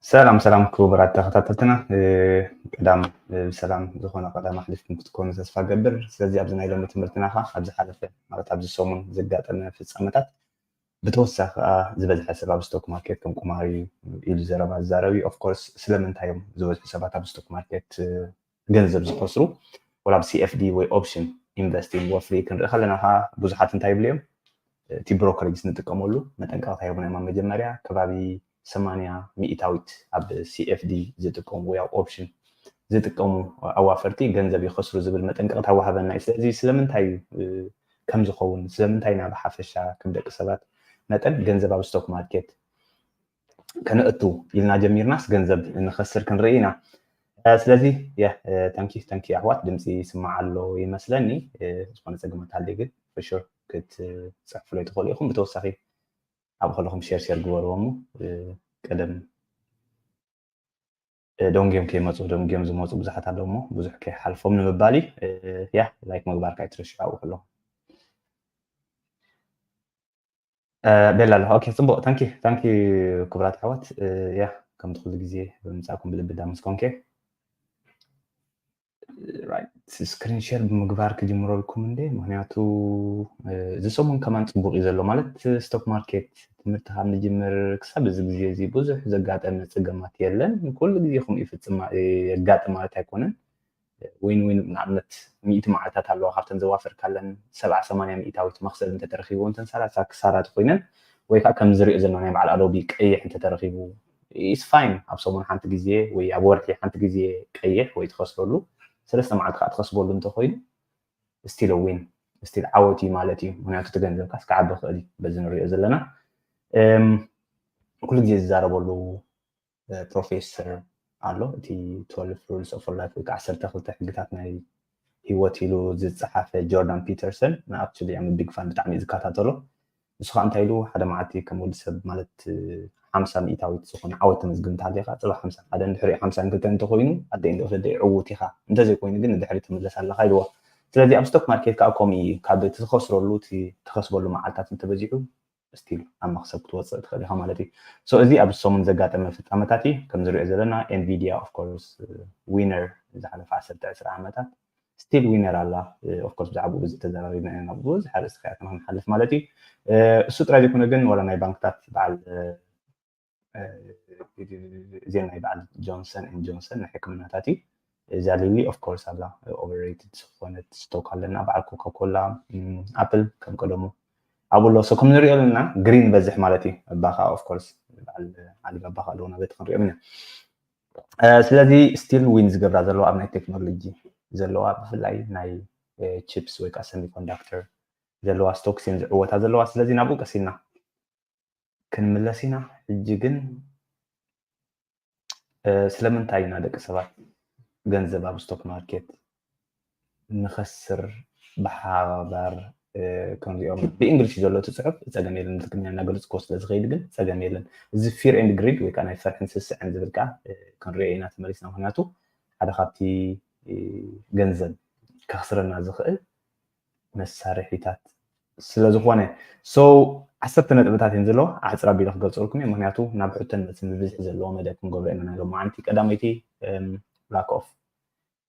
ሰላም ሰላም ክቡራት ተኸታተልትና፣ ቀዳም ብሰላም ዝኾነ ቀዳም ኣሕሊፍኩም ክትኮኑ ተስፋ ገብር። ስለዚ ኣብዚ ናይ ሎሚ ትምህርትና ኸዓ ኣብ ዝሓለፈ ማለት ኣብዚ ሰሙን ዘጋጠመ ፍጻመታት ብተወሳኺ ከዓ ዝበዝሐ ሰብ ኣብ ስቶክ ማርኬት ከም ቁማር እዩ ኢሉ ዘረባ ዝዛረብ እዩ። ኦፍኮርስ ስለምንታይ እዮም ዝበዝሑ ሰባት ኣብ ስቶክ ማርኬት ገንዘብ ዝኸስሩ? ወላ ኣብ CFD ወይ ኦፕሽን ኢንቨስቲንግ ወፍሪ ክንርኢ ከለና ከዓ ብዙሓት እንታይ ይብሉ እዮም? እቲ ብሮከሬጅ ንጥቀመሉ መጠንቀቕታ ይህቡና እዮም። ኣብ መጀመርያ ከባቢ ሰማንያ ሚእታዊት ኣብ CFD ዝጥቀሙ ወይ ኣብ ኦፕሽን ዝጥቀሙ ኣዋፈርቲ ገንዘብ ይኸስሩ ዝብል መጠንቀቕታ ወሃበና እዩ። ስለዚ ስለምንታይ እዩ ከም ዝኸውን ስለምንታይ ኢና ብሓፈሻ ከም ደቂ ሰባት መጠን ገንዘብ ኣብ ስቶክ ማርኬት ከነእቱ ኢልና ጀሚርናስ ገንዘብ ንኸስር ክንርኢ ኢና። ስለዚ ተንኪ ተንኪ ኣሕዋት ድምፂ ይስማዕ ኣሎ ይመስለኒ። ዝኾነ ፀገማት ሃልዩ ግን ፍሹር ክትፅሕፉለይ ትኽእሉ ኢኹም። ብተወሳኺ ኣብ ከለኹም ሼር ሼር ግበርዎ እሞ ቀደም ደንጊዮም ከይመፁ ደንጊዮም ዝመፁ ብዙሓት ኣለዉ እሞ ብዙሕ ከይሓልፎም ንምባል እዩ። ያ ላይክ ምግባር ካይትረሽዑ ኣብኡ ከለኹም ቤላ ኣለኹ። ኦኬ ፅቡቅ ታንኪ ታንኪ ክቡራት ኣሕዋት። ያ ከምቲ ኩሉ ግዜ ብምምፃእኩም ብልቢ ዳመስገንኩ። ስክሪን ሸር ብምግባር ክጅምረልኩም እንደ ምክንያቱ እዚ ሰሙን ከማን ፅቡቅ እዩ ዘሎ ማለት ስቶክ ማርኬት ትምህርቲ ካብ ንጅምር ክሳብ እዚ ግዜ እዚ ብዙሕ ዘጋጠመ ፅገማት የለን። ኩሉ ግዜ ከምኡ ይፍፅም የጋጥም ማለት ኣይኮነን። ዊን ዊን ንኣብነት ሚእቲ መዓልታት ኣለዋ ካብተን ዘዋፈርካለን ሰብዓ ሰማንያ ሚእታዊት መክሰብ እንተተረኪቡ እንተን ሰላሳ ክሳራ ተኮይነን ወይ ከዓ ከም ዝሪኦ ዘለና ናይ በዓል ኣዶቢ ቀይሕ እንተተረኪቡ ኢስ ፋይን ኣብ ሰሙን ሓንቲ ግዜ ወይ ኣብ ወርሒ ሓንቲ ግዜ ቀይሕ ወይ ትኸስረሉ ሰለስተ መዓልቲ ከዓ ትኸስበሉ እንተኮይኑ ስቲል ዊን ስቲል ዓወት እዩ ማለት እዩ። ምክንያቱ እቲ ገንዘብካ ክዓቢ ክእል እዩ በዚ ንሪኦ ዘለና ኩሉ ግዜ ዝዛረበሉ ፕሮፌሰር ኣሎ እቲ ትወልፍ ሩልስ ኦፍ ላይፍ ወይ ከዓ ዓሰርተ ክልተ ሕግታት ናይ ህይወት ኢሉ ዝፀሓፈ ጆርዳን ፒተርሰን ንኣክቹሊ ቢግ ፋን ብጣዕሚ እዩ ዝከታተሎ። ንሱ ከዓ እንታይ ኢሉ ሓደ መዓልቲ ከም ወዲ ሰብ ማለት ሓምሳ ሚእታዊት ዝኾነ ዓወት ተመዝግብ እንተሃሊኻ ፅባሕ ሓምሳ ሓደ እንድሕሪ ሓምሳ ክልተ እንተኮይኑ ኣደ እንደ ወሰደ ዕዉት ኢኻ እንተዘይኮይኑ ግን ንድሕሪ ትምለስ ኣለኻ ኢልዎ። ስለዚ ኣብ ስቶክ ማርኬት ከዓ ከምኡ እዩ ካብ እቲ ትኸስረሉ እቲ ትኸስበሉ መዓልታት እንተበዚሑ ስቲል ኣብ መክሰብ ክትወፅእ ትኽእል ኢኻ ማለት እዩ። ሶ እዚ ኣብ ሰሙን ዘጋጠመ ፍፃመታት እዩ ከም ዝሪኦ ዘለና ኤንቪዲያ ኦፍኮርስ ዊነር ዝሓለፈ ዓሰርተ ዕስራ ዓመታት ስቲል ዊነር ኣላ። ኦፍኮርስ ብዛዕባኡ ብዙሕ ተዘራሪብና ኢና ናብ ብዙሕ ኣርእስቲ ከኣትና ክንሓልፍ ማለት እዩ። እሱ ጥራይ ዘይኮነ ግን ዋላ ናይ ባንክታት በዓል እዚን ናይ በዓል ጆንሰን ን ጆንሰን ናይ ሕክምናታት እዩ። እዛ ሊሊ ኦፍኮርስ ኣብዛ ኦቨርሬትድ ዝኾነት ስቶክ ኣለና በዓል ኮካኮላ ኣፕል ከም ቀደሙ ኣብኡ ኣሎ። ሶ ከም ንሪኦ ዘለና ግሪን በዝሕ ማለት እዩ። እባ ከዓ ኦፍኮርስ በዓል ኣሊባባ ከዓ ኣለዎ ናበቲ ክንሪኦም ኢና። ስለዚ ስቲል ዊን ዝገብራ ዘለዋ ኣብ ናይ ቴክኖሎጂ ዘለዋ ብፍላይ ናይ ቺፕስ ወይ ከዓ ሰሚኮንዳክተር ዘለዋ ስቶክስ እየን ዝዕወታ ዘለዋ። ስለዚ ናብኡ ቀስ ኢልና ክንምለስ ኢና። ሕጂ ግን ስለምንታይ ኢና ደቂ ሰባት ገንዘብ ኣብ ስቶክ ማርኬት ንኸስር ብሓባር ክንሪኦም ብእንግሊሽ ዘሎ እቲ ፅሑፍ ፀገም የለን ብትግርኛ እናገለፅኮ ስለ ዝኸይድ ግን ፀገም የለን። እዚ ፊር ኤንድ ግሪድ ወይ ከዓ ናይ ፍርሕን ስስዕን ዝብል ከዓ ክንሪኦ ኢና ተመሊስና። ምክንያቱ ሓደ ካብቲ ገንዘብ ከኽስረና ዝኽእል መሳርሒታት ስለዝኾነ so ዓሰርተ ነጥብታት እየን ዘለዋ። ኣሕፅር ኣቢለ ክገልፀልኩም እየ ምክንያቱ ናብ ሕቶን መልስን ብብዝሒ ዘለዎ መደብ ክንገብሮ ኢና ናይ ሎማዓንቲ። ቀዳመይቲ lack of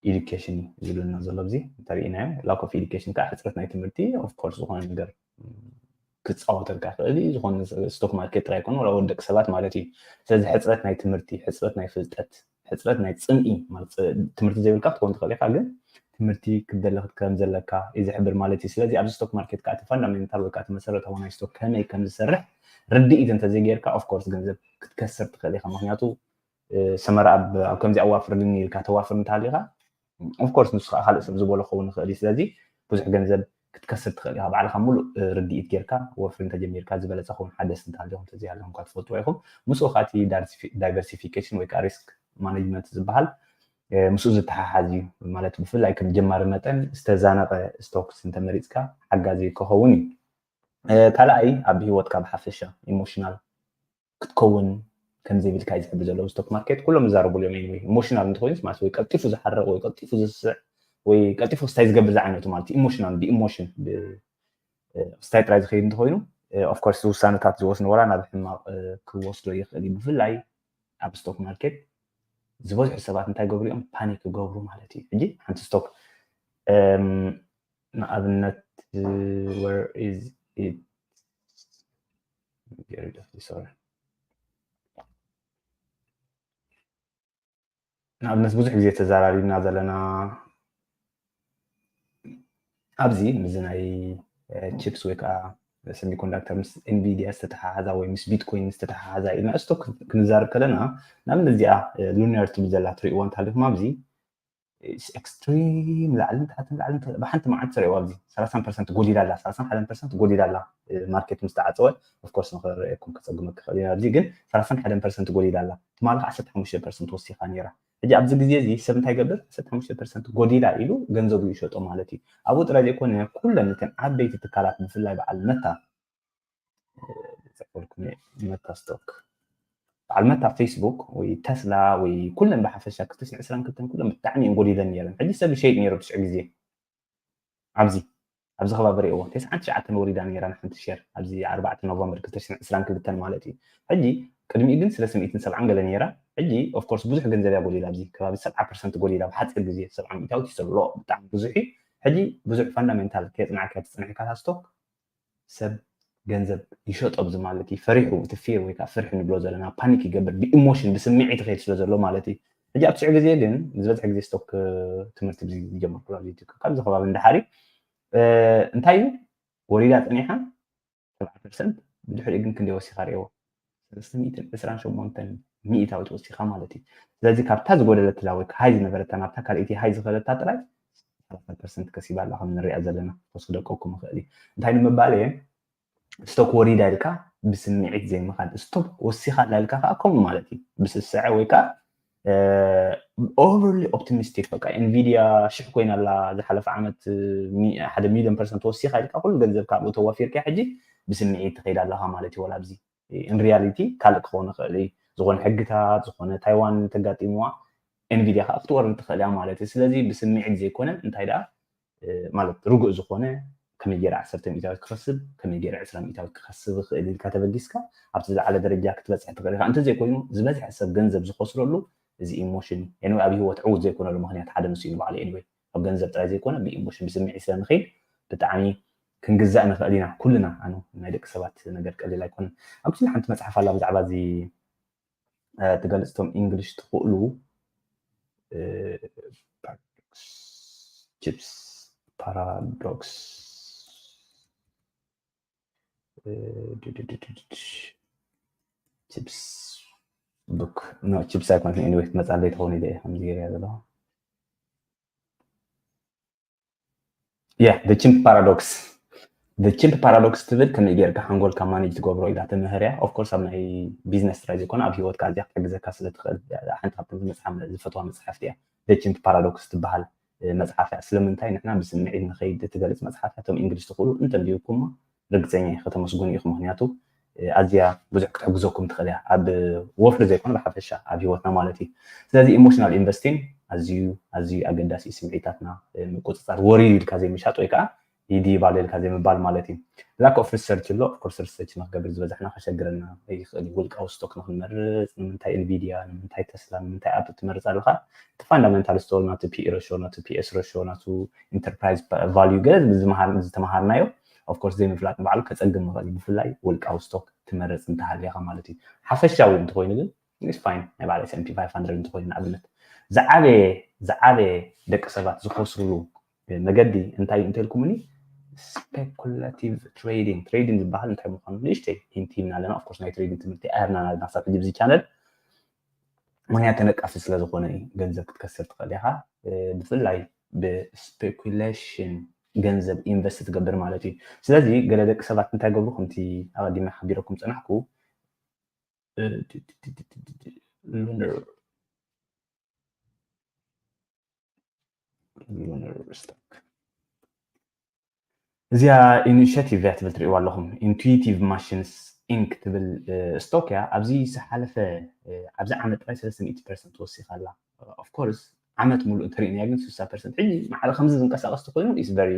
education እዩ ዝብለና ዘሎ ኣብዚ እንተሪኢናዮ lack of education ከዓ ሕፅረት ናይ ትምህርቲ ኦፍኮርስ ዝኾነ ነገር ክፃወተልካ ይኽእል እዩ። ዝኾነ ስቶክ ማርኬት ጥራይ ኣይኮነ ወላ ወደቂ ሰባት ማለት እዩ። ስለዚ ሕፅረት ናይ ትምህርቲ፣ ሕፅረት ናይ ፍልጠት፣ ሕፅረት ናይ ፅምኢ ማለት ትምህርቲ ዘይብልካ ክትኮን ትኽእል ኢኻ፣ ግን ትምህርቲ ክትደሊ ከም ዘለካ እዩ ዝሕብር ማለት እዩ። ስለዚ ኣብዚ ስቶክ ማርኬት ከዓ እቲ ፋንዳሜንታል ወይ ከዓ እቲ መሰረታዊ ናይ ስቶክ ከመይ ከም ዝሰርሕ ርድኢት እንተዘይጌርካ ኦፍኮርስ ገንዘብ ክትከስር ትኽእል ኢኻ። ምክንያቱ ሰመረ ኣብ ከምዚ ኣዋፍርልኒ ኢልካ ተዋፍር እንተሃሊኻ ኦፍኮርስ ንሱ ከዓ ካልእ ሰብ ዝበሎ ክኸውን ይኽእል እዩ። ስለዚ ብዙሕ ገንዘብ ክትከስር ትኽእል ኢኻ ባዕልኻ ሙሉእ ርድኢት ጌርካ ወፍሪ እንተጀሚርካ ዝበለፀ ክኸውን ሓደስ እንተሃሊኹም ተዘይሃለኹም እኳ ትፈልጥዎ ኢኹም። ምስኡ ከዓ እቲ ዳይቨርሲፊኬሽን ወይ ከዓ ሪስክ ማኔጅመንት ዝበሃል ምስኡ ዝተሓሓዝ እዩ። ማለት ብፍላይ ከም ጀማሪ መጠን ዝተዛነቐ ስቶክስ እንተመሪፅካ ሓጋዚ ክኸውን እዩ። ካልኣይ ኣብ ህይወትካ ብሓፈሻ ኢሞሽናል ክትከውን ከምዘይብልካ እዩ ዝሕብር ዘሎ ስቶክ ማርኬት ኩሎም ይዛረብሉ እዮም። ኢሞሽናል እንተኮይኑስ ማለት ወይ ቀልጢፉ ዝሓርቕ ወይ ቀልጢፉ ዝስዕ ወይ ቀልጢፉ ክስታይ ዝገብር ዝዓይነቱ ማለት ኢሞሽናል ብኢሞሽን ክስታይ ጥራይ ዝኸይድ እንተኮይኑ ኦፍኮርስ ውሳነታት ዝወስኑ ወላ ናብ ሕማቕ ክወስዶ ይኽእል እዩ። ብፍላይ ኣብ stock market ዝበዝሑ ሰባት እንታይ ገብሩ እዮም? ፓኒክ ይገብሩ ማለት እዩ። ሕጂ ሓንቲ stock ንኣብነት where is it sorry ንኣብነት ብዙሕ ግዜ ተዘራሪብና ዘለና ኣብዚ ምስዚ ናይ ቺፕስ ወይ ከዓ semiconductor ምስ ኤንቪዲያ ዝተተሓሓዛ ወይ ምስ ቢትኮይን ዝተተሓሓዛ ኢልና ስቶክ ክንዛረብ ከለና ንኣብነት እዚኣ ሉኒየር ትብል ዘላ ትሪእዋ እንተሃሊኹም ኣብዚ extreme ላዕልን ታሕትን ላዕልን ብሓንቲ መዓልቲ ትሪእዋ ኣብዚ ሰላሳ ፐርሰንት ጎዲላ ኣላ ሰላሳ ሓደ ፐርሰንት ጎዲላ ኣላ ማርኬት ምስ ተዓፀወ ኦፍኮርስ ንክረእየኩም ከፀግመ ክኽእል ኢና ኣብዚ ግን ሰላሳ ሓደ ፐርሰንት ጎዲላ ኣላ ትማሊ ዓሰርተ ሓሙሽተ ፐርሰንት ወሲኻ ነይራ ሕጂ ኣብዚ ግዜ እዚ ሰብ እንታይ ገብር ዓሰርተ ሓሙሽተ ፐርሰንት ጎዲላ ኢሉ ገንዘቡ ይሸጦ ማለት እዩ ኣብኡ ጥራይ ዘይኮነ ኩለን እተን ዓበይቲ ትካላት ብፍላይ በዓል መታ መታ ስቶክ በዓል መታ ፌስቡክ ወይ ተስላ ወይ ኩለን ብሓፈሻ ክልተ ሽሕን ዕስራን ክልተን ኩለን ብጣዕሚ እየን ጎዲለን ነይረን ሕጂ ሰብ ይሸይጥ ነይሩ ትሽዑ ግዜ ኣብዚ ኣብዚ ከባቢ ሪእዎ ተስዓን ትሽዓተን ወሪዳ ነይራ ንሓንቲ ሸር ኣብዚ ኣርባዕተ ኖቨምበር ክልተ ሽሕን ዕስራን ክልተን ማለት እዩ ሕጂ ቅድሚኡ ግን ሰለስተ ሚእትን ሰብዓን ገለ ነይራ ሕጂ ኦፍኮርስ ብዙሕ ገንዘብ እያ ጎዲላ ኣብዚ ከባቢ ሰብዓ ፐርሰንት ጎዲላ ብሓፂር ግዜ ሰብዓ ሚእታዊት ይሰብሎ ብጣዕሚ ብዙሕ እዩ ሕጂ ብዙሕ ፋንዳሜንታል ከየፅናዕካ ትፅንሕካ እታ ስቶክ ሰብ ገንዘብ ይሸጦ ኣብዚ ማለት እዩ ፈሪሑ እቲ ፊር ወይ ከዓ ፍርሒ ንብሎ ዘለና ፓኒክ ይገብር ብኢሞሽን ብስምዒት ይኸይድ ስለ ዘሎ ማለት እዩ ሕጂ ኣብ ትሽዑ ግዜ ግን ዝበዝሐ ግዜ ስቶክ ትምህርቲ ዝጀመርኩ ኣብዚ ከባቢ እንዳሓሪ እንታይ እዩ ወሪዳ ፀኒሓ ሰብዓ ፐርሰንት ብድሕሪኡ ግን ክንደይ ወሲኻ ርእዎ ሰለስተ ሚእትን ዕስራን ሸሞንተን ሚእታዊት ወሲኻ ማለት እዩ ስለዚ ካብታ ዝጎደለትላ ወይ ሃይ ዝነበረታ ናብታ ካልኣይቲ ሃይ ዝኸደታ ጥራይ ሰላሳ ፐርሰንት ከሲባ ኣላ ከም ንሪኣ ዘለና ተወስደቀኩም ይኽእል እዩ እንታይ ንምባል እየ ስቶክ ወሪዳ ኢልካ ብስምዒት ዘይምኻድ ስቶክ ወሲኻ ኣላ ኢልካ ከዓ ከምኡ ማለት እዩ ብስስዐ ወይ ከዓ overly optimistic በቃ ኤንቪዲያ ሽሕ ኮይና ኣላ ዝሓለፈ ዓመት ሓደ ሚሊዮን ፐርሰንት ወሲኻ ኢልካ ኩሉ ገንዘብ ካብኡ ተዋፊርካ ሕጂ ብስምዒት ትኸይድ ኣለኻ ማለት እዩ ወላ ኣብዚ in reality ካልእ ክኸውን ይኽእል እዩ ዝኾነ ሕግታት ዝኾነ ታይዋን ተጋጢምዋ ኤንቪዲያ ከዓ ክትወርድ ትኽእል እያ ማለት እዩ ስለዚ ብስምዒት ዘይኮነ እንታይ ደኣ ማለት ርጉእ ዝኾነ ከመይ ገይረ ዓሰርተ ሚእታዊት ክኸስብ ከመይ ገይረ ዕስራ ሚእታዊት ክኸስብ ይኽእል ኢልካ ተበጊስካ ኣብቲ ዝለዓለ ደረጃ ክትበፅሕ ትኽእል ኢኻ እንተዘይኮይኑ ዝበዝሐ ሰብ ገንዘብ ዝኸስረሉ እዚ ኢሞሽን እዩ ኣብ ሂወት ዕዉት ዘይኮነሉ ምክንያት ሓደ ንሱ እዩ ንባዕሉ anyway ኣብ ገንዘብ ጥራይ ዘይኮነ ብኢሞሽን ብስምዒት ስለ ንኸይድ ብጣዕሚ ክንግዛእ ንኽእል ኢና ኩልና ኣኑ ናይ ደቂ ሰባት ነገር ቀሊል ኣይኮነን ኣብዚ ሓንቲ መፅሓፍ ኣላ ብዛዕባ እዚ ትገልፅ ቶም ኢንግሊሽ ትኽእሉ ቺፕስ ፓራዶክስ ቺፕስ ቡክ ኖ ቺፕስ ኣይኮነት anyway መፃለይ ትኸውን ኢለ ከምዚ ገይረ ዘለኹ yeah the chimp paradox the chimp paradox ትብል ከመይ ጌርካ ሓንጎልካ ማኔጅ ትገብሮ ኢላ ተምህር እያ of course ኣብ ናይ ቢዝነስ ጥራይ ዘይኮነ ኣብ ሂወትካ ኣዝያ ክትሕግዘካ ስለ ትኽእል ሓንቲ ካብቶም ዝመፅሓ ዝፈትዋ መፅሓፍቲ እያ the chimp paradox ትበሃል መፅሓፍ እያ ስለምንታይ ንሕና ብስምዒት ንኸይድ ትገልፅ መፅሓፍ እያ እቶም እንግሊሽ ትኽእሉ እንተንቢብኩሞ ርግፀኛ እየ ከተመስግኑ ኢኹም ምክንያቱ ኣዝያ ብዙሕ ክትሕግዘኩም ትኽእል እያ ኣብ ወፍሪ ዘይኮነ ብሓፈሻ ኣብ ሂወትና ማለት እዩ ስለዚ ኢሞሽናል ኢንቨስቲንግ ኣዝዩ ኣዝዩ ኣገዳሲ እዩ ስምዒታትና ምቁፅፃር ወሪድ ኢልካ ዘይምሻጥ ወይ ከዓ ይድይብ ኣሎ ኢልካ ዘይምባል ማለት እዩ lack of research ኣሎ of course research ንክገብር ዝበዛሕና ከሸግረና ይኽእል እዩ ውልቃዊ ስቶክ ንክንመርፅ ንምንታይ ኤንቪድያ ንምንታይ ተስላ ንምንታይ ኣፕል ትመርፅ ኣለካ እቲ ፋንዳመንታል ስቶሪ ናቱ ፒኢ ረሾ ናቱ ፒኤስ ረሾ ናቱ ኢንተርፕራይዝ ቫልዩ ገለ ዝተምሃርናዮ of course ዘይምፍላጥ ንባዕሉ ከፀግም ይኽእል እዩ ብፍላይ ውልቃዊ ስቶክ ትመርፅ እንተሃልየኻ ማለት እዩ ሓፈሻዊ እንተኮይኑ ግን it's fine ናይ በዓል S&P five hundred እንተኮይኑ ንኣብነት ዝዓበየ ዝዓበየ ደቂ ሰባት ዝኸስርሉ መገዲ እንታይ እዩ እንተልኩምኒ speculative trading trading ዝበሃል እንታይ ምዃኑ ንእሽተይ ሂንት ሂብና ኣለና of course ናይ trading ትምህርቲ ኣይሃብናን ኣለና ክሳብ ሕጂ ብዚ ቻነል ምክንያት ተነቃፊ ስለ ዝኾነ እዩ ገንዘብ ክትከስር ትኽእል ኢኻ ብፍላይ ብ speculation ገንዘብ ኢንቨስት ትገብር ማለት እዩ ስለዚ ገለ ደቂ ሰባት እንታይ ገብሩ ከምቲ ኣቐዲመ ሓቢረኩም ፀናሕኩ lunar lunar stock እዚኣ ኢኒሽቲቭ እያ ትብል ትሪእዋ ኣለኹም ኢንቱቲቭ ማሽንስ ኢንክ ትብል ስቶክ እያ ኣብዚ ዝሓለፈ ኣብዚ ዓመት ጥራይ ሰለስተ ሚእቲ ፐርሰንት ወሲኻ ኣላ ኦፍኮርስ ዓመት ሙሉእ እንተሪእናያ ግን ስሳ ፐርሰንት ሕጂ ማዕረ ከምዚ ዝንቀሳቀስ ተኮይኑ ኢስ ቨሪ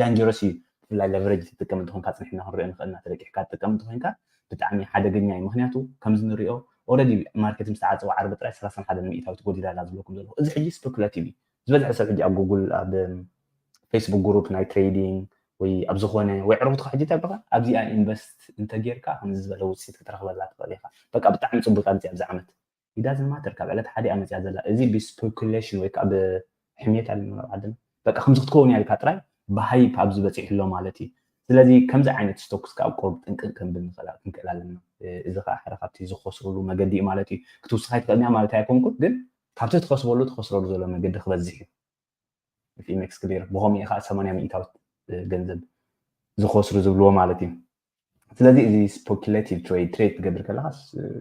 ዳንጀረስ እዩ ብፍላይ ለቨረጅ ትጥቀም እንተኮንካ ፅንሕና ክንሪኦ ንኽእልና ተለቂሕካ ትጥቀም እንተኮይንካ ብጣዕሚ ሓደገኛ እዩ ምክንያቱ ከምዚ ንሪኦ already market ምስ ተዓፀወ ዓርቢ ጥራይ ሰላሳን ሓደን ሚእታዊት ጎዲላ ኣላ ዝብለኩም ዘለኹ። እዚ ሕጂ speculative እዩ። ዝበዝሐ ሰብ ሕጂ ኣብ ጉግል ኣብ Facebook group ናይ trading ወይ ኣብ ዝኾነ ወይ ዕረፍትካ ሕጂ እንታይ በቃ ኣብዚኣ invest እንተጌርካ ከምዚ ዝበለ ውፅኢት ክትረኽበላ ትኽእል ኢኻ። በቃ ብጣዕሚ ፅቡቅ ኣምፅያ ኣብዚ ዓመት it doesn't matter ካብ ዕለት ሓደ እያ መፅያ ዘላ። እዚ ብ speculation ወይ ከዓ ብሕሜት ኣለ ዓድና በቃ ከምዚ ክትከውን እያ ኢልካ ጥራይ ብ hype ኣብዚ በፂሑ ኣሎ ማለት እዩ። ስለዚ ከምዚ ዓይነት stocks ከዓ ቁሩብ ጥንቅቅ ክንብል ንኽእል ክንክእል ኣለና። እዚ ከዓ ሓደ ካብቲ ዝኸስሩሉ መገዲ እዩ ማለት እዩ። ክትውስኻ ይትኽእል እያ ማለት ኣይኮንኩን፣ ግን ካብቲ ትኸስበሉ ትኸስረሉ ዘሎ መገዲ ክበዝሕ እዩ። If it makes clear ብኸምኡ ከዓ ሰማንያ ሚእታዊት ገንዘብ ዝኸስሩ ዝብልዎ ማለት እዩ። ስለዚ እዚ speculative trade trade ትገብር ከለካ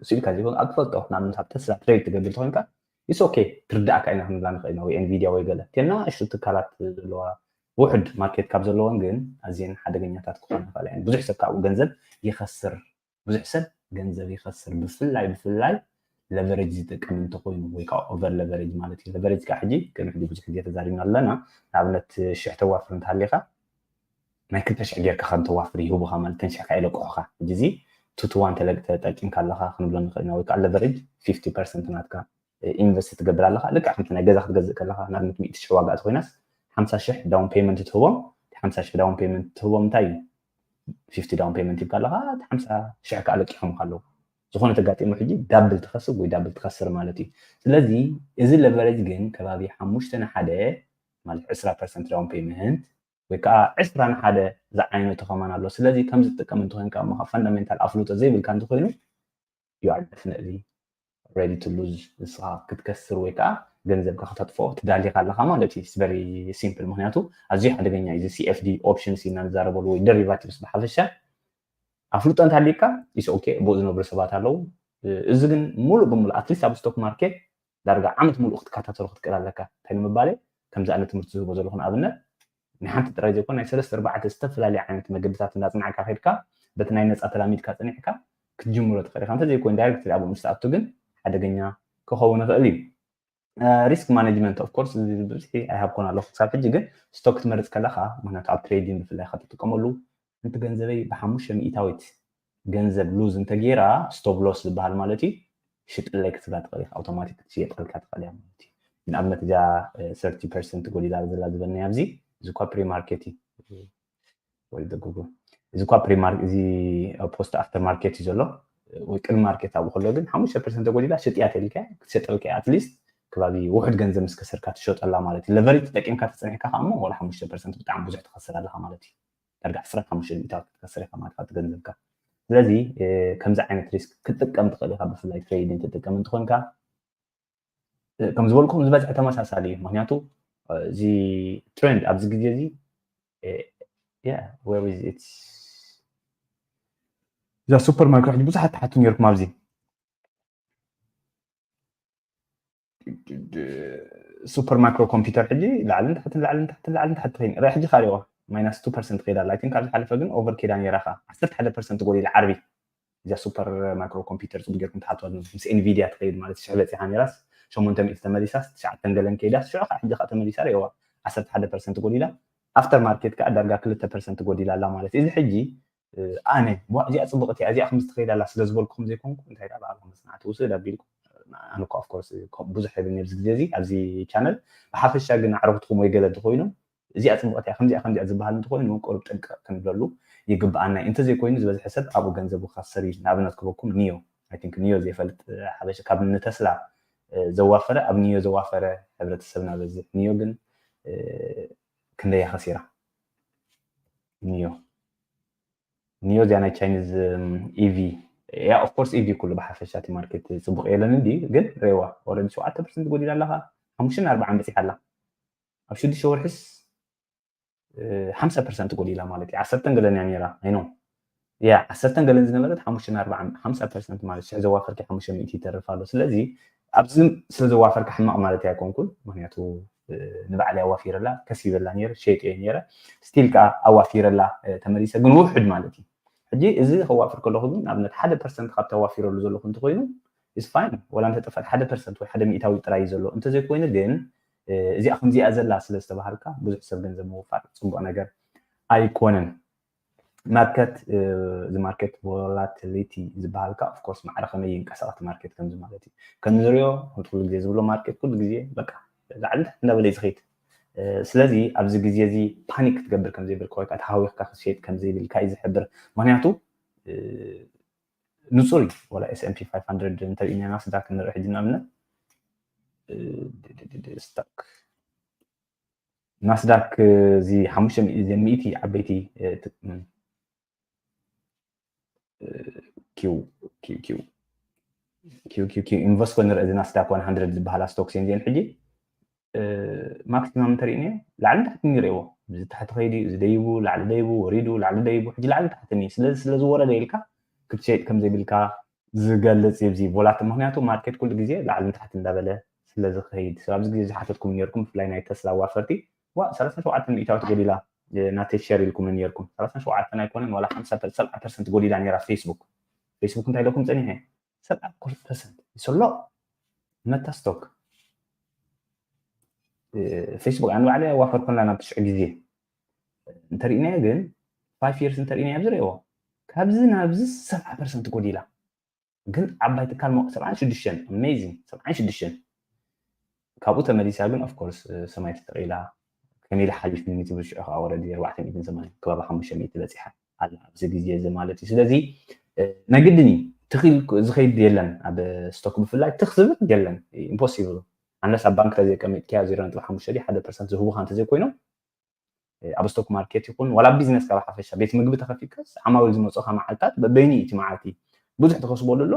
ስኢልካ ዘይኮን ኣብ ትፈልጦ ንኣብነት ኣብ ተስላ trade ትገብር ተኮይንካ it's okay ትርዳእካ ኢና ክንብላ ንኽእል ኢና ወይ Nvidia ወይ ገለ እተን ንኣሽቱ ትካላት ዘለዋ ውሕድ market cap ዘለወን ግን ኣዝየን ሓደገኛታት ክኾና ይኽእላ እየን። ብዙሕ ሰብ ካብኡ ገንዘብ ይኸስር፣ ብዙሕ ሰብ ገንዘብ ይኸስር። ብፍላይ ብፍላይ leverage ዝጥቀም እንተኮይኑ ወይ ከዓ over leverage ማለት እዩ። Leverage ከዓ ሕጂ ቅድሚ ሕጂ ብዙሕ ግዜ ተዛሪብና ኣለና። ንኣብነት ሽሕ ተዋፍር እንተሃሊካ ናይ ክልተ ሽሕ ጌርካ ከም ተዋፍር ይህቡኻ ማለት እተን ሽሕካ ይለቅሑኻ። ሕጂ እዚ two to one ተጠቂምካ ኣለኻ ክንብሎ ንኽእል ኢና። ወይ ከዓ leverage fifty percent ናትካ invest ትገብር ኣለኻ። ልክዕ ከምቲ ናይ ገዛ ክትገዝእ ከለኻ ንኣብነት ሚእቲ ሽሕ ዋጋ እንተኮይናስ ሓምሳ ሽሕ down payment ትህቦም። ሓምሳ ሽሕ down payment ትህቦም እንታይ እዩ? fifty down payment ሂብካ ኣለኻ፣ ሓምሳ ሽሕ ከዓ ለቂሖም ኣለዉ። ዝኾነ ተጋጢሙ ሕጂ double ትኸስብ ወይ double ትኸስር ማለት እዩ። ስለዚ እዚ leverage ግን ከባቢ ሓሙሽተ ንሓደ ማለት ዕስራ percent down payment ወይ ከዓ ዕስራ ንሓደ ዝዓይነቱ ከማን ኣሎ። ስለዚ ከምዚ ትጥቀም እንተኮይንካ እሞ ካብ fundamental ኣፍልጦ ዘይብልካ እንተኮይኑ you are definitely ready to lose ንስኻ ክትከስር ወይ ከዓ ገንዘብካ ከተጥፍኦ ትዳሊካ ኣለካ ማለት እዩ። It's very simple ምክንያቱ ኣዝዩ ሓደገኛ እዩ። እዚ C F D options ኢና ንዛረበሉ ወይ derivatives ብሓፈሻ ኣፍልጦ እንተሃልዩካ it's okay ብኡ ዝነብሩ ሰባት ኣለዉ። እዚ ግን ሙሉእ ብሙሉእ at least ኣብ stock market ዳርጋ ዓመት ሙሉእ ክትከታተሎ ክትክእል ኣለካ። እንታይ ንምባለይ ከምዚ ኣነ ትምህርቲ ዝህቦ ዘለኹ ንኣብነት ናይ ሓንቲ ጥራይ ዘይኮነ ናይ ሰለስተ ኣርባዕተ ዝተፈላለዩ ዓይነት መገድታት እንዳፅናዕካ ከድካ በቲ ናይ ነፃ ተላሚድካ ፀኒዕካ ክትጅምሮ ትኽእል ኢኻ። እንተዘይኮይኑ directly ኣብኡ ምስ ትኣቱ ግን ሓደገኛ ክኸውን ይኽእል እዩ። Risk management of course ብብዝሒ ኣይሃብኮን ኣለኹ ክሳብ ሕጂ፣ ግን stock ክትመርፅ ከለኻ ምክንያቱ ኣብ trading ብፍላይ ካብ ትጥቀመሉ ሓንቲ ገንዘበይ ብሓሙሽተ ሚእታዊት ገንዘብ lose እንተጌራ stop loss ዝበሃል ማለት እዩ ሽጥለይ ክትብላ ትኽእል ኢኻ። Automatic ክትሽየጠልካ ትኽእል እያ ማለት እዩ። ንኣብነት እዚኣ thirty percent ጎዲላ ዘላ ዝበልናያ ኣብዚ እዚ እኳ pre market እዩ ወይ ደጉጉ እዚ እኳ pre market እዚ post after market እዩ ዘሎ ወይ ቅድሚ market ኣብኡ ከሎ ግን ሓሙሽተ percent ተጎዲላ ሽጥያ ተሊካ ክትሸጠልካ at least ከባቢ ውሕድ ገንዘብ ምስ ከሰርካ ትሸጠላ ማለት እዩ። Leverage ተጠቂምካ ተፀኒሕካ ከዓ እሞ ወላ ሓሙሽተ percent ብጣዕሚ ብዙሕ ትኸስር ኣለካ ማለት እዩ። ዳርጋ ዕስራን ሓሙሽተን ሚእታዊት ክትከስር ኢኻ ማለት ካብቲ ገንዘብካ። ስለዚ ከምዚ ዓይነት risk ክትጥቀም ትኽእል ኢኻ ብፍላይ trading ትጥቀም እንትኾንካ ከም ዝበልኩም ዝበዝሐ ተመሳሳሊ እዩ። ምክንያቱ እዚ trend ኣብዚ ግዜ እዚ እዛ super micro ሕጂ ብዙሓት ትሓቱ ነርኩም ኣብዚ super micro computer ሕጂ ላዕልን ታሕትን ላዕልን ታሕትን ላዕልን ታሕቲ ትኸይድ ራ ሕጂ ካሪዋ minus two percent ትኸይድ ኣላ። I think ካብ ዝሓለፈ ግን over ኬዳ ነራ ካ ዓሰርተ ሓደ percent ጎዲላ ዓርቢ እዛ super micro computer ጽቡቅ ጌርኩም ትሓትዋ ምስ Nvidia ትኸይድ ማለት ሽሕ በጺሓ ነራስ ሸሞንተ ሚእቲ ተመሊሳስ ትሽዓተ ገለን ከይዳስ ሽዑ ከዓ ሕጂ ከዓ ተመሊሳ ሪዋ ዓሰርተ ሓደ percent ጎዲላ after market ከዓ ዳርጋ ክልተ percent ጎዲላ ኣላ ማለት እዚ ሕጂ ኣነ እዚኣ ጽቡቅቲ እያ እዚኣ ከምዚ ትኸይድ ኣላ ስለ ዝበልኩም ዘይኮንኩ እንታይ ዳ በዓልኩም መጽናዕቲ ውስድ ኣቢልኩም ኣነ እኮ of course ብዙሕ ይብል ኣብዚ ግዜ እዚ ኣብዚ channel ብሓፈሻ ግን ኣዕሩኽትኩም ወይ ገለ እንተኮይኑ እዚኣ ጽቡቅቲ እያ ከምዚኣ ከምዚኣ ዝበሃል እንተኮይኑ ቁሩብ ጥንቅቅ ክንብለሉ ይግብኣና እዩ። እንተዘይኮይኑ ዝበዝሐ ሰብ ኣብኡ ገንዘቡ ክኸስር እዩ። ንኣብነት ክበኩም ኒዮ I think ኒዮ ዘይፈልጥ ሓበሻ ካብ ንተስላ ዘዋፈረ ኣብ ኒዮ ዘዋፈረ ሕብረተሰብና በዝሕ። ኒዮ ግን ክንደያ ከሲራ ኒዮ ኒዮ እዚኣ ናይ Chinese EV እያ። Of course EV ኩሉ ብሓፈሻ እቲ market ጽቡቅ የለን እንዲ ግን ሬዋ already ሸውዓተ percent ጎዲላ ኣለካ ሓሙሽተን ኣርባዓን በጺሓ ኣላ ኣብ ሽዱሽተ ወርሕስ ሓምሳ percent ጎዲላ ማለት እዩ። ዓሰርተን ገለን እያ ነራ I know እያ ዓሰርተን ገለን ዝነበረት ሓሙሽተን ኣርባዓን ሓምሳ percent ማለት ሽሕ ዘዋፈርኪ ሓሙሽተ ሚእቲ ይተርፍ ኣሎ። ስለዚ ኣብዚ ስለ ዘዋፈርካ ሕማቅ ማለት ኣይኮንኩን ምክንያቱ ንባዕለይ ኣዋፊረላ ከሲበላ ነረ ሸይጠዮ ነረ still ከዓ ኣዋፊረላ ተመሊሰ ግን ውሕድ ማለት እዩ። ሕጂ እዚ ከዋፍር ከለኹ ግን ንኣብነት ሓደ percent ካብ ተዋፊረሉ ዘለኹ እንተኮይኑ is fine ወላ እንተጠፈት ሓደ percent ወይ ሓደ ሚእታዊ ጥራይ እዩ ዘሎ እንተዘይኮይኑ ግን እዚኣ ከምዚኣ ዘላ ስለ ዝተባሃልካ ብዙሕ ሰብ ገንዘብ ምውፋር ፅቡቅ ነገር ኣይኮነን። ማርኬት እዚ ማርኬት ቮላቲሊቲ ዝበሃል ከዓ ኦፍኮርስ ማዕረ ከመይ ይንቀሳቐስ ማርኬት ከምዚ ማለት እዩ። ከምንሪኦ ከምቲ ኩሉ ግዜ ዝብሎ ማርኬት ኩሉ ግዜ በቃ ላዕሊ እንዳበለ እዩ ዝኸይድ። ስለዚ ኣብዚ ግዜ እዚ ፓኒክ ክትገብር ከምዘይብልካ ወይ ከዓ ተሃዊኽካ ክትሸይጥ ከምዘይብልካ እዩ ዝሕብር። ምክንያቱ ንፁር እዩ። ወላ S and P five hundred እንተሪእና ናስዳክ ንርኢ ሕጂ ንኣብነት ስታክ ናስዳክ እዚ ሓሙሽተ ሚእቲ ዓበይቲ ኪው ኪው ኪው ኢንቨስኮ ንርኢ እዚ ናስዳክ one hundred ዝበሃላ ስቶክስ እየን እዚአን ሕጂ ማክሲማም እንተሪእኒ ላዕሊ ታሕቲ ይርእዎ እዚ ታሕቲ ከይዲ እዚ ደይቡ ላዕሊ ደይቡ ወሪዱ ላዕሊ ደይቡ ሕጂ ላዕሊ ታሕቲ ስለዚ ስለዝወረደ ኢልካ ክትሸይጥ ከምዘይብልካ ዝገልፅ እዚ ቮላቲል ምክንያቱ ማርኬት ኩሉ ግዜ ላዕሊ ታሕቲ እንዳበለ ስለዝኸይድ ኣብዚ ግዜ ዝሓተትኩም ነርኩም ብፍላይ ናይ ተስላ ዋፈርቲ ዋ ሰላሳ ሸውዓተ ሚእታዊት ጎዲላ ናተይ ሸር ኢልኩም ነርኩም ሰላሳ ሸውዓተ ኣይኮነን ዋላ ሓምሳ ሰብዓ ፐርሰንት ጎዲላ ነራ ፌስቡክ ፌስቡክ እንታይ ኢለኩም ፀኒሐ ሰብዓ ፐርሰንት ይሰሎ መታ ስቶክ ፌስቡክ ኣነ ባዕለ ዋፈርኩና ናብ ትሽዑ ግዜ እንተሪእናዮ ግን five years እንተሪእናዮ ኣብዚ ርእዎ ካብዚ ናብዚ ሰብዓ ፐርሰንት ጎዲላ ግን ዓባይ ትካል ሞ ሰብዓን ሽዱሽተን amazing ሰብዓን ሽዱሽተን ካብኡ ተመሊሳ ግን ኦፍኮርስ ሰማይ ተተቂላ ከመይ ኢለ ሓሊፍኒ ትብል ሽዑ ከዓ ወረዲ ኣርባዕተ ሚእትን ሰማንያን ከባቢ ሓሙሽተ ሚእቲ በፂሓ ኣላ ኣብዚ ግዜ እዚ ማለት እዩ ስለዚ ናይ ግድን እዩ ትኽል ዝኸይድ የለን ኣብ ስቶክ ብፍላይ ትኽ ዝብል የለን ኢምፖሲብል ኣነስ ኣብ ባንክ ተዘይቀሚጥክያ ዜሮ ነጥቢ ሓሙሽተ ሓደ ፐርሰንት ዝህቡኻ እንተዘይኮይኖም ኣብ ስቶክ ማርኬት ይኹን ዋላ ቢዝነስ ካብ ሓፈሻ ቤት ምግቢ ተኸፊትካስ ዓማዊል ዝመፁኻ መዓልታት በበይኑ እዩ እቲ መዓልቲ ብዙሕ ትኸስበሉ ኣሎ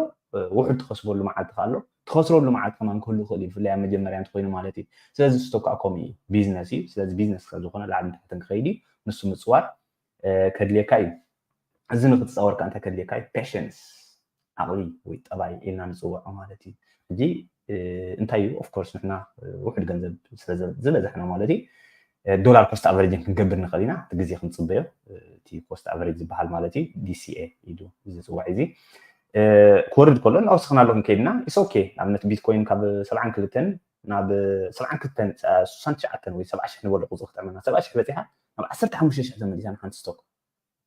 ውሑድ ትኸስበሉ መዓልቲ ከ ኣሎ ትኸስረሉ መዓልቲ ከማን ክህሉ ይኽእል እዩ ብፍላይ ኣብ መጀመርያ እንተኮይኑ ማለት እዩ ስለዚ ስቶክ ከዓ ከምኡ እዩ ቢዝነስ እዩ ስለዚ ቢዝነስ ከዝኾነ ላዕሊ ንታሕትን ክኸይድ እዩ ንሱ ምፅዋር ከድልየካ እዩ እዚ ንክትፃወር ከዓ እንታይ ከድልየካ እዩ ፔሽንስ ዓቕሊ ወይ ጠባይ ኢልና ንፅውዖ ማለት እዩ ሕጂ እንታይ እዩ ኦፍኮርስ ንሕና ውሕድ ገንዘብ ዝበዛሕና ማለት እዩ ዶላር ኮስት ኣቨሬጅን ክንገብር ንኽእል ኢና እቲ ግዜ ክንፅበዮ እቲ ኮስት ኣቨሬጅ ዝበሃል ማለት እዩ DCA ኢሉ ዝፅዋዕ እዚ ክወርድ ከሎ እናወሰኽናለኹም ከይድና ኢስ ኦኬ ኣብነት ቢትኮይን ካብ ሰብዓን ክልተን ናብ ሰብዓን ክልተን ስሳን ትሽዓተን ወይ ሰብዓ ሽሕ ንበሎ ቁፅሪ ክጥዕመና ሰብዓ ሽሕ በፂሓ ናብ ዓሰርተ ሓሙሽተ ሽሕ ተመሊሳ ንሓንቲ ስቶክ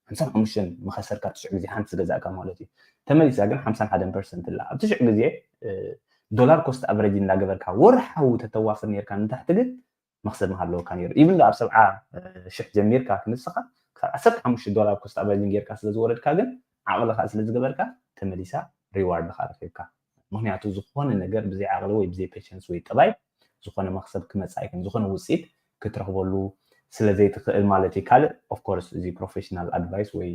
ሓምሳን ሓሙሽተን መኸሰርካ ትሽዑ ግዜ ሓንቲ ዝገዛእካ ማለት እዩ ተመሊሳ ግን ሓምሳን ሓደን ፐርሰንት ላ ኣብ ትሽዑ ግዜ ዶላር ኮስት ኣቨሬጅ እንዳገበርካ ወርሓዊ ተተዋፍር ነርካ ንታሕቲ ግን መክሰብ ምሃለወካ ነይሩ ኢቭን ኣብ ሰብዓ ሽሕ ጀሚርካ ክንስኻ ክሳብ ዓሰርተ ሓሙሽተ ዶላር ኮስት ኣቨሬጅ ጌርካ ስለ ዝወረድካ ግን ዓቕልኻ ስለ ዝገበርካ ተመሊሳ ሪዋርድኻ ረኪብካ ምክንያቱ ዝኾነ ነገር ብዘይ ዓቕሊ ወይ ብዘይ ፔሽንስ ወይ ጠባይ ዝኾነ መክሰብ ክመፅእ ኣይኮን ዝኾነ ውፅኢት ክትረኽበሉ ስለ ዘይትኽእል ማለት እዩ ካልእ ኦፍኮርስ እዚ ፕሮፌሽናል ኣድቫይስ ወይ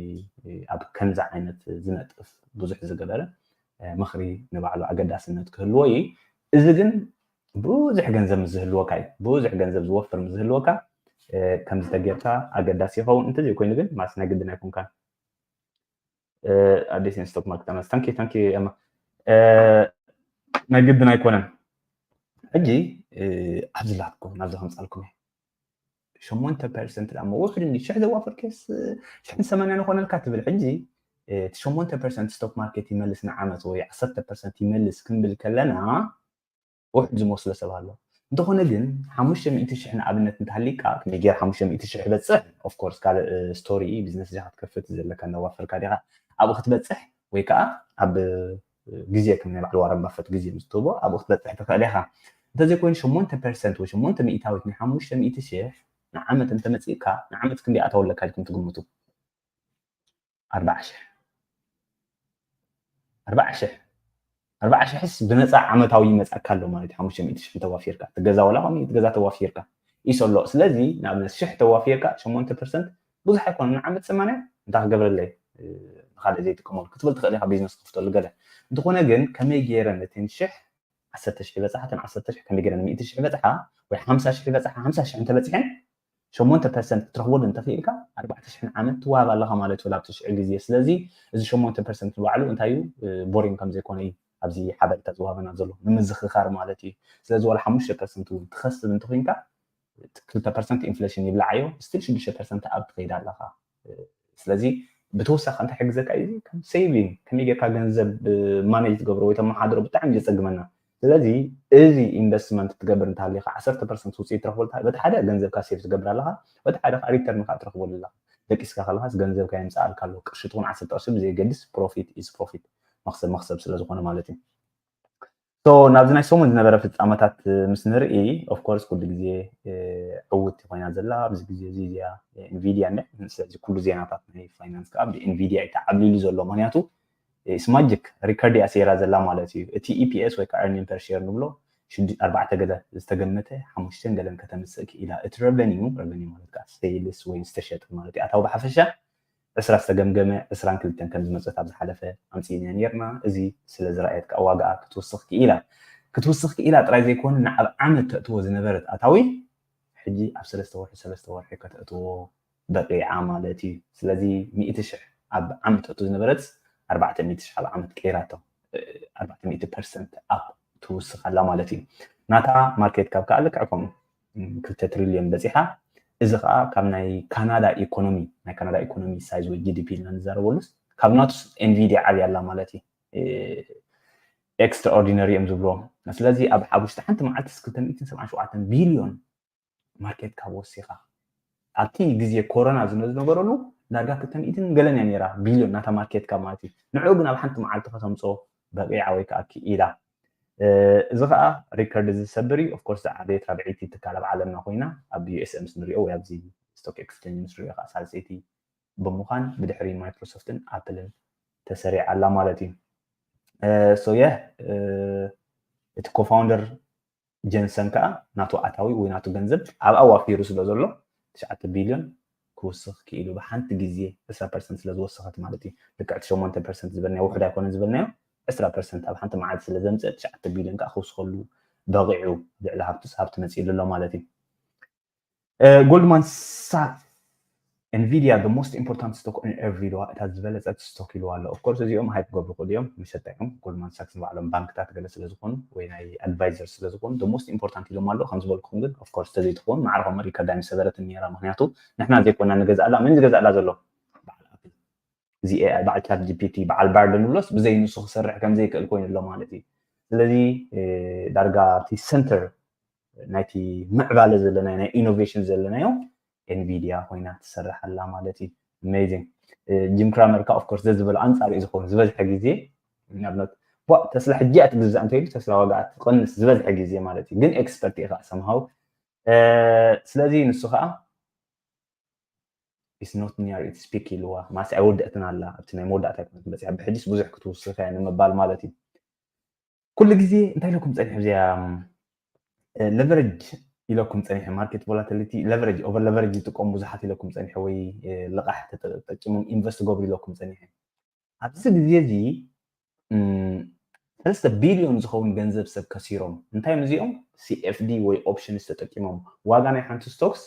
ኣብ ከምዚ ዓይነት ዝነጥፍ ብዙሕ ዝገበረ ምኽሪ ንባዕሉ ኣገዳስነት ክህልዎ እዩ እዚ ግን ብዙሕ ገንዘብ ምስ ዝህልወካ እዩ ብዙሕ ገንዘብ ዝወፍር ምስ ዝህልወካ ከምዚ ተጌርካ ኣገዳሲ ይኸውን እንተዘይኮይኑ ግን ማለት ናይ ግድን ኣይኮንካን ኣዲስ ስቶክ ማርኬት ኣናስ ታንኪ ታንኪ ናይ ግድን ኣይኮነን ሕጂ ኣብዚ ላትኩም ናብዚ ከምፃልኩም እየ ሸሞንተ ፐርሰንት ዳ ውሕድ እንዲ ሽሕ ዘዋፈር ኬስ ሽሕን ሰማንያን ይኮነልካ ትብል ሕጂ እቲ ሸሞንተ ፐርሰንት ስቶክ ማርኬት ይመልስ ንዓመት ወይ ዓሰርተ ፐርሰንት ይመልስ ክንብል ከለና ውሕድ ዝመስሎ ሰብ ኣሎ እንተኾነ ግን ሓሙሽተ ሚእቲ ሽሕ ንኣብነት እንተሃሊካ ከመይ ገይር ሓሙሽተ ሚእቲ ሽሕ ይበፅሕ ኦፍኮርስ ካልእ ስቶሪ ቢዝነስ ዲኻ ክትከፍት ዘለካ እናዋፈርካ ዲኻ ኣብኡ ክትበፅሕ ወይ ከዓ ኣብ ግዜ ከም ናይ ባዕሉ ዋረን ባፈት ግዜ ምስ ትህቦ ኣብኡ ክትበፅሕ ትኽእል ኢኻ እንተዘይኮይኑ ሸሞንተ ፐርሰንት ወይ ሸሞንተ ሚእታዊት ናይ ሓሙሽተ ሚእቲ ሽሕ ንዓመት እንተመፂእካ ንዓመት ክንደይ ኣታዊ ኣለካ ኢልኩም ትግምቱ ኣርባዓ ሽሕ ኣርባዓ ሽሕ ኣርባዓ ሽሕስ ብነፃ ዓመታዊ ይመፃካ ኣሎ ማለት ሓሙሽተ ሚእቲ ሽሕ እንተዋፊርካ ትገዛ ወላ ከምኡ ትገዛ ተዋፊርካ ይሰሎ ስለዚ ንኣብነት ሽሕ ተዋፊርካ ሸሞንተ ፐርሰንት ብዙሕ ኣይኮነ ንዓመት ሰማንያ እንታይ ክገብረለይ ንካልእ ዘይጥቀመሉ ክትብል ትኽእል ኢካ ቢዝነስ ክፍተሉ ገለ እንተኾነ ግን ከመይ ገይረ ነተን ሽሕ ዓሰርተ ሽሕ ይበፅሓ እተን ዓሰርተ ሽሕ ከመይ ገይረ ንሚእቲ ሽሕ ይበፅሓ ወይ ሓምሳ ሽሕ ይበፅሓ ሓምሳ ሽሕ እንተበፅሐን ሸሞንተ ፐርሰንት ክትረኽበሉ እንተኽኢልካ ኣርባዕተ ሽሕን ዓመት ትዋሃብ ኣለኻ ማለት እዩ ላብቲ ሽዑ ግዜ ስለዚ እዚ ሸሞንተ ፐርሰንት ንባዕሉ እንታይ እዩ ቦሪንግ ከም ዘይኮነ እዩ ኣብዚ ሓበሬታ ዝዋሃበና ዘሎ ንምዝኽኻር ማለት እዩ ስለዚ ዋላ ሓሙሽተ ፐርሰንት እውን ትኸስብ እንተኮይንካ ክልተ ፐርሰንት ኢንፍሌሽን ይብልዓዮ ስቲል ሽዱሽተ ፐርሰንት ኣብ ትኸይድ ኣለኻ ስለዚ ብተወሳኺ እንታይ ሕግዘካ እዩ ከም ሴቪንግ ከመይ ጌርካ ገንዘብ ማኔጅ ትገብሮ ወይ ተመሓድሮ ብጣዕሚ ዘፀግመና ስለዚ እዚ ኢንቨስትመንት ትገብር እንተሃሊካ ዓሰርተ ፐርሰንት ውፅኢት ትረክበሉ በቲ ሓደ ገንዘብካ ሴቭ ትገብር ኣለካ በቲ ሓደ ከዓ ሪተርን ከዓ ትረክበሉ ኣለካ ደቂስካ ከለኻስ ገንዘብ ከየምፅኣልካ ኣሎ። ቅርሺ ትኹን ዓሰርተ ቅርሺ ብዘየገድስ profit is profit፣ መክሰብ መክሰብ ስለ ዝኾነ ማለት እዩ። So ናብዚ ናይ ሰሙን ዝነበረ ፍፃመታት ምስ ንርኢ of course ኩሉ ግዜ ዕውት ኮይና ዘላ ኣብዚ ግዜ እዚ እዚኣ Nvidia እንደ ስለዚ ኩሉ ዜናታት ናይ ፋይናንስ ከዓ ብ Nvidia እዩ ተዓብሊሉ ዘሎ። ምክንያቱ it's magic፣ record እያ ሰይራ ዘላ ማለት እዩ። እቲ EPS ወይ ከዓ earning per share ንብሎ ኣርባዕተ ገለ ዝተገመተ ሓሙሽተን ገለን ከተምፅእ ክኢላ። እቲ revenue፣ revenue ማለት ከዓ sales ወይ ዝተሸጠ ማለት እዩ። ኣታዊ ብሓፈሻ ዕስራ ዝተገምገመ ዕስራን ክልተን ከም ዝመፀት ኣብ ዝሓለፈ ኣምፂእና ነርና። እዚ ስለ ዝረኣየት ከዓ ዋጋኣ ክትውስኽ ክኢላ። ክትውስኽ ክኢላ ጥራይ ዘይኮነ ንዓብ ዓመት ተእትዎ ዝነበረት ኣታዊ ሕጂ ኣብ ሰለስተ ወርሒ ሰለስተ ወርሒ ከተእትዎ በቂዓ ማለት እዩ። ስለዚ ሚእቲ ሽሕ ኣብ ዓመት ተእትዎ ዝነበረት ኣርባዕተ ሚእቲ ሽሕ ኣብ ዓመት ቀይራቶ። ኣርባዕተ ሚእቲ ፐርሰንት up ትውስኽ ኣላ ማለት እዩ። ናታ market cap ከዓ ልክዕ ከምኡ ክልተ ትሪልዮን በፂሓ። እዚ ከዓ ካብ ናይ ካናዳ ኢኮኖሚ ናይ ካናዳ ኢኮኖሚ size ወይ GDP ኢልና ንዛረበሉስ ካብ ናቱ Nvidia ዓብያ ኣላ ማለት እዩ። Extraordinary እዮም ዝብልዎ። ስለዚ ኣብ ሓሙሽተ ሓንቲ መዓልቲ ክልተ ሚእትን ሰብዓን ሸውዓተን ቢልዮን market cap ወሲኻ ኣብቲ ግዜ ኮሮና ዝነ- ዝነበረሉ ዳርጋ ክልተ ሚእትን ገለን እያ ነይራ ቢልዮን ናታ market cap ማለት እዩ። ንዕኡ ግን ኣብ ሓንቲ መዓልቲ ከተምፅኦ በቂዓ ወይ ከዓ ክኢላ። እዚ ከዓ record ዝሰብር እዩ። Of course ዝዓበየት ራብዐይቲ ትካል ኣብ ዓለምና ኮይና ኣብ US ምስ ንሪኦ ወይ ኣብዚ stock exchange ምስ ንሪኦ ከዓ ሳልሰይቲ ብምዃን ብድሕሪ ማይክሮሶፍትን ኣፕልን ተሰሪዓ ኣላ ማለት እዩ። So yeah እቲ co-founder ጀንሰን ከዓ ናቱ ኣታዊ ወይ ናቱ ገንዘብ ኣብ ኣዋፊሩ ስለ ዘሎ ትሽዓተ ቢልዮን ክውስኽ ክኢሉ ብሓንቲ ግዜ ዕስራ ፐርሰንት ስለ ዝወሰኸት ማለት እዩ። ልክዕ እቲ ሸሞንተ ፐርሰንት ዝበልናዮ ውሑድ ኣይኮነን ዝበልናዮ ዕስራ ፐርሰንት ኣብ ሓንቲ መዓልቲ ስለ ዘምፅእ ትሽዓተ ቢልዮን ከዓ ክውስኸሉ በቂዑ። ልዕሊ ሃብቱስ ሃብቲ መፂሉ ኣሎ ማለት እዩ። ጎልድማን ሳክስ Nvidia the most important stock in every ኢልዋ እታ ዝበለፀት stock ኢልዋ ኣሎ። Of course እዚኦም ሃይፕ ክገብሩ ክእሉ እዮም፣ መሸጣ እዮም። ጎልድማን ሳክስ ንባዕሎም ባንክታት ገለ ስለ ዝኾኑ ወይ ናይ ኣድቫይዘር ስለ ዝኾኑ the most important ኢሎም ኣሎ። ከም ዝበልኩኹም ግን of course ተዘይትኸውን ማዕረ ከምኡ ሪከርድ ኣይምሰበረትን ነይራ። ምክንያቱ ንሕና ዘይኮና ንገዝኣላ፣ መን ዝገዝኣላ ዘሎ? በዓል ኣፕል። እዚ AI በዓል ቻት ጂፒቲ በዓል ባርድ ንብሎስ ብዘይ ንሱ ክሰርሕ ከም ዘይክእል ኮይኑ ኣሎ ማለት እዩ። ስለዚ ዳርጋ ኣብቲ ሰንተር ናይቲ ምዕባለ ዘለናዮ ናይ ኢኖቬሽን ዘለናዮ Nvidia ኮይና ትሰርሕ ኣላ ማለት እዩ። Amazing። ጂም ክራመር ከዓ of course ዘዝበሎ ኣንፃር እዩ ዝኾኑ ዝበዝሐ ግዜ ንኣብነት ቧ ተስላ ሕጂ እያ ትግዛእ እንተይሉ ተስላ ዋጋ ትቐንስ ዝበዝሐ ግዜ ማለት እዩ። ግን ኤክስፐርት እዩ ከዓ somehow። ስለዚ ንሱ ከዓ it's not near its peak ኢልዋ ማለት ኣይወደእትን ኣላ ኣብቲ ናይ መወዳእታ ይኮነት መፅያ ብሕጂስ ብዙሕ ክትውስኽ እያ ንምባል ማለት እዩ። ኩሉ ግዜ እንታይ ኢለኩም ፀኒሑ እዚኣ leverage ኢለኩም ፀኒሐ market volatility leverage over leverage ዝጥቀሙ ብዙሓት ኢለኩም ፀኒሐ ወይ ልቓሕ ተጠቂሞም ኢንቨስት ገብሩ ኢለኩም ፀኒሐ። ኣብዚ ግዜ እዚ ሰለስተ ቢልዮን ዝኸውን ገንዘብ ሰብ ከሲሮም። እንታይ እዮም እዚኦም? CFD ወይ ኦፕሽንስ ተጠቂሞም ዋጋ ናይ ሓንቲ ስቶክስ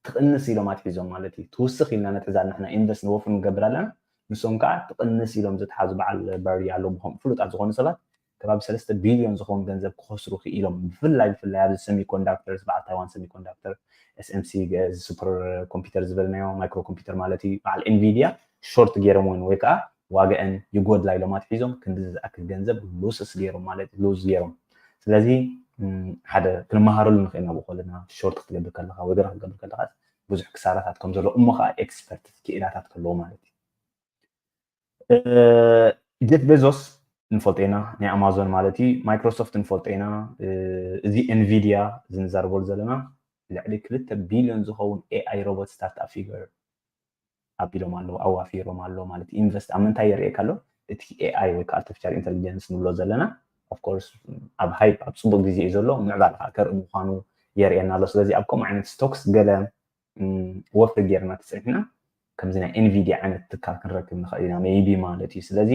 ትቕንስ ኢሎም ኣትሒዞም ማለት እዩ። ትውስኽ ኢልና ነትሕዛ ንሕና ኢንቨስት ንወፍር ንገብር ኣለና። ንሶም ከዓ ትቕንስ ኢሎም ዝተሓዙ በዓል በሪ ኣለዉ ብኸም ፍሉጣት ዝኾኑ ሰባት ከባቢ ሰለስተ ቢልዮን ዝኸውን ገንዘብ ክኸስሩ ክኢሎም። ብፍላይ ብፍላይ ኣብዚ ሰሚኮንዳክተርስ በዓል ታይዋን ሰሚኮንዳክተር SMC ሱፐር ኮምፒውተር ዝበልናዮ ማይክሮ ኮምፒውተር ማለት እዩ በዓል Nvidia ሾርት ገይሮም ወይን ወይ ከዓ ዋጋአን ይጎድላ ኢሎም ኣትሒዞም ክንዲ ዝኣክል ገንዘብ ሉስስ ገይሮም ማለት ሉዝ ገይሮም። ስለዚ ሓደ ክንመሃረሉ ንኽእል ናብ ኮለና ሾርት ክትገብር ከለካ ወይ ገለ ክትገብር ከለካ ብዙሕ ክሳራታት ከም ዘሎ እሞ ከዓ ኤክስፐርት ክኢላታት ከለዎ ማለት እዩ። ጀፍ ቤዞስ ንፈልጦ ኢና ናይ ኣማዞን ማለት እዩ። ማይክሮሶፍት ንፈልጦ ኢና። እዚ Nvidia ዝንዛርበሉ ዘለና ልዕሊ ክልተ ቢልዮን ዝኸውን AI ሮቦት ስታርትኣፕ ፊገር ኣቢሎም ኣለዉ ኣዋፊሮም ኣሎ ማለት ኢንቨስት ኣብ ምንታይ የርእየካ ኣሎ? እቲ AI ወይ ከዓ artificial intelligence ንብሎ ዘለና of course ኣብ ሃይፕ ኣብ ፅቡቅ ግዜ እዩ ዘሎ ምዕባለ ከዓ ከርኢ ምኳኑ የርእየና ኣሎ። ስለዚ ኣብ ከምኡ ዓይነት ስቶክስ ገለ ወፍሪ ጌርና ተፅኒሕና ከምዚ ናይ Nvidia ዓይነት ትካል ክንረክብ ንኽእል ኢና maybe ማለት እዩ። ስለዚ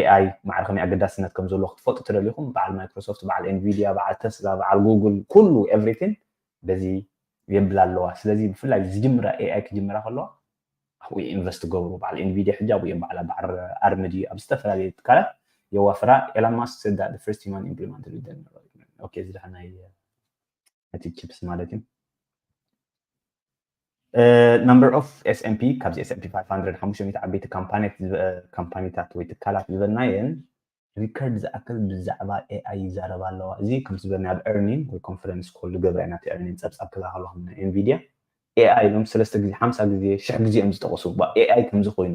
AI ማዕረ ከመይ ኣገዳስነት ከም ዘለዎ ክትፈልጡ ተደሊኹም በዓል ማይክሮሶፍት በዓል Nvidia በዓል ተስላ በዓል ጉግል ኩሉ everything በዚ የብላ ኣለዋ። ስለዚ ብፍላይ ዝጅምራ AI ክጅምራ ከለዋ ኣብኡ ኢንቨስት ገብሩ በዓል Nvidia ሕጂ ኣብኡ እዮም በዓል በዓል ኣርምዲ ኣብ ዝተፈላለዩ ትካላት የዋፍራ። Elon Musk said that the first human implemented okay እዚ ደሓ ናይ እቲ ቺፕስ ማለት እዩ። Number of S&P ካብዚ S&P five hundred ሓሙሽተ ሚእቲ ዓበይቲ ካምፓኒታት ዝበ- ካምፓኒታት ወይ ትካላት ዝበልናየን ሪከርድ ዝኣክል ብዛዕባ AI ይዛረባ ኣለዋ። እዚ ከም ዝበልና ኣብ earning ወይ ኮንፈረንስ ኮል ዝገብራ ኢና እቲ earning ፀብፃብ ክልኣኸሉ ከም Nvidia ኤኣይ ኢሎም ሰለስተ ግዜ ሓምሳ ግዜ ሽሕ ግዜ እዮም ዝጠቕሱ። ኤኣይ ከምዚ ኮይኑ፣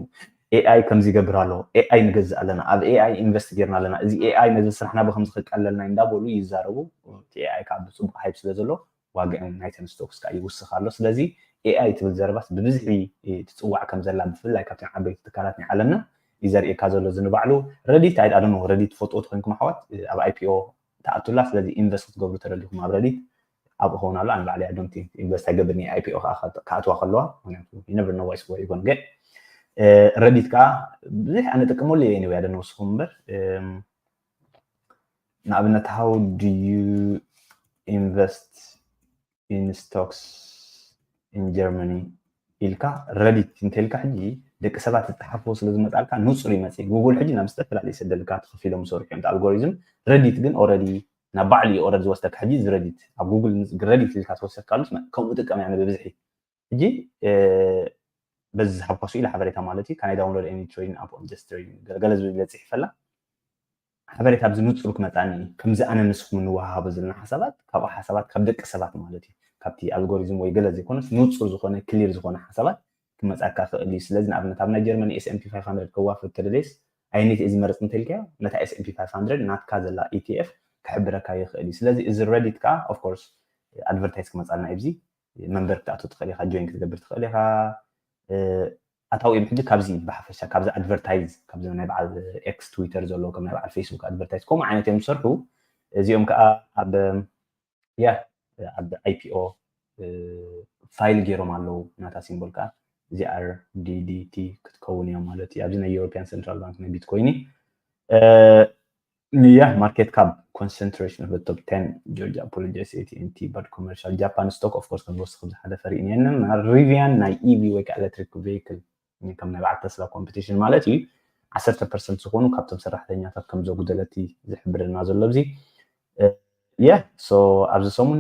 ኤኣይ ከምዚ ይገብር ኣሎ፣ ኤኣይ ንገዝእ ኣለና፣ ኣብ ኤኣይ ኢንቨስት ጌርና ኣለና፣ እዚ ኤኣይ ነዚ ስራሕና ብከምዚ ከቃለልና እንዳበሉ ይዛረቡ። እቲ ኤኣይ ከዓ ብፅቡቅ ሃይፕ ስለ ዘሎ ዋግአን ናይተን ስቶክስ ከዓ ይውስኽ ኣሎ። ስለዚ ኤኣይ ትብል ዘረባስ ብብዝሒ ትፅዋዕ ከም ዘላ ብፍላይ ካብተን ዓበይቲ ትካላት ናይ ዓለምና እዩ ዘርእየካ ዘሎ። እዚ ንባዕሉ ረዲት ኣይ ኣደኖ ረዲት ትፈልጥዎ ተኮይንኩም ኣሕዋት ኣብ ኣይፒኦ ተኣቱላ። ስለዚ ኢንቨስት ክትገብሩ ተደሊኹም ኣብ ረዲት ኣብኡ ክኸውን ኣሎ። ኣነ ባዕለይ ኣዶንቲ ኢንቨስት ኣይገብርን እየ ኣይፒኦ ከዓ ክኣትዋ ከለዋ፣ ምክንያቱ you never know what is going on። ግን ረዲት ከዓ ብዙሕ ኣነ ጥቀመሉ እየ። Anyway ኣደኖ ንስኹም እምበር ንኣብነት how do you invest in stocks in Germany ኢልካ ረዲት እንተልካ ሕጂ ደቂ ሰባት ዝፀሓፍዎ ስለ ዝመፃልካ ንፁር ይመፅእ። ጉግል ሕጂ ናብ ዝተፈላለዩ ሰደልካ ተኸፊሎም ዝሰርሑ እዮም ኣልጎሪዝም። ረዲት ግን ኦረዲ ናብ ባዕሉ እዩ ኦረዲ ዝወስደካ። ሕጂ እዚ ረዲት ኣብ ጉግል ረዲት ኢልካ ተወሰድካሉስ ከምኡ ጥቀም ያነ ብብዝሒ ሕጂ በዚ ዝሃብኳ ስኢል ሓበሬታ ማለት እዩ። ካናይ ዳውንሎድ ኤኒ ትሬዲንግ ኣፕ ኦን ጀስት ትሬዲንግ ገለገለ ዝብል ኢለ ፅሒፈላ ሓበሬታ ኣብዚ ንፁር ክመፃኒ እዩ። ከምዚ ኣነ ንስኹም እንወሃሃቦ ዘለና ሓሳባት ካብኡ ሓሳባት ካብ ደቂ ሰባት ማለት እዩ ካብቲ ኣልጎሪዝም ወይ ገለ ዘይኮነስ ንፁር ዝኾነ ክሊር ዝኾነ ሓሳባት ክመፃካ ክእል እዩ። ስለዚ ንኣብነት ኣብ ናይ ጀርመን S&P five hundred ከዋፍር ተደልየስ ኣይነት እዚ መረፅ እንተልካዮ ነታ S&P five hundred ናትካ ዘላ ኢቲኤፍ ክሕብረካ ይኽእል እዩ። ስለዚ እዚ ረዲት ከዓ ኦፍኮርስ ኣድቨርታይዝ ክመፃልና እዩ። እዚ መንበር ክትኣቱ ትኽእል ኢኻ፣ ጆይን ክትገብር ትኽእል ኢኻ። ኣታዊኦም ሕጂ ካብዚ ብሓፈሻ ካብዚ ኣድቨርታይዝ ካብዚ ናይ በዓል ኤክስ ትዊተር ዘሎ ከም ናይ በዓል ፌስቡክ ኣድቨርታይዝ ከምኡ ዓይነት እዮም ዝሰርሑ። እዚኦም ከዓ ኣብ ያ ኣብ ኣይፒኦ ፋይል ገይሮም ኣለዉ። ናታ ሲምቦል ከዓ ዚኣር ዲዲቲ ክትከውን እዮም ማለት እዩ። ኣብዚ ናይ ዩሮፒያን ሰንትራል ባንክ ናይ ቢትኮይን ያ ማርኬት ካፕ ኮንሰንትሬሽን ኦፍ ቶፕ ቴን ጆርጅ ኣፖሎጂ ኤስኤቲንቲ ባድ ኮመርሻል ጃፓን ስቶክ ኦፍኮርስ ከም ዝወስኽ ዝሓለፈ ርኢን የለን። ሪቪያን ናይ ኢቪ ወይ ከዓ ኤሌክትሪክ ቬይክል ከም ናይ በዓል ተስላ ኮምፒቲሽን ማለት እዩ። ዓሰርተ ፐርሰንት ዝኾኑ ካብቶም ሰራሕተኛታት ከም ዘጉደለት ዝሕብረና ዘሎ ኣብዚ የ ሶ ኣብዚ ሰሙን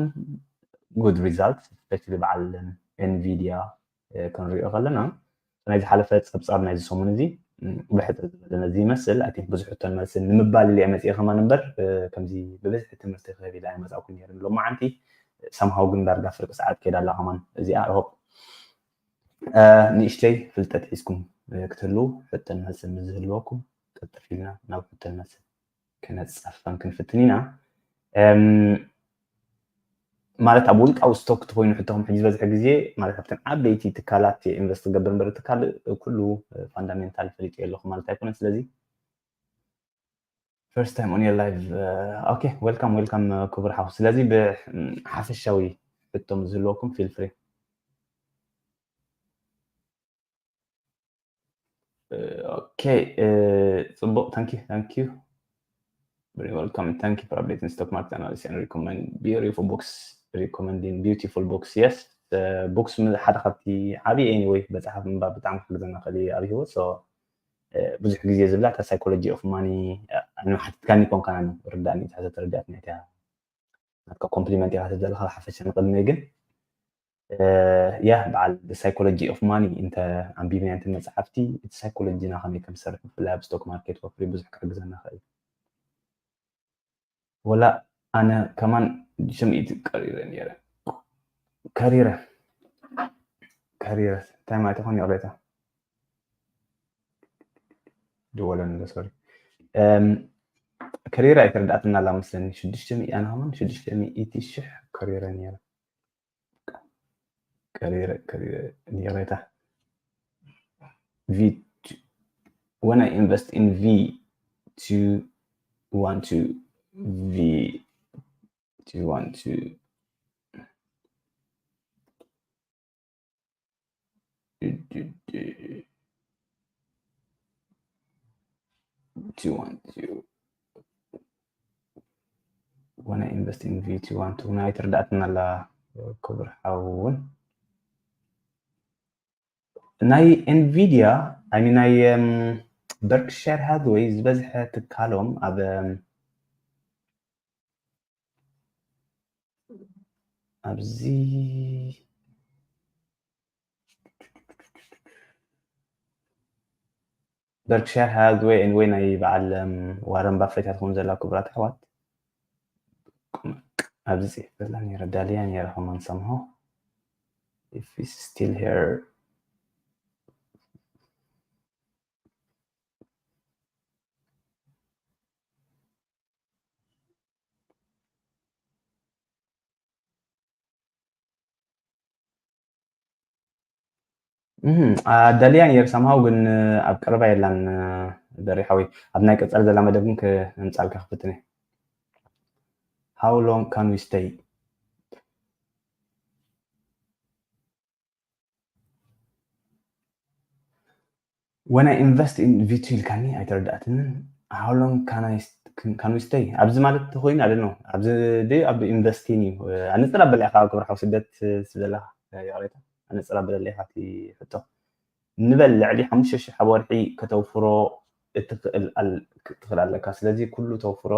ጉድ ሪዛልት ስፔሻሊ በዓል ኤንቪዲያ ክንሪኦ ከለና ናይ ዝሓለፈ ፀብፃብ ናይ ዝሰሙን እዚ ብሕፅር ዝበለ ነዚ ይመስል። ኣይ ቲንክ ብዙሕ ሕቶን መልስን ንምባል ኢለ እየ መፅኤ ከማን እምበር ከምዚ ብብዝሒ ትምህርቲ ክህብ ኢለ ኣይመፃእኩን ነይረ። ሎማዓንቲ ሰምሃው ግን ዳርጋ ፍርቂ ሰዓት ከይዳ ኣላ ከማን እዚኣ። I hope ንእሽተይ ፍልጠት ሒዝኩም ክትህልዉ ሕቶን መልስን ምስ ዝህልወኩም ቀልጠፍ ኢልና ናብ ሕቶን መልስን ክነፃፍፈን ክንፍትን ኢና። ማለት ኣብ ውልቃዊ ስቶክ ተኮይኑ ሕቶኹም ሕጂ ዝበዝሐ ግዜ ማለት ኣብተን ዓበይቲ ትካላት ኢንቨስት ትገብር እምበር ትካል ኩሉ ፋንዳሜንታል ፈሊጡ የለኹ ማለት ኣይኮነን። ስለዚ first time on your live okay welcome welcome ክቡር ሓው። ስለዚ ብሓፈሻዊ ሕቶም ዝህልወኩም feel free okay ፅቡቅ thank you thank you very welcome thank you for updating stock market analysis and recommend beautiful books recommending beautiful books yes books ሓደ ካብቲ ዓብዪ anyway መፅሓፍ ምንባብ ብጣዕሚ ክሕግዘና ክእል ኣብ ህይወት so ብዙሕ ግዜ ዝብላ እታ psychology of money ንሓትትካኒ ኮንካ ርዳእኒ እታ ተረዳእትኒ እቲያ ናትካ ኮምፕሊመንት ኢኻ ትደለኻ ሓፈሻ ንቅድመይ ግን ያ በዓል psychology of money እንተ ኣንቢብና እንተ መፅሓፍቲ እቲ ሳይኮሎጂና ከመይ ከም ዝሰርሕ ብፍላይ ኣብ ስቶክ ማርኬት ወፍሪ ብዙሕ ክሕግዘና ክእል ወላ ኣነ ከማን ሽምኢት ቀሪረ ነይረ ከሪረ ከሪረ እንታይ ማለት ይኾን ይቕሬታ ድወለኒ ዶ ሶሪ ከሪረ ኣይተረዳእትና ኣላ መስለኒ ሽዱሽተ ሚእቲ ኣነ ከማን ሽዱሽተ ሚእቲ ሽሕ ከሪረ ነይረ ከሪረ ከሪረ ይቕሬታ v when I invest in v two one two v two one two two one two when I invest in v two one two ናይ ትርዳእትና ኣላ ክቡር ሓውን ናይ ኤንቪዲያ ኣይ ናይ በርክሸር ሃዝወይ ዝበዝሐ ትካሎም ኣብ ኣብዚ በርክሸር ሃዝወይ ኤንወይ ናይ በዓል ዋረን ባፌት እያ ትኸውን ዘላ ክቡራት ኣሕዋት ኣብዚ ፅሒፍ ዘላ ነረ ዳልያ ነረ ከማን ሰምሆ if he's still here. ኣዳልያ ነይር ሳምሃው ግን ኣብ ቀረባ የላን። በሪ ሓወይ ኣብ ናይ ቀጻሊ ዘላ መደብ ግን ክምጻልካ ክፍትን እየ። How long can we stay? When I invest in V two ኢልካኒ ኣይተረዳእትንን። How long can I can we stay? ኣብዚ ማለት ተኮይኑ ኣደ ነው ኣብዚ ደ ኣብ ኢንቨስቲን እዩ። ኣነፅር ኣበላ ኢኻ ክብሪ ሓው ስደት ዘለካ ይቕሬታ ኣነፅር ኣበለላ ኢኻ እቲ ሕቶ ንበል ልዕሊ ሓሙሽተ ሽሕ ኣብ ወርሒ ከተውፍሮ እትኽእል ኣል- ትኽእል ኣለካ። ስለዚ ኩሉ ተውፍሮ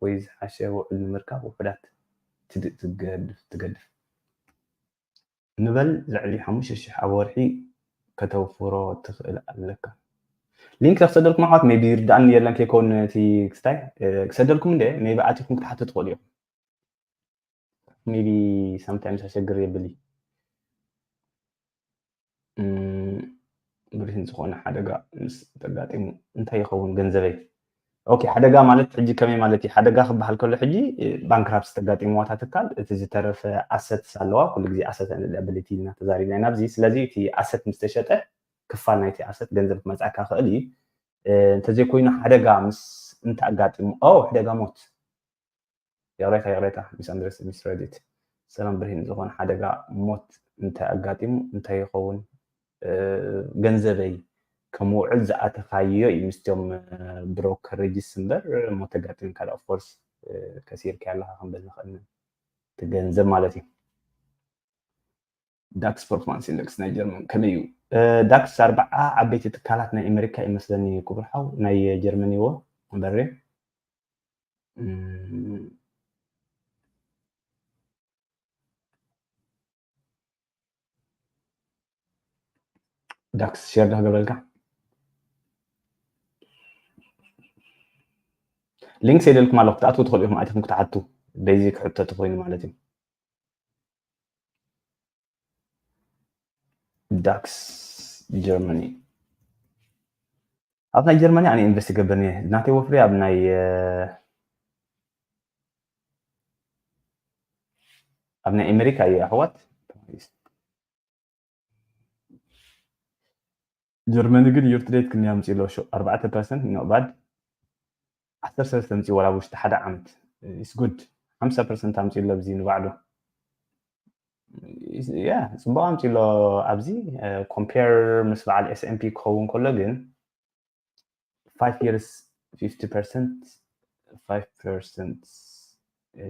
ወይ ዝሓሸ ውዕል ንምርካብ ውሑዳት ትድ- ትገድፍ ትገድፍ ንበል ልዕሊ ሓሙሽተ ሽሕ ኣብ ወርሒ ከተውፍሮ ትኽእል ኣለካ። ሊንክ ክሰደልኩም ኣሕዋት ሜቢ ይርዳእኒ የለን ከይከውን እቲ ክስታይ ክሰደልኩም እንደ ሜቢ ኣቲኹም ክትሓቱ ትኽእሉ ኢኹም። ሜቢ ሳምታይምስ ኣሸግር የብል እዩ። ብሪህን ዝኾነ ሓደጋ ምስ ተጋጢሙ እንታይ ይኸውን ገንዘበይ? ኦኬ ሓደጋ ማለት ሕጂ ከመይ ማለት እዩ? ሓደጋ ክበሃል ከሎ ሕጂ ባንክራፕስ ተጋጢምዋ እታ ትካል እቲ ዝተረፈ ኣሰትስ ኣለዋ። ኩሉ ግዜ ኣሰት ኣቢሊቲ ኢና ተዛሪብና ኢና ኣብዚ። ስለዚ እቲ ኣሰት ምስ ተሸጠ ክፋል ናይቲ ኣሰት ገንዘብ ክመፅኣካ ክእል እዩ። እንተዘይኮይኑ ሓደጋ ምስ እንተ ኣጋጢሙ ኦ ሓደጋ ሞት ይቕሬታ ይቕሬታ ሚስ ኣንድረስ ሚስ ረዲት ሰላም ብርሂን ዝኾነ ሓደጋ ሞት እንታይ ኣጋጢሙ እንታይ ይኸውን ገንዘበይ ከም ውዕል ዝኣተኻዮ እዩ ምስቶም ብሮከሬጅስ እምበር ሞት ኣጋጢሙ ካልእ ኦፍኮርስ ከሲርካ ኣለካ ክንብል ንኽእል እቲ ገንዘብ ማለት እዩ ዳክስ ፐርፎርማንስ ኢንደክስ ናይ ጀርመን ከመይ እዩ ዳክስ ኣርባዓ ዓበይቲ ትካላት ናይ ኣሜሪካ ይመስለኒ ክቡር ሓው ናይ ጀርመን ይዎ በሬ ዳክስ ሸር ዶ ክገብረልካ ሊንክ ሰይደልኩም ኣለኩ ክትኣትዉ ትኽእሉ ኢኹም ኣቲኹም ክትሓቱ ቤዚክ ሕቶ ተኮይኑ ማለት እዩ ዳክስ ጀርመኒ ኣብ ናይ ጀርመኒ ኣነ ኢንቨስት ይገብር እየ ናተይ ወፍሪ ኣብ ናይ ኣብ ናይ ኣሜሪካ እዩ ኣሕዋት ጀርመኒ ግን ዩርትዴት ክንያ ምፅእ ኣሎ ኣርባዕተ ፐርሰንት ኖባድ ዓሰርተ ሰለስተ ምፅእ ወላ ውሽጢ ሓደ ዓመት is good ሓምሳ ፐርሰንት ኣምፅእ ኣሎ ብዚ ንባዕሉ ፅቡቅ ኣምፅእ ኣሎ ኣብዚ ኮምፔር ምስ በዓል S&P ክኸውን ከሎ ግን five years fifty percent five percent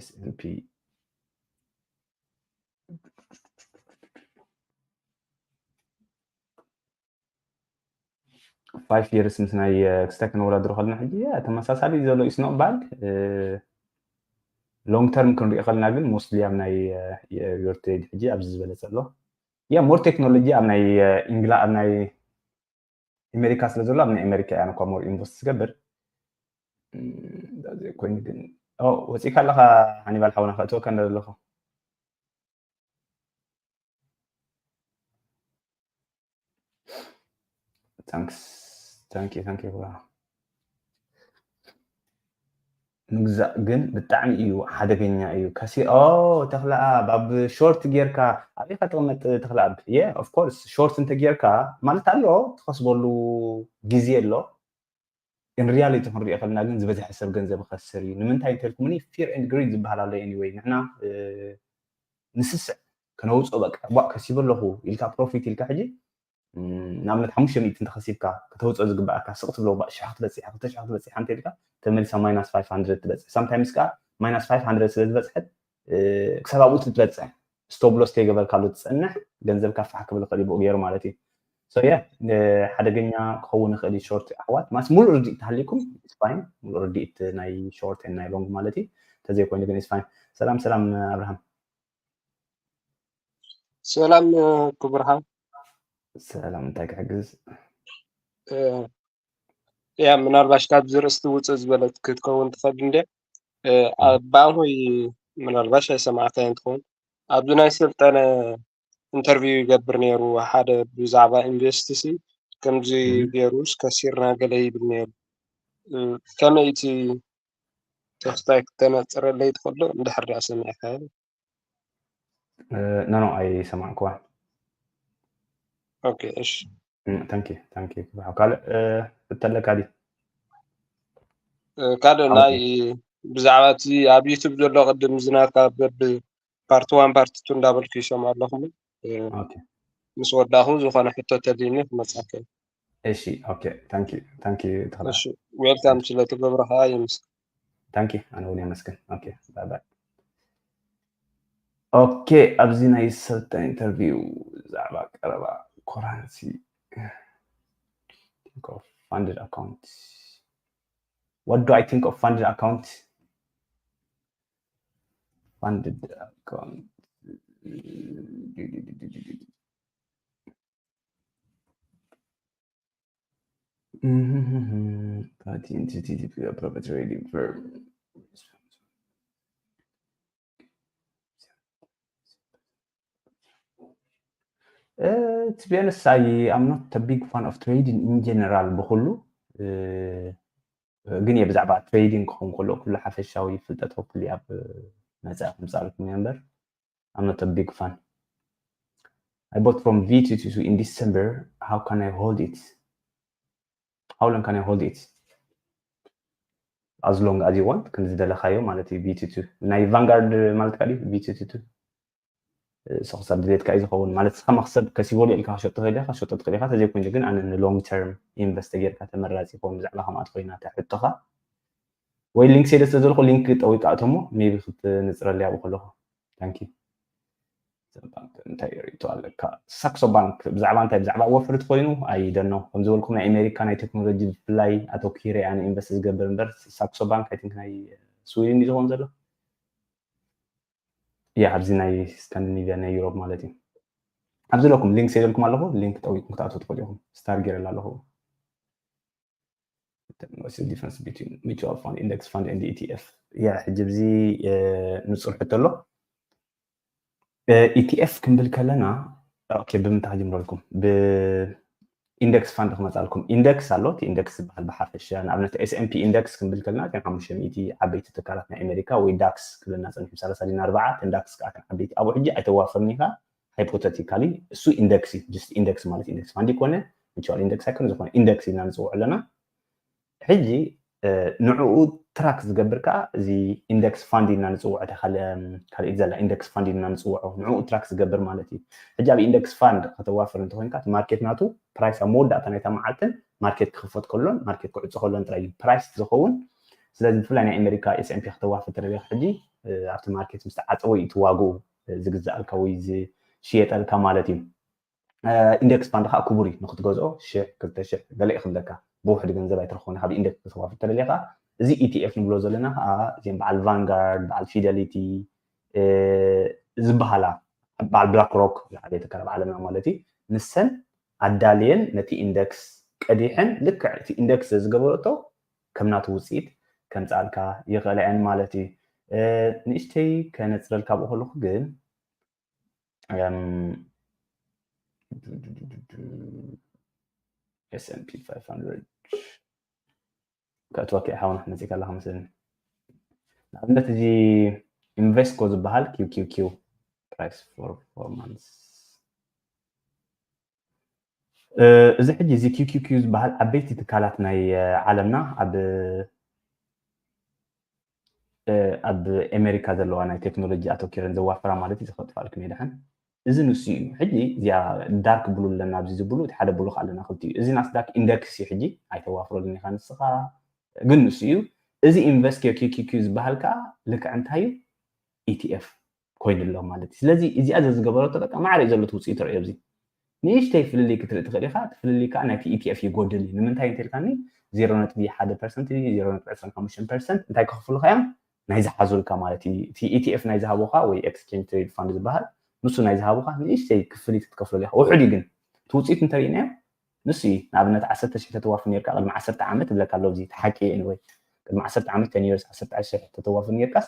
S&P five years ምስ ናይ ክስታይ ክነወዳድሮ ከለና ሕጂ ተመሳሳሊ ዘሎ is not bad long term ክንሪኦ ከለና ግን mostly ኣብ ናይ your trade ሕጂ ኣብዚ ዝበለፀ ኣሎ yeah more technology ኣብ ናይ ኢንግላ ኣብ ናይ ኣሜሪካ ስለ ዘሎ ኣብ ናይ ኣሜሪካ እያ እኳ more invest ዝገብር ኮይኑ ግን ወፂእካ ኣለካ ሃኒባል ሓውና ከእትወካ እንዳ ዘለኹ thanks thank you thank you ምግዛእ ግን ብጣዕሚ እዩ ሓደገኛ እዩ ከሲኦ ተክለኣብ ኣብ short ጌርካ ኣበይ ካ ተቅመጥ ተክለኣብ የ of course short እንተ ጌርካ ማለት ኣሎ ትኸስበሉ ግዜ ኣሎ in reality ክንሪኦ ከለና ግን ዝበዝሐ ሰብ ገንዘብ ይኸስር እዩ ንምንታይ እንተልኩምኒ fear and greed ዝበሃል ኣሎ anyway ንሕና ንስስዕ ከነውፅኦ በቃ ቧእ ከሲበ ኣለኹ ኢልካ profit ኢልካ ሕጂ ንኣብነት ሓሙሽተ ሚእቲ እንተኸሲብካ ከተውፅኦ ዝግበኣካ ስቕ ትብሎ ባእ ሽሕ ክትበፅሕ ክልተ ሽሕ ክትበፅሕ እንተ ኢልካ ተመሊሳ minus five hundred ትበፅሕ sometimes ከዓ minus five hundred ስለ ዝበፅሐት ክሳብ ኣብኡ ትበፅሕ stop loss ከይገበርካሉ ትፀንሕ ገንዘብካ ፋሕ ክብል ይኽእል እዩ ብኡ ገይሩ ማለት እዩ so yeah ሓደገኛ ክኸውን ይኽእል እዩ short ኣሕዋት ማለት ሙሉእ ርድኢት ተሃሊኩም fine ሙሉእ ርድኢት ናይ short ናይ long ማለት እዩ እንተዘይኮይኑ ግን fine ሰላም ሰላም ኣብርሃም ሰላም ክቡር ሓው ሰላም እንታይ ክሕግዝ ያ ምናልባሽ ካብዚ ርእስቲ ውፅእ ዝበለት ክትከውን ትኽእል እንደ ኣባሆይ ምናልባሽ ኣይሰማዕካዮን ትኸውን ኣብዚ ናይ ስልጠነ ኢንተርቪው ይገብር ነይሩ ሓደ ብዛዕባ ኢንቨስት ሲ ከምዚ ገይሩስ ከሲርና ገለ ይብል ነይሩ። ከመይ እቲ ተኽስታይ ክተነፅረለይ ትኽእሉ እንድሕር ዳ ሰሚዕካ? ኖ ኖ ኣይሰማዕኩዋ። ኦኬ እሺ። ታንኪ ታንኪ ክብሓው ካልእ እተለካ ዲ ካልእ ናይ ብዛዕባ እቲ ኣብ ዩቱብ ዘሎ ቅድም ዝናካ በብ ፓርት ዋን ፓርት ቱ እንዳበልኩ ይሰምዖ ኣለኹ። ምስ ወዳኹ ዝኾነ ሕቶ ተልዩኒ ክመፅኣካ። እሺ ኦኬ ታንኪ ታንኪ ተኽላ እሺ ዌልካም ስለትገብሮ ከዓ ይምስ ታንኪ ኣነ እውን የመስግን። ኦኬ ባይ ባይ። ኦኬ ኣብዚ ናይ ሰልተ ኢንተርቪው ብዛዕባ ቀረባ ኮራንሲ funded account. What do I think of funded account? Funded account. Party entity proper trading firm. Uh, to be honest, I am not a big fan of trading in general ብኩሉ ግን እየ ብዛዕባ ትሬዲንግ ክኸውን ከሎ ኩሉ ሓፈሻዊ ፍልጠት ሆፕሊ ኣብ መፅኣ ክምፃልኩም እየ እምበር I'm not a big fan. I bought from V two two two in December. How can I hold it? How long can I hold it? As long as you want. ከም ዝደለኻዮ ማለት እዩ። V two two two ናይ ቫንጋርድ ማለት ካዲ V two two two ንስኻ ክሳብ ድሌትካ እዩ ዝኸውን ማለት ንስኻ መኽሰብ ከሲበሉ ኢልካ ክሸጦ ትኽእል ኢኻ ክሸጦ ትኽእል ኢኻ። ተዘይኮይኑ ግን ኣነ ንሎንግ ተርም ኢንቨስት ጌርካ ተመራፂ ይኸውን ብዛዕባ ከምኣት ኮይና እታ ሕቶኻ ወይ ሊንክ ሴደ ስለ ዘለኹ ሊንክ ጠዊቃ እቶሞ ሜቢ ክትንፅረልያ ብከለኹ ታንኪ ባንክ እንታይ ርእቶ ኣለካ? ሳክሶ ባንክ ብዛዕባ እንታይ ብዛዕባ ወፍሪ ትኮይኑ ኣይደኖ ከም ዝበልኩም ናይ ኣሜሪካ ናይ ቴክኖሎጂ ብፍላይ ኣተኪረ ኣነ ኢንቨስት ዝገብር እምበር ሳክሶ ባንክ ኣይ ቲንክ ናይ ስዊድን እዩ ዝኸውን ዘሎ። ያ ኣብዚ ናይ ስካንዲኔቪያ ናይ ዩሮፕ ማለት እዩ። ኣብዚ ለኩም ሊንክ ሴደልኩም ኣለኹ ሊንክ ጠዊቅኩም ክትኣትዉ ትኽእሉ ኢኹም። ስታር ገይረላ ኣለኹ። What's the difference between mutual fund, index fund and E T F? ያ ሕጂ ብዚ ንፁር ሕቶ ኣሎ። E T F ክንብል ከለና ኦኬ ብምንታይ ክጅምረልኩም ብ ኢንደክስ ፋንድ ክመፃልኩም ኢንደክስ ኣሎ እቲ ኢንደክስ ዝበሃል ብሓፈሻ ንኣብነት S and P ኢንደክስ ክንብል ከለና እተን ሓሙሽተ ሚእቲ ዓበይቲ ትካላት ናይ ኣሜሪካ ወይ ዳክስ ክብለና ፀኒሑ ሰላሳ ዲና ኣርባዓ እተን ዳክስ ከዓ እተን ዓበይቲ ኣብኡ ሕጂ ኣይተዋፍርን ኢኻ ሃይፖተቲካሊ እሱ ኢንደክስ እዩ just ኢንደክስ ማለት ኢንደክስ ፋንድ ይኮነ ሚቹዋል ኢንደክስ ኣይኮነ ዝኾነ ኢንደክስ ኢልና ንፅውዖ ኣለና ሕጂ ንዕኡ ትራክ ዝገብር ከዓ እዚ ኢንደክስ ፋንድ ኢልና ንፅውዖ ካልእ ካልእ ዘላ ኢንደክስ ፋንድ ኢልና ንፅውዖ ንዕኡ ትራክ ዝገብር ማለት እዩ ሕጂ ኣብ ኢንደክስ ፋንድ ከተዋፍር እንተኮይንካ እቲ ማርኬት ናቱ ፕራይስ ኣብ መወዳእታ ናይታ መዓልትን ማርኬት ክኽፈት ከሎን ማርኬት ክዕፆ ከሎን ጥራይ እዩ ፕራይስ ዝኸውን ስለዚ ብፍላይ ናይ ኣሜሪካ S and P ከተዋፍር ተደሊኻ ሕጂ ኣብቲ ማርኬት ምስ ተዓፀወ እዩ እቲ ዋግኡ ዝግዛኣልካ ወይ ዝሽየጠልካ ማለት እዩ ኢንደክስ ፋንድ ከዓ ክቡር እዩ ንክትገዝኦ ሽሕ ክልተ ሽሕ ገለ እዩ ክብለካ ብውሕድ ገንዘብ ኣይትረክቦን ካብ ኢንደክስ ክትዋፍር ተደሊኻ እዚ E T F ንብሎ ዘለና ከዓ እዚም በዓል ቫንጋርድ በዓል ፊደሊቲ ዝበሃላ በዓል ብላክ ሮክ ዝዓበየ ትካል ኣብ ዓለምና ማለት እዩ ንሰን ኣዳልየን ነቲ ኢንደክስ ቀዲሐን ልክዕ እቲ ኢንደክስ ዝገበረቶ ከም ናቱ ውፅኢት ከምፃልካ ይኽእላ እየን ማለት እዩ ንእሽተይ ከነፅረልካ ብኡ ከለኩ ግን S and P five hundred ከእትወኪ ሓውና መፂእ ከለካ መስለኒ ንኣብነት እዚ ኢንቨስኮ ዝበሃል QQQ price performance እዚ ሕጂ እዚ QQQ ዝበሃል ዓበይቲ ትካላት ናይ ዓለምና ኣብ ኣብ ኣሜሪካ ዘለዋ ናይ ቴክኖሎጂ ኣተኪረን ዘዋፍራ ማለት እዩ ዝኸጥፋልኩም የድሓን እዚ ንሱ እዩ ሕጂ እዚኣ ዳርክ ብሉ ኣለና ኣብዚ ዝብሉ እቲ ሓደ ብሉ ኣለና ክልቲ እዩ እዚ ናስዳክ ኢንደክስ እዩ ሕጂ ኣይተዋፍረሉን ኢኻ ንስኻ ግን ንሱ እዩ እዚ ኢንቨስት ኪኪኪ ዝበሃል ከዓ ልክዕ እንታይ እዩ ኢቲኤፍ ኮይኑ ኣሎ ማለት እዩ ስለዚ እዚኣ ዘዝገበረቶ በቃ ማዕረ እዩ ዘሎ ትውፅኢ ትርእዮ ኣብዚ ንእሽተይ ፍልልይ ክትርኢ ትኽእል ኢኻ እቲ ፍልልይ ከዓ ናይቲ ኢቲኤፍ ይጎድል እዩ ንምንታይ እንተልካኒ ዜሮ ነጥቢ ሓደ ፐርሰንት ድዩ ዜሮ ነጥቢ ዕስራን ሓሙሽተን ፐርሰንት እንታይ ከኽፍሉካ እዮም ናይ ዝሓዙልካ ማለት እዩ እቲ ኢቲኤፍ ናይ ዝሃቡካ ወይ ኤክስቼንጅ ትሬድ ፋንድ ዝበሃል ንሱ ናይ ዝሃቡካ ንእሽተይ ክፍሊት ክትከፍለሉ ኢኻ ውሑድ እዩ ግን እቲ ውፅኢት እንተሪእናዮ ንሱ እዩ ንኣብነት ዓሰርተ ሽሕ ተተዋፊ ነርካ ቅድሚ ዓሰርተ ዓመት እብለካ ኣሎ እዚ ተሓቂ እዩ ወይ ቅድሚ ዓሰርተ ዓመት ten years ዓሰርተ ሽሕ ተተዋፊ ነርካስ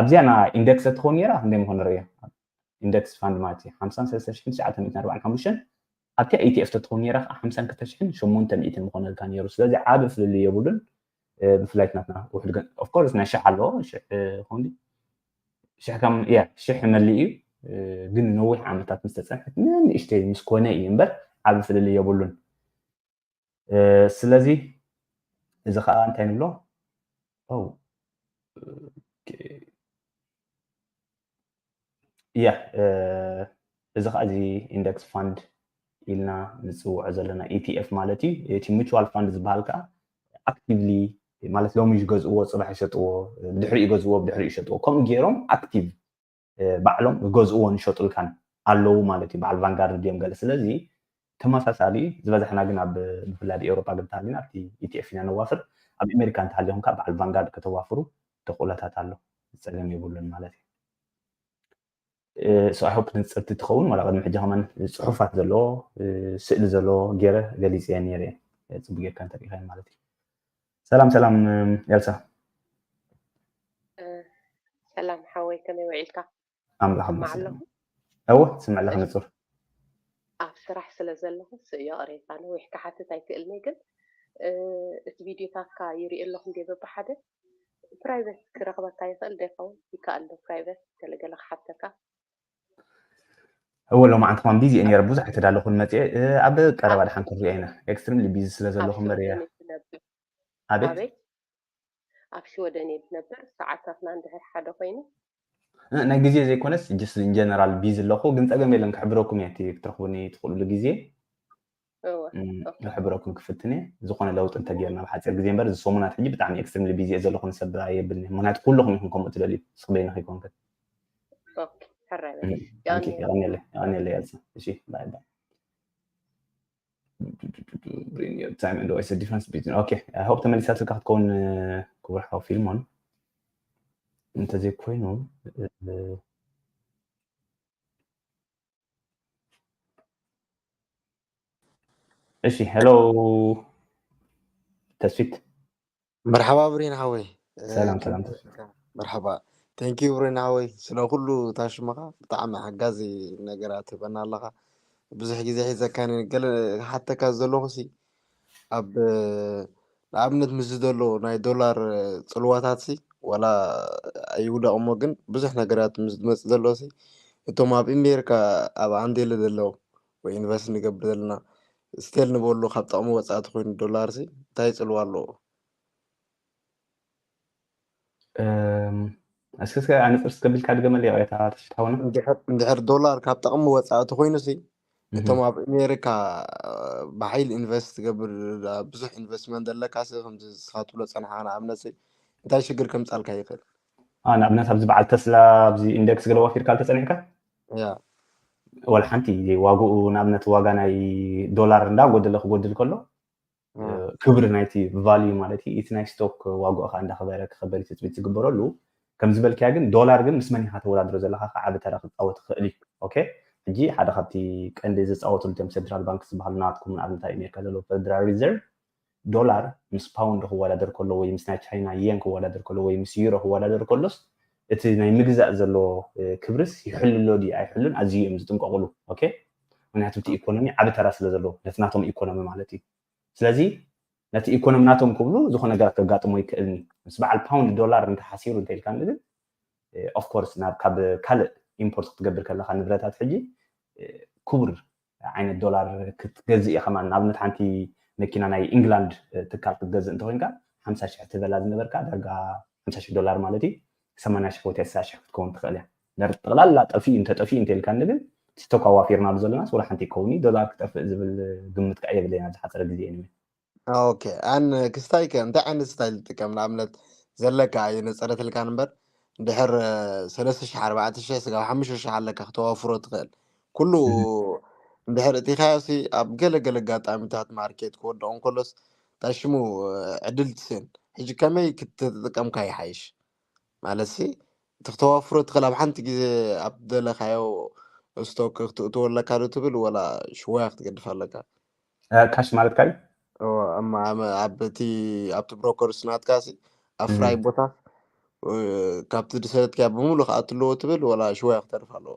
ኣብዚኣ ና ኢንደክስ ተትኸውን ነራ ክንደይ ምኾነ ርእዮ index fund ማለት እዩ። ሓምሳን ሰለስተ ሽሕን ትሽዓተ ሚእትን ኣርባዓን ሓሙሽተን ኣብቲ ኢቲኤፍ ተትኸውን ነይራ ከዓ ሓምሳን ክልተ ሽሕን ሸሞንተ ሚእትን ምኾነልካ ነይሩ። ስለዚ ዓቢ ፍልልይ የብሉን። ብፍላይ ናትና ውሕድ ግን of course ናይ ሽሕ ኣለዎ። ሽሕ ኾንዲ ሽሕ ከም እያ ሽሕ መሊእ እዩ። ግን ነዊሕ ዓመታት ምስ ተፀንሐት ንእሽተይ ምስ ኮነ እዩ እምበር ዓቢ ፍልልይ የብሉን። ስለዚ እዚ ከዓ እንታይ ንብሎ? ያ እዚ ከዓ እዚ index fund ኢልና ንፅውዖ ዘለና ኢቲኤፍ ማለት እዩ። እቲ mutual fund ዝበሃል ከዓ actively ማለት ሎሚ ዝገዝእዎ ፅባሕ ይሸጥዎ፣ ብድሕሪኡ ይገዝእዎ፣ ብድሕሪኡ ይሸጥዎ፣ ከምኡ ገይሮም active ባዕሎም ዝገዝእዎን ይሸጡልካን ኣለዉ ማለት እዩ። በዓል ቫንጋርድ ድዮም ገለ። ስለዚ ተመሳሳሊ ዝበዛሕና ግን ኣብ ብፍላይ ኣብ ኤውሮጳ ግን እንተሃሊና ኣብቲ ኢቲኤፍ ኢና ነዋፍር። ኣብ ኣሜሪካ እንተሃሊኹም ከዓ በዓል ቫንጋርድ ከተዋፍሩ ተኽእሎታት ኣሎ፣ ፀገም የብሉን ማለት እዩ። So I hope ንፅርቲ ትኸውን ዋላ ቅድሚ ሕጂ ከማን ፅሑፋት ዘለዎ ስእሊ ዘለዎ ገይረ ገሊፀ ነይረ። ፅቡቅ ጌርካ እንተሪኢኻዮ ማለት እዩ። ሰላም ሰላም ኤልሳ። ሰላም ሓወይ፣ ከመይ ውዒልካ? ኣምላኽ ይመስገን። እወ ትስምዕ ኣለኻ ንጹር። ኣብ ስራሕ ስለ ዘለኹ ይቕሬታ፣ ነዊሕ ክሓትት ኣይክእልኒ፣ ግን እቲ ቪድዮታትካ ይርኢ ኣለኹ እንዴ በብሓደ። ፕራይቬት ክረኽበካ ይኽእል ዶ ይኸውን? ይከኣል ዶ ፕራይቬት ገለገለ ክሓተካ? እወ ሎማዓንቲ ከማን ቢዚ እየ ነይረ፣ ብዙሕ ኣይተዳለኹን መፅየ። ኣብ ቀረባ ድሓን ክንሪኦ ኢና። ኤክስትሪምሊ ቢዚ ስለ ዘለኹ እምበር እየ። ኣቤት? ኣቤት ኣብ ሽወደን እየ ዝነብር። ሰዓታትና እንድሕር ሓደ ኮይኑ ናይ ግዜ ዘይኮነስ just in general ቢዚ ኣለኹ፣ ግን ፀገም የለን ክሕብረኩም እየ እቲ ክትረኽቡኒ ትኽእሉሉ ግዜ። ክሕብረኩም ክፍትን እየ። ዝኾነ ለውጢ እንተጌርና ብሓፂር ግዜ እምበር እዚ ሰሙናት ሕጂ ብጣዕሚ ኤክስትሪምሊ ቢዚ እየ ዘለኹ፣ ንሰብ ኣየብልኒ። ምክንያቱ ኩልኹም ኢኹም ከምኡ ትደልዩ፣ ስኽ በይንኺ ኣይኮንክን። የቐንየለይ። የቐንየለይ ያልሳ። እሺ ባይ ባይ። Bring your time and what's the difference between okay I hope ተመሊሳትልካ ክትከውን ክቡር ሓው ፊልሞን። እንተዘይኮይኑ እሺ ሄሎ ተስፊት። መርሓባ ብሬን ሓወይ። ሰላም ሰላም ተስፋ። መርሓባ። Thank you ብሬን ሓወይ ስለ ኩሉ ታሽመኻ ብጣዕሚ ሓጋዚ ነገራት ትህበና ኣለኻ። ብዙሕ ግዜ ሒዘካ ገለ ሓተካ ዘለኹ ሲ ኣብ ንኣብነት ምስ ዘሎ ናይ ዶላር ፅልዋታት ሲ ዋላ ኣይውደቕ እሞ ግን ብዙሕ ነገራት ምስ ዝመፅ ዘሎ ሲ እቶም ኣብ ኣሜሪካ ኣብ ዓንዴለ ዘለዉ ወይ ኢንቨስት ንገብር ዘለና ስቴል ንበሉ ካብ ጥቕሚ ወፃእቲ ኮይኑ ዶላር ሲ እንታይ ፅልዋ ኣለዎ? እስከ እስከ ኣነፅር እስከ ቢልካ ድገመለይ ይቕሬታ ተሽታውና። እንድሕር ዶላር ካብ ጥቕሚ ወፃእቲ ኮይኑ ሲ እቶም ኣብ ኣሜሪካ ብሓይሊ ኢንቨስት ትገብር ብዙሕ ኢንቨስትመንት ዘለካ ሲ ከምዚ ንስኻ ትብሎ ፀናሕካ ንኣብነት ሲ እንታይ ሽግር ከምፃልካ ይኽእል? ንኣብነት ኣብዚ በዓል ተስላ ኣብዚ ኢንደክስ ገለ ዋፊርካ ተፀኒሕካ ያ ወላ ሓንቲ ዋግኡ ንኣብነት ዋጋ ናይ ዶላር እንዳጎደለ ክጎድል ከሎ ክብሪ ናይቲ ቫልዩ ማለት እዩ እቲ ናይ ስቶክ ዋግኡ ከዓ እንዳኸበረ ክኸበር እዩ ትፅቢት ዝግበረሉ። ከም ዝበልክያ ግን ዶላር ግን ምስ መን ኢኻ ተወዳድሮ ዘለካ ከዓ ዓቢ ተራ ክፃወት ይኽእል እዩ። ኦኬ ሕጂ ሓደ ካብቲ ቀንዲ ዝፃወትሉ እቶም ሴንትራል ባንክ ዝበሃሉ ናትኩም ንኣብነት ኣብ ኣሜሪካ ዘለዉ ፌደራል ሪዘርቭ ዶላር ምስ ፓውንድ ክወዳደር ከሎ ወይ ምስ ናይ ቻይና የን ክወዳደር ከሎ ወይ ምስ ዩሮ ክወዳደር ከሎስ እቲ ናይ ምግዛእ ዘሎ ክብርስ ይሕልሎ ድዩ ኣይሕሉን ኣዝዩ እዮም ዝጥንቀቕሉ። ኦኬ ምክንያቱ እቲ ኢኮኖሚ ዓቢ ተራ ስለ ዘለዎ ነቲ ናቶም ኢኮኖሚ ማለት እዩ። ስለዚ ነቲ ኢኮኖሚ ናቶም ክብሉ ዝኾነ ነገራት ከጋጥሞ ይክእልኒ ምስ በዓል ፓውንድ ዶላር እንተሓሲሩ እንተኢልካ ግን ኦፍኮርስ ናብ ካብ ካልእ ኢምፖርት ክትገብር ከለካ ንብረታት ሕጂ ክቡር ዓይነት ዶላር ክትገዝእ እየ ከማን ንኣብነት ሓንቲ መኪና ናይ ኢንግላንድ ትካል ክትገዝእ እንተኮይንካ ሓምሳ ሽሕ ትበላ ዝነበርካ ዳርጋ ሓምሳ ሽሕ ዶላር ማለት እዩ ሰማንያ ሽሕ ወይ ተስዓ ሽሕ ክትከውን ትኽእል እያ። ጠቕላላ ጠፊኡ እንተጠፊኡ እንተኢልካ ግን ስቶክ ኣዋፊርናሉ ዘለናስ ወላ ሓንቲ ይከውን እዩ ዶላር ክጠፍእ ዝብል ግምት ከዓ የብለይን ኣብዚ ሓፀረ ግዜ እዩ። ኦኬ ኣን ክስታይ ከ እንታይ ዓይነት ስታይል ትጥቀም ንኣብነት ዘለካ እየ ነፀረትልካን እምበር እንድሕር ሰለስተ ሽሕ ኣርባዕተ ሽሕ ስጋብ ሓሙሽተ ሽሕ ኣለካ ክተዋፍሮ ትኽእል ኩሉ እንድሕር እቲኻዮ ሲ ኣብ ገለ ገለ ኣጋጣሚታት ማርኬት ክወድቕ እንከሎስ እንታይ ሽሙ ዕድል ትስእን ሕጂ ከመይ ክትጥቀምካ ይሓይሽ ማለት ሲ እቲ ክተዋፍሮ ትኽእል ኣብ ሓንቲ ግዜ ኣብ ደለካዮ ስቶክ ክትእትዎ ኣለካ ዶ ትብል ወላ ሽወያ ክትገድፍ ኣለካ ካሽ ማለት ካዩ ኣብቲ ኣብቲ ብሮከርስ ናትካ ሲ ኣብ ፍራይ ቦታ ካብቲ ድሰለትካ ብምሉ ክኣትለዎ ትብል ወላ ሽወያ ክተርፍ ኣለዎ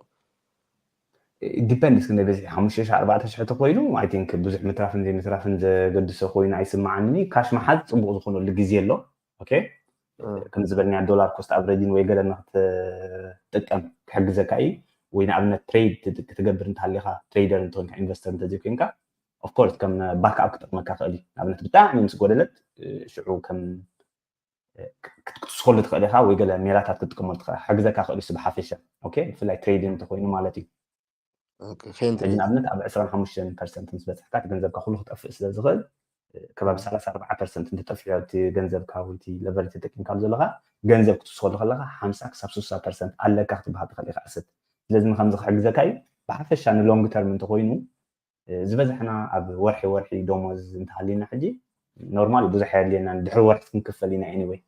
depends፣ ክንደይ በዝሒ፣ ሓሙሽተ ሺሕ ኣርባዕተ ሺሕ ተኮይኑ፣ I think ብዙሕ ምትራፍን ዘይምትራፍን ዘገድሶ ኮይኑ ኣይስምዓንኒ። ካሽ ምሓዝ ፅቡቅ ዝኮነሉ ግዜ ኣሎ። Okay፣ ከም ዝበልናዮ ዶላር ኮስት ኣቨሬጅን ወይ ገለ ንክትጥቀም ክሕግዘካ እዩ። ወይ ንኣብነት ትሬድ ክትገብር እንተሃሊካ፣ ትሬደር እንተኮይንካ፣ ኢንቨስተር እንተዘይኮይንካ፣ of course ከም ባክኣፕ ክጠቅመካ ክእል እዩ። ንኣብነት ብጣዕሚ ምስ ጎደለት ሽዑ ከም ክትስኮሉ ትኽእል ኢኻ ወይ ገለ ሜላታት ክትጥቀመሉ ትኽእል፣ ሕግዘካ ክእል እዩ ብሓፈሻ። Okay፣ ብፍላይ ትሬዲንግ እንተኮይኑ ማለት እዩ። ሕጂ ንኣብነት ኣብ ዕስራን ሓሙሽተን ፐርሰንት ምስ በፅሕካ እቲ ገንዘብካ ኩሉ ክጠፍእ ስለ ዝኽእል፣ ከባቢ ሰላሳ ኣርባዓ ፐርሰንት እንተጠፊዑ እቲ ገንዘብካ ወይ እቲ ለቨሬጅ ተጠቂምካሉ ዘለካ ገንዘብ ክትስኮሉ ከለካ ሓምሳ ክሳብ ስሳ ፐርሰንት ኣለካ ክትበሃል ትኽእል ኢኻ ኣሰት። ስለዚ ንከምዚ ክሕግዘካ እዩ። ብሓፈሻ ንሎንግ ተርም እንተኮይኑ ዝበዝሕና ኣብ ወርሒ ወርሒ ደሞዝ እንተሃልዩና ሕጂ ኖርማል ብዙሕ ኣየድልየናን፣ ድሕሪ ወርሒ ክንክፈል ኢና። Anyway፣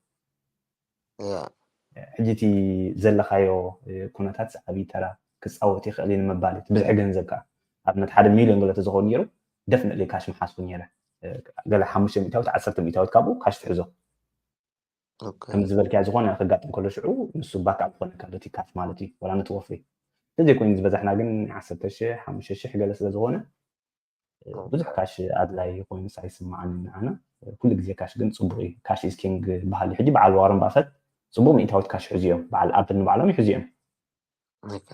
ሕጂ እቲ ዘለካዮ ኩነታት ዓብዪ ተራ ክፃወት ይኽእል እዩ ንምባል እዩ። ብዝሒ ገንዘብ ከዓ ኣብነት ሓደ ሚሊዮን ገለ ተዝኸውን ነይሩ፣ ደፍነትሊ ካሽ ምሓዝኩ ነይረ። ገለ ሓሙሽተ ሚእታዊት፣ ዓሰርተ ሚእታዊት ካብኡ ካሽ ትሕዞ። ከም ዝበልካያ ዝኾነ ክጋጥም ከሎ ሽዑ ንሱ ባክኣፕ ክኾነካ በቲ ካሽ ማለት እዩ፣ ወላ ነቲ ወፍሪ። እንተዘይኮይኑ ዝበዛሕና ግን ዓሰርተ ሺሕ፣ ሓሙሽተ ሺሕ ገለ ስለ ዝኾነ ብዙሕ ካሽ ኣድላይ ኮይኑ ኣይስምዓን። ንዓና ኩሉ ግዜ ካሽ ግን ፅቡቅ እዩ። Cash is king በሃሊ። ሕጂ በዓል ዋረን ባፈት ፅቡቅ ሚእታዊት ካሽ ይሕዙ እዮም። በዓል ኣፕል ንባዕሎም ይሕዙ እዮም።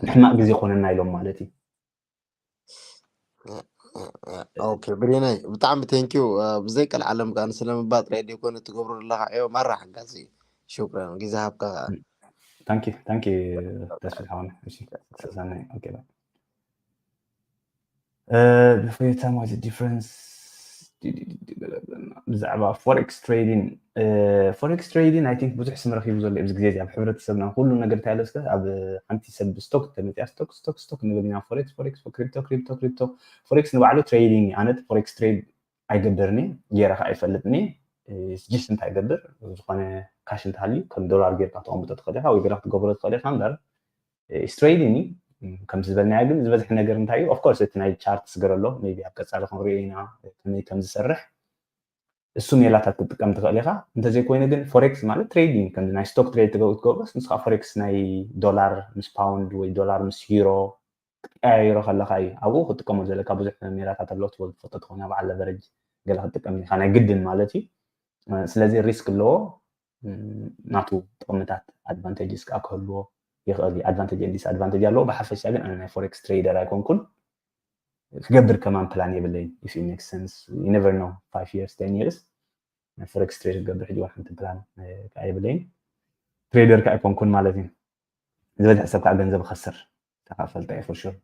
ንሕማቅ ግዜ ኮነና ኢሎም ማለት እዩ። ኦኬ ብሬናይ፣ ብጣዕሚ ቴንኪዩ። ብዘይ ቀልዓለም ከዓ ስለምባጥ ሬድዮ ኮነ ትገብሩ ዘለካ ዕዮ ማራ ሓጋዚ እዩ። ሽኩረን ግዜ ሃብካ ከዓ። ታንኪ ታንኪ ተስፊት ሓወነ። እሺ ሰሰናይ። ኦኬ ባይ። ብፍሬታ ማለት ዲፍረንስ ብዛዕባ ፎሬክስ ትሬዲን። ፎሬክስ ትሬዲን፣ I think፣ ብዙሕ ስም ረኪቡ ዘሎ ኣብዚ ግዜ እዚ ኣብ ሕብረተሰብና። ኩሉ ነገር እንታይ ኣለስከ ኣብ ሓንቲ ሰብ ስቶክ ተመፅያ፣ ስቶክ ስቶክ ስቶክ ንብል ኢና። ፎሬክስ ፎሬክስ፣ ክሪፕቶ ክሪፕቶ ክሪፕቶ። ፎሬክስ ንባዕሉ ትሬዲንግ እዩ። ኣነ ፎሬክስ ትሬድ ኣይገብርን እየ፣ ገይረ ከዓ ኣይፈልጥን እየ። ጅስ እንታይ ይገብር፣ ዝኾነ ካሽ እንተሃልዩ ከም ዶላር ጌርካ ተቐምጦ ትኽእል ኢኻ ወይ ገለ ክትገብሮ ትኽእል ኢኻ እምበር፣ ትሬዲንግ እዩ። ከም ዝበልናዮ ግን ዝበዝሐ ነገር እንታይ እዩ? Of course እቲ ናይ ቻርት ስገር ኣሎ፣ maybe ኣብ ቀፃሊ ክንሪኦ ኢና ከመይ ከም ዝሰርሕ። እሱ ሜላታት ክትጥቀም ትኽእል ኢኻ። እንተዘይኮይኑ ግን ፎሬክስ ማለት ትሬዲንግ፣ ከም ናይ ስቶክ ትሬድ ትገብሮስ፣ ንስኻ ፎሬክስ ናይ ዶላር ምስ ፓውንድ ወይ ዶላር ምስ ዩሮ ክትቀያይሮ ከለካ እዩ። ኣብኡ ክትጥቀመሉ ዘለካ ብዙሕ ሜላታት ኣለዎ። ትፈልጦ ትኾን በዓል ለቨረጅ ገለ ክትጥቀም ኢኻ፣ ናይ ግድን ማለት እዩ። ስለዚ ሪስክ ኣለዎ። ናቱ ጥቕምታት፣ ኣድቫንቴጅስ ከዓ ክህልዎ ይኽእል እዩ። ኣድቫንቴጅ ዲስ ኣድቫንቴጅ ኣለዎ። ብሓፈሻ ግን ኣነ ናይ ፎሬክስ ትሬደር ኣይኮንኩን። ክገብር ከማን ፕላን የብለይን። If it makes sense, you never know, five years, ten years ናይ ፎሬክስ ትሬድ ክገብር ሕጂ ሓንቲ ፕላን ከዓ የብለይን። ትሬደር ከዓ ኣይኮንኩን ማለት እዩ። ዝበዝሕ ሰብ ከዓ ገንዘብ ይኸስር፣ ተካፈልታ እየ for sure።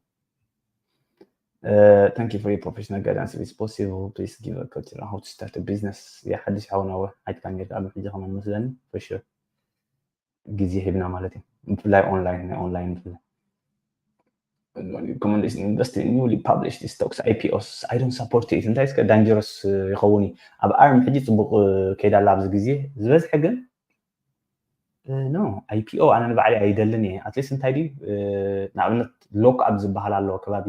Thank you for your professional guidance. If it's possible, please give a culture how to start a business. ያ ሓድሽ ሓውና ወ ኣይትካን ጌርካ ኣብ ሕጂ ከማን መስለኒ for sure። ግዜ ሂብና ማለት እዩ። ብፍላይ ኦንላይን፣ ናይ ኦንላይን ብፍላይ recommendation invest in newly published stocks, I P Os. I don't support it። እንታይ እስከ ዳንጀረስ ይኸውን እዩ። ኣብ ኣርም ሕጂ ፅቡቅ ከይዳ ኣላ ኣብዚ ግዜ ዝበዝሐ ግን ኖ፣ I P O ኣነ ንባዕለይ ኣይደልን እየ። ኣትሊስት እንታይ ድዩ ንኣብነት ሎክ ኣብ ዝበሃል ኣሎ ከባቢ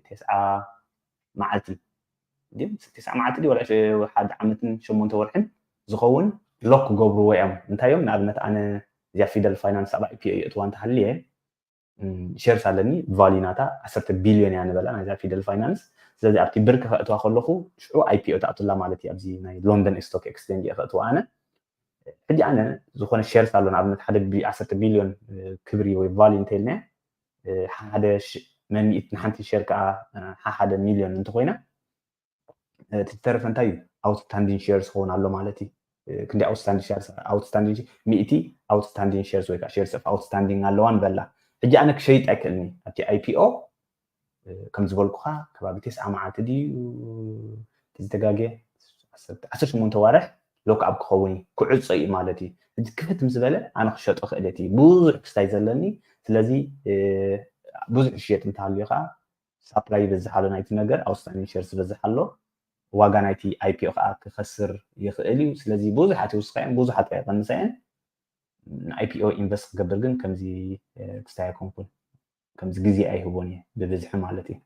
ተስዓ መዓልቲ ድዩ፣ ተስዓ መዓልቲ ድዩ ወላ ሓደ ዓመትን ሸሞንተ ወርሕን ዝኸውን ሎክ ክገብርዎ እዮም። እንታይ እዮም? ንኣብነት ኣነ እዚኣ ፊደል ፋይናንስ ኣብ I P O የእትዋ እንተሃልየ ሸርስ ኣለኒ፣ ቫልዩ ናታ ዓሰርተ ቢልዮን እያ ንበላ ናይዛ ፊደል ፋይናንስ። ስለዚ ኣብቲ ብርኪ ከእትዋ ከለኹ ሽዑ I P O ትኣቱላ ማለት እዩ። ኣብዚ ናይ ሎንደን ስቶክ ኤክስቼንጅ እየ ከእትዋ ኣነ። ሕጂ ኣነ ዝኾነ ሸርስ ኣሎ ንኣብነት ሓደ ዓሰርተ ቢልዮን ክብሪ ወይ ቫልዩ እንተኢልና ሓደ መሚኢት ንሓንቲ ሸር ከዓ ሓደ ሚልዮን እንተኮይና እቲ ዝተረፈ እንታይ እዩ? ኣውትስታንዲንግ ሸርስ ክኸውን ኣሎ ማለት እዩ። ክንዲ ኣውትስታንዲንግ ሸርስ፣ ኣውትስታንዲንግ ሚእቲ ኣውትስታንዲንግ ሸርስ ወይ ከዓ ሸርስ ኦፍ ኣውትስታንዲንግ ኣለዋ ንበላ። ሕጂ ኣነ ክሸይጥ ኣይክእልኒ ኣብቲ I P O ከም ዝበልኩኻ ከባቢ ተስዓ መዓልቲ ድዩ ዝተጋገ ዓሰርተ ሸሞንተ ዋርሕ ሎክ ኣብ ክኸውን እዩ፣ ክዕጾ እዩ ማለት እዩ። ሕጂ ክፍት ምስ በለ ኣነ ክሸጦ ክእለት እዩ፣ ብዙሕ ክስታይ ዘለኒ። ስለዚ ብዙሕ ሽየጥ እንተሃልዩ ከዓ ሳፕላይ ይበዝሕ ኣሎ ናይቲ ነገር፣ ኣውትስታንዲንግ ሸርስ ይበዝሕ ኣሎ፣ ዋጋ ናይቲ I P O ከዓ ክኸስር ይኽእል እዩ። ስለዚ ብዙሓት ይውስኻ እየን፣ ብዙሓት ከዓ ይቐንሳ እየን። ን I P O ኢንቨስት ክገብር ግን ከምዚ ክስታይ ኣይኮንኩን፣ ከምዚ ግዜ ኣይህቦን እየ ብብዝሒ ማለት እዩ።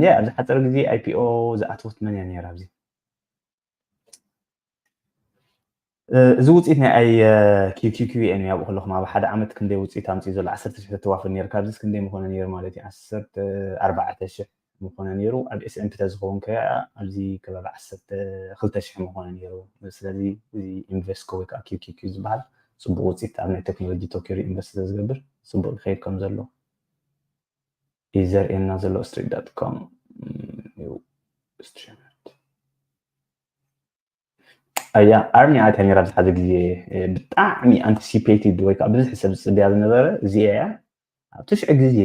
ያ ኣብዚ ሓፂር ግዜ I P O ዝኣተወት መን እያ ነይራ ኣብዚ? እዚ ውፅኢት ናይ ኣይ ኪውኪውኪውኤን እዩ። ኣብኡ ከለኹም ኣብ ሓደ ዓመት ክንደይ ውፅኢት ኣምፅኡ ዘሎ? ዓሰርተ ሽሕ ተዋፍር ነይሩ። ካብዚስ ክንደይ ምኾነ ነይሩ ማለት እዩ? ዓሰርተ ኣርባዕተ ሽሕ ምኾነ ነይሩ። ኣብ ኤስኤምፒ ተዝኸውን ከ ኣብዚ ከባቢ ዓሰርተ ክልተ ሽሕ ምኾነ ነይሩ። ስለዚ እዚ ኢንቨስኮ ወይ ከዓ ኪውኪውኪው ዝበሃል ፅቡቅ ውፅኢት ኣብ ናይ ቴክኖሎጂ ቶኪዮ ኢንቨስት ስለዝገብር ፅቡቅ ይኸይድ ከም ዘሎ እዩ ዘርእየና ዘሎ። ስትሪት ዳት ኮም እዩ። ስትሪት ኣያ ኣርሚ ኣትያ ነይራ ኣብዚ ሓደ ግዜ። ብጣዕሚ ኣንቲሲፔትድ ወይ ከዓ ብዙሕ ሰብ ዝፅብያ ዝነበረ እዚኣ እያ። ኣብ ትሽዒ ግዜ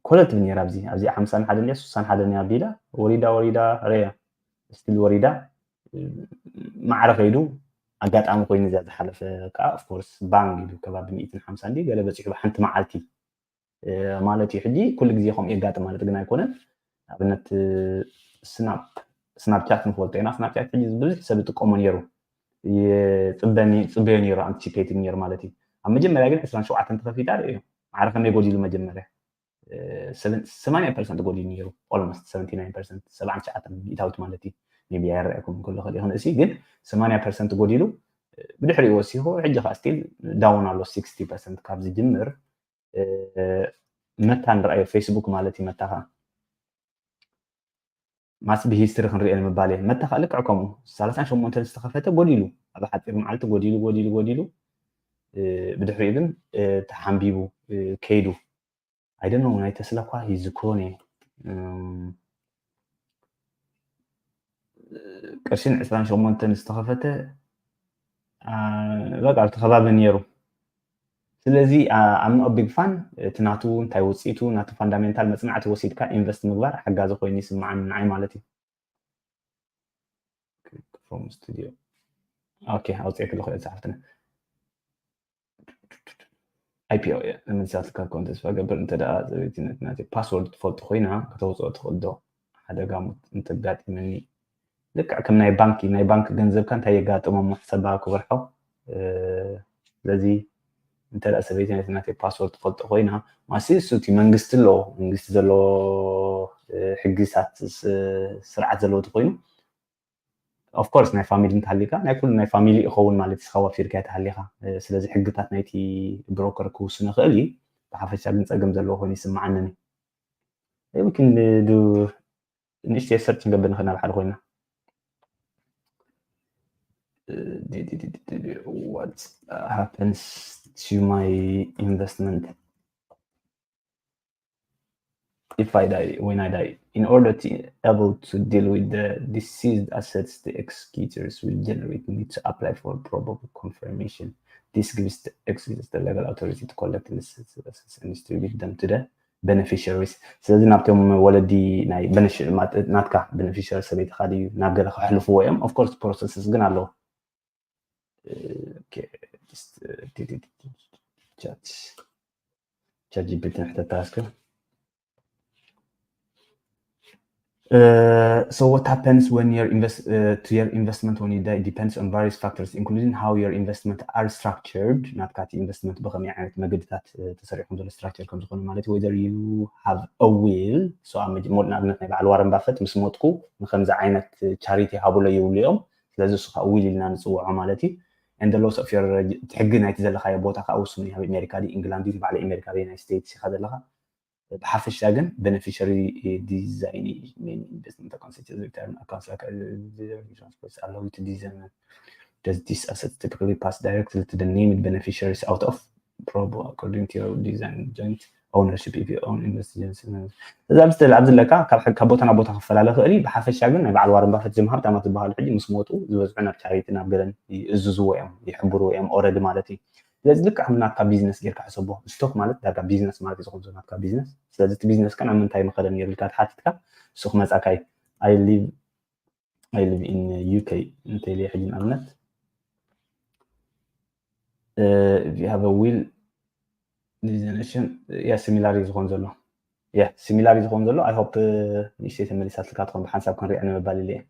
ኮለል ትብል ነይራ። ኣብዚ ኣብዚኣ ሓምሳን ሓደን ድያ ስሳን ሓደን እያ ኣቢላ ወሪዳ ወሪዳ ረያ ስቲል ወሪዳ ማዕረ ከይዱ ኣጋጣሚ ኮይኑ እዚኣ ዝሓለፈ ከዓ ኦፍኮርስ ባንግ ኢሉ ከባቢ ሚእትን ሓምሳን ድዩ ገለ በፂሑ ብሓንቲ መዓልቲ ማለት እዩ። ሕጂ ኩሉ ግዜ ከምኡ የጋጥም ማለት ግን ኣይኮነን። ኣብነት ስናፕ ስናፕቻት ንፈልጦ ኢና። ስናፕቻት ሕጂ ብዙሕ ሰብ ይጥቀሞ ነይሩ፣ ይፅበኒ- ይፅበዮ ነይሩ፣ ኣንቲሲፔት ነይሩ ማለት እዩ። ኣብ መጀመርያ ግን ዕስራን ሸውዓተን ተኸፊታ ርእዮ ማዕረ ከመይ ጎዲሉ መጀመርያ ሰማንያ ፐርሰንት ጎዲሉ ነይሩ። ኦልሞስት ሰቨንቲ ናይን ፐርሰንት ሰብዓን ትሽዓተን ሚእታዊት ማለት እዩ። ሜቢ ኣይረኣየኩም ከሎ ከሊእ ክንእሲ ግን ሰማንያ ፐርሰንት ጎዲሉ ብድሕሪኡ ወሲኹ ሕጂ ከዓ ስቲል ዳውን ኣሎ። ሲክስቲ ፐርሰንት ካብ ዝጅምር መታ ንረኣዮ ፌስቡክ ማለት እዩ። መታ ከዓ ማስ ብሂስትሪ ክንሪኦ ንምባል እየ። መታ ከዓ ልክዕ ከምኡ ሰላሳን ሸሞንተን ዝተኸፈተ ጎዲሉ ኣብ ሓፂር መዓልቲ ጎዲሉ ጎዲሉ ጎዲሉ ብድሕሪኡ ግን ተሓንቢቡ ከይዱ። ኣይደኖ ናይ ተስላ እኳ ይዝክሮን እየ። ቅርሽን ዕስራን ሸሞንተን ዝተኸፈተ በቃ ኣብቲ ከባቢ ነይሩ። ስለዚ ኣም ቢግ ፋን እቲ ናቱ እንታይ ውፅኢቱ ናቱ ፋንዳሜንታል መፅናዕቲ ወሲድካ ኢንቨስት ምግባር ሓጋዚ ኮይኑ ይስምዓኒ ንዓይ ማለት እዩ። ፎም ስቱዲዮ ኦኬ ኣውፅኤ ክልኹ እየ ዝሓፍትና። ኣይፒኦ እየ ንምንሳትካ ኮን ተስፋ ገብር እንተ ደኣ ሰበይቲ ነቲ ናተይ ፓስወርድ ትፈልጡ ኮይና ከተውፅኦ ትኽእል ዶ? ሓደ ጋሙት እንተጋጢመኒ ልክዕ ከም ናይ ባንክ ናይ ባንክ ገንዘብካ እንታይ የጋጥሞ እሞ ሕሰባ ክበርሖ። ስለዚ እንተ ደኣ ሰበይቲ ነቲ ናተይ ፓስወርድ ትፈልጦ ኮይና ማሲ እሱ እቲ መንግስቲ ኣለዎ መንግስቲ ዘለዎ ሕግታት ስርዓት ዘለዎ ተኮይኑ ኦፍኮርስ ናይ ፋሚሊ እንተሃሊካ ናይ ኩሉ ናይ ፋሚሊ ይኸውን ማለት እዩ። ስኻ ወፊርካ ተሃሊካ ስለዚ ሕግታት ናይቲ ብሮከር ክውስኖ ይኽእል እዩ። ብሓፈሻ ግን ፀገም ዘለዎ ኮይኑ ይስምዓኒ። We can do ንእሽተይ ሰርች ንገብር ንኽእል ናብ ሓደ ኮይና what happens to my investment if I die, when I die, in order to able to deal with the deceased assets, the executors will generate need to apply for probable confirmation. This gives the executors the legal authority to collect the assets and distribute them to the beneficiaries. ስለዚ ናብቶም ወለዲ ናይ ናትካ beneficiary ሰበይትኻ ድዩ ናብ ገለ ከሕልፍዎ እዮም። Of course processes ግን ኣለዎ። ቻት ጂፒቲ ንሕተታ እስከ Uh, so what happens when your invest uh, to your investment when you die depends on various factors, including how your investment are structured. ናትካ እቲ ኢንቨስትመንት ብኸመይ ዓይነት መገድታት ተሰሪሑ ከም ዘሎ ስትራክቸር ከም ዝኾነ ማለት እዩ። Whether you have a will so ንኣብነት ናይ በዓል ዋረን ባፈት ምስ ሞትኩ ንከምዚ ዓይነት ቻሪቲ ሃብሎ ይብሉ እዮም። ስለዚ እሱ ከዓ ዊል ኢልና ንፅውዖ ማለት እዩ። And the loss of your ሕጊ ናይቲ ዘለካዮ ቦታ ከዓ ውሱን ኣብ ኣሜሪካ ድዩ ኢንግላንድ ድዩ በዓል ኣሜሪካ በየናይ ስቴትስ ኢካ ዘለካ። ብሓፈሻ ግን beneficiary design investment accounts return accounts allow you to design does this asset typically pass directly to the named beneficiaries out of probo according to your design joint ownership if you own investment እዛ ኣብዚ ዘለካ ካብ ቦታ ናብ ቦታ ክፈላለ ክእል እዩ። ብሓፈሻ ግን ናይ በዓል ዋረን ባፈት ዝም ሃብታማት ዝበሃሉ ሕጂ ምስ ሞቱ ዝበዝሑ ናብ ቻሪቲ ናብ ገለን ይእዝዝዎ እዮም ይሕብርዎ እዮም ኦረዲ ማለት እዩ። ስለዚ ልክዕ ከም ናትካ ቢዝነስ ጌርካ ሕሰቦ። ስቶክ ማለት ዳርጋ ቢዝነስ ማለት እዩ ዝኸውን ዘሎ ናትካ ቢዝነስ። ስለዚ እቲ ቢዝነስ ከ ናብ ምንታይ ምኸደ ነይሩ ኢልካ ተሓቲትካ እሱ ክመጻካ እዩ። I live I live in UK እንተ ኢለ ሕጂ ንኣብነት if you have a will destination yeah similar እዩ ዝኸውን ዘሎ yeah similar እዩ ዝኸውን ዘሎ። I hope ንእሽተይ ተመሊሳትልካ ትኾን ብሓንሳብ ክንሪኣ ንምባል ኢለ እየ።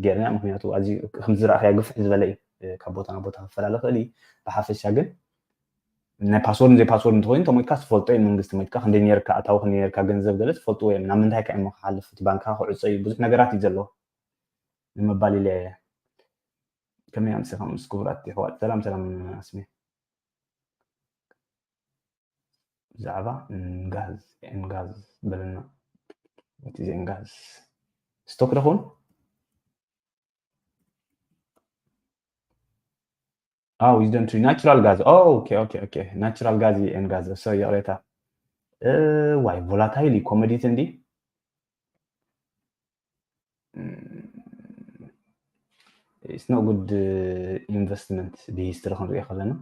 ጌርና ምክንያቱ ኣዚ ከም ዝረኣኽያ ግፍሕ ዝበለ እዩ። ካብ ቦታ ናብ ቦታ ክፈላለ ክእል እዩ። ብሓፈሻ ግን ናይ ፓስወርድ ዘይ ፓስወርድ እንተኮይኑ ተሞትካ ዝፈልጦ እዩ መንግስቲ ሞትካ ክንደይ ነርካ ኣታዊ ክንደይ ነርካ ገንዘብ ገለ ዝፈልጥዎ እዮም ናብ ምንታይ ከ እሞ ክሓልፍ እቲ ባንካ ክዕፀ እዩ ብዙሕ ነገራት እዩ ዘለዎ ንምባል ኢለ እየ። ከመይ ኣምሲኻ ምስ ክቡራት የሕዋት? ሰላም ሰላም ኣስሜ። ብዛዕባ ኤንጋዝ ኤንጋዝ በለና። እቲ ኤንጋዝ ስቶክ ደኹን? Ah, wisdom tree, natural gas. Oh, okay, okay, okay. Natural gas and gas. So ይቕሬታ። ዋይ፣ ቮላታይል ኮሞዲቲ እንዲ። It's not good investment ብሂስትሪ ክንሪኦ ከለና።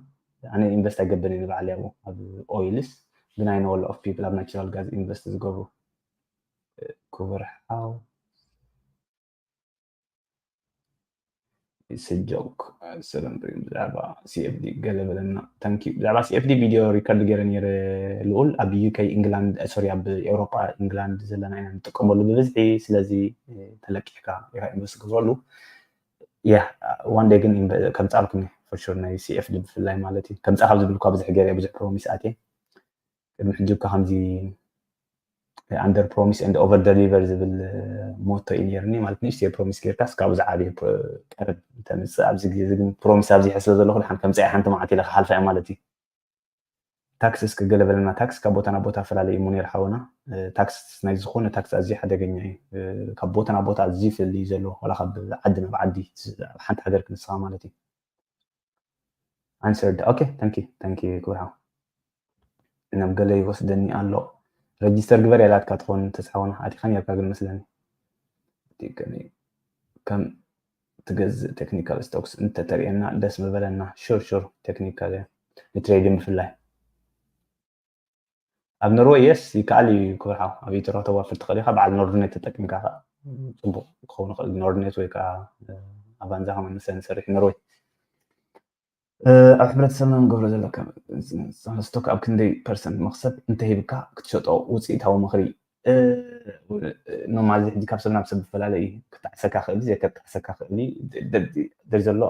ኣነ ኢንቨስት ኣይገብርን እየ ንባዕለይ ኣብኡ፣ ኣብ ኦይልስ። ግን I know a lot of people ኣብ ናቹራል ጋዝ ኢንቨስት ዝገብሩ። ክቡር ሓው ስጆክ ሰለምሪ ብዛዕባ CFD ገለ በለና። Thank you። ብዛዕባ CFD ቪድዮ ሪከርድ ገይረ ነይረ ልኡል። ኣብ UK፣ ኢንግላንድ፣ ሶሪ፣ ኣብ ኤውሮጳ፣ ኢንግላንድ ዘለና ኢና ንጥቀመሉ ብብዝሒ። ስለዚ ተለቂሕካ ኢኻ ኢንቨስት ግብረሉ። Yeah, one day ግን ከምጻልኩም for sure፣ ናይ CFD ብፍላይ ማለት እዩ። ከምጻ ካብ ዝብልኳ ብዙሕ ገይረ ብዙሕ ፕሮሚስ ኣትየ። ቅድሚ ሕጂ እኳ ከምዚ under promise and over deliver ዝብል ሞቶ እዩ ነይርኒ። ማለት ንእሽተይ ፕሮሚስ ጌርካስ ካብኡ ዝዓበየ ቀርብ እንተምፅእ፣ ኣብዚ ግዜ እዚ ግን ፕሮሚስ ኣብዚሐ ስለ ዘለኹ ድሓን ከምፅኣ ሓንቲ መዓልቲ ኢለ ክሓልፋ እየ ማለት እዩ። ታክስ እስኪ ገለ በለና። ታክስ ካብ ቦታ ናብ ቦታፈላለዩ እሞ ነይሩ ሓውና። ታክስ ናይ ዝኾነ ታክስ ኣዝዩ ሓደገኛ እዩ። ካብ ቦታ ናብ ቦታ ኣዝዩ ይፍልይ ዘሎ፣ ዋላ ካብ ዓዲ ናብ ዓዲ፣ ኣብ ሓንቲ ሃገር ክንስኻ ማለት እዩ። Answered. Okay, thank you, thank you ክቡር ሓው። ናብ ገለ ይወስደኒ ኣሎ። ረጅስተር ግበር ያላትካ ትኾን ተስሓውና ኣቲኻ ነርካ ግን መስለኒ። ከም ትገዝእ ቴክኒካል ስቶክስ እንተተርእየና ደስ ምበለና። ሹር ሹር፣ ቴክኒካል ንትሬድን ብፍላይ ኣብ ኖርወይ። የስ፣ ይከኣል እዩ ክብርሓው። ኣብ ኢትሮ ተዋፍር ትኽእል ኢኻ። በዓል ኖርድኔት ተጠቂምካ ከዓ ፅቡቅ ክኸውን ይኽእል። ኖርድኔት ወይ ከዓ ኣቫንዛ ከመ መሰለኒ ዝሰርሕ ኖርወይ። ኣብ ሕብረተሰብና ንገብሮ ዘለካ ስቶክ ኣብ ክንደይ ፐርሰንት መክሰብ እንተሂብካ ክትሸጦ ውፅኢታዊ ምኽሪ? ኖርማሊ ሕጂ ካብ ሰብ ናብ ሰብ ዝፈላለ እዩ። ክጣዕሰካ ክእል እዩ፣ ዘይከጣዕሰካ ክእል እዩ። ዘሎ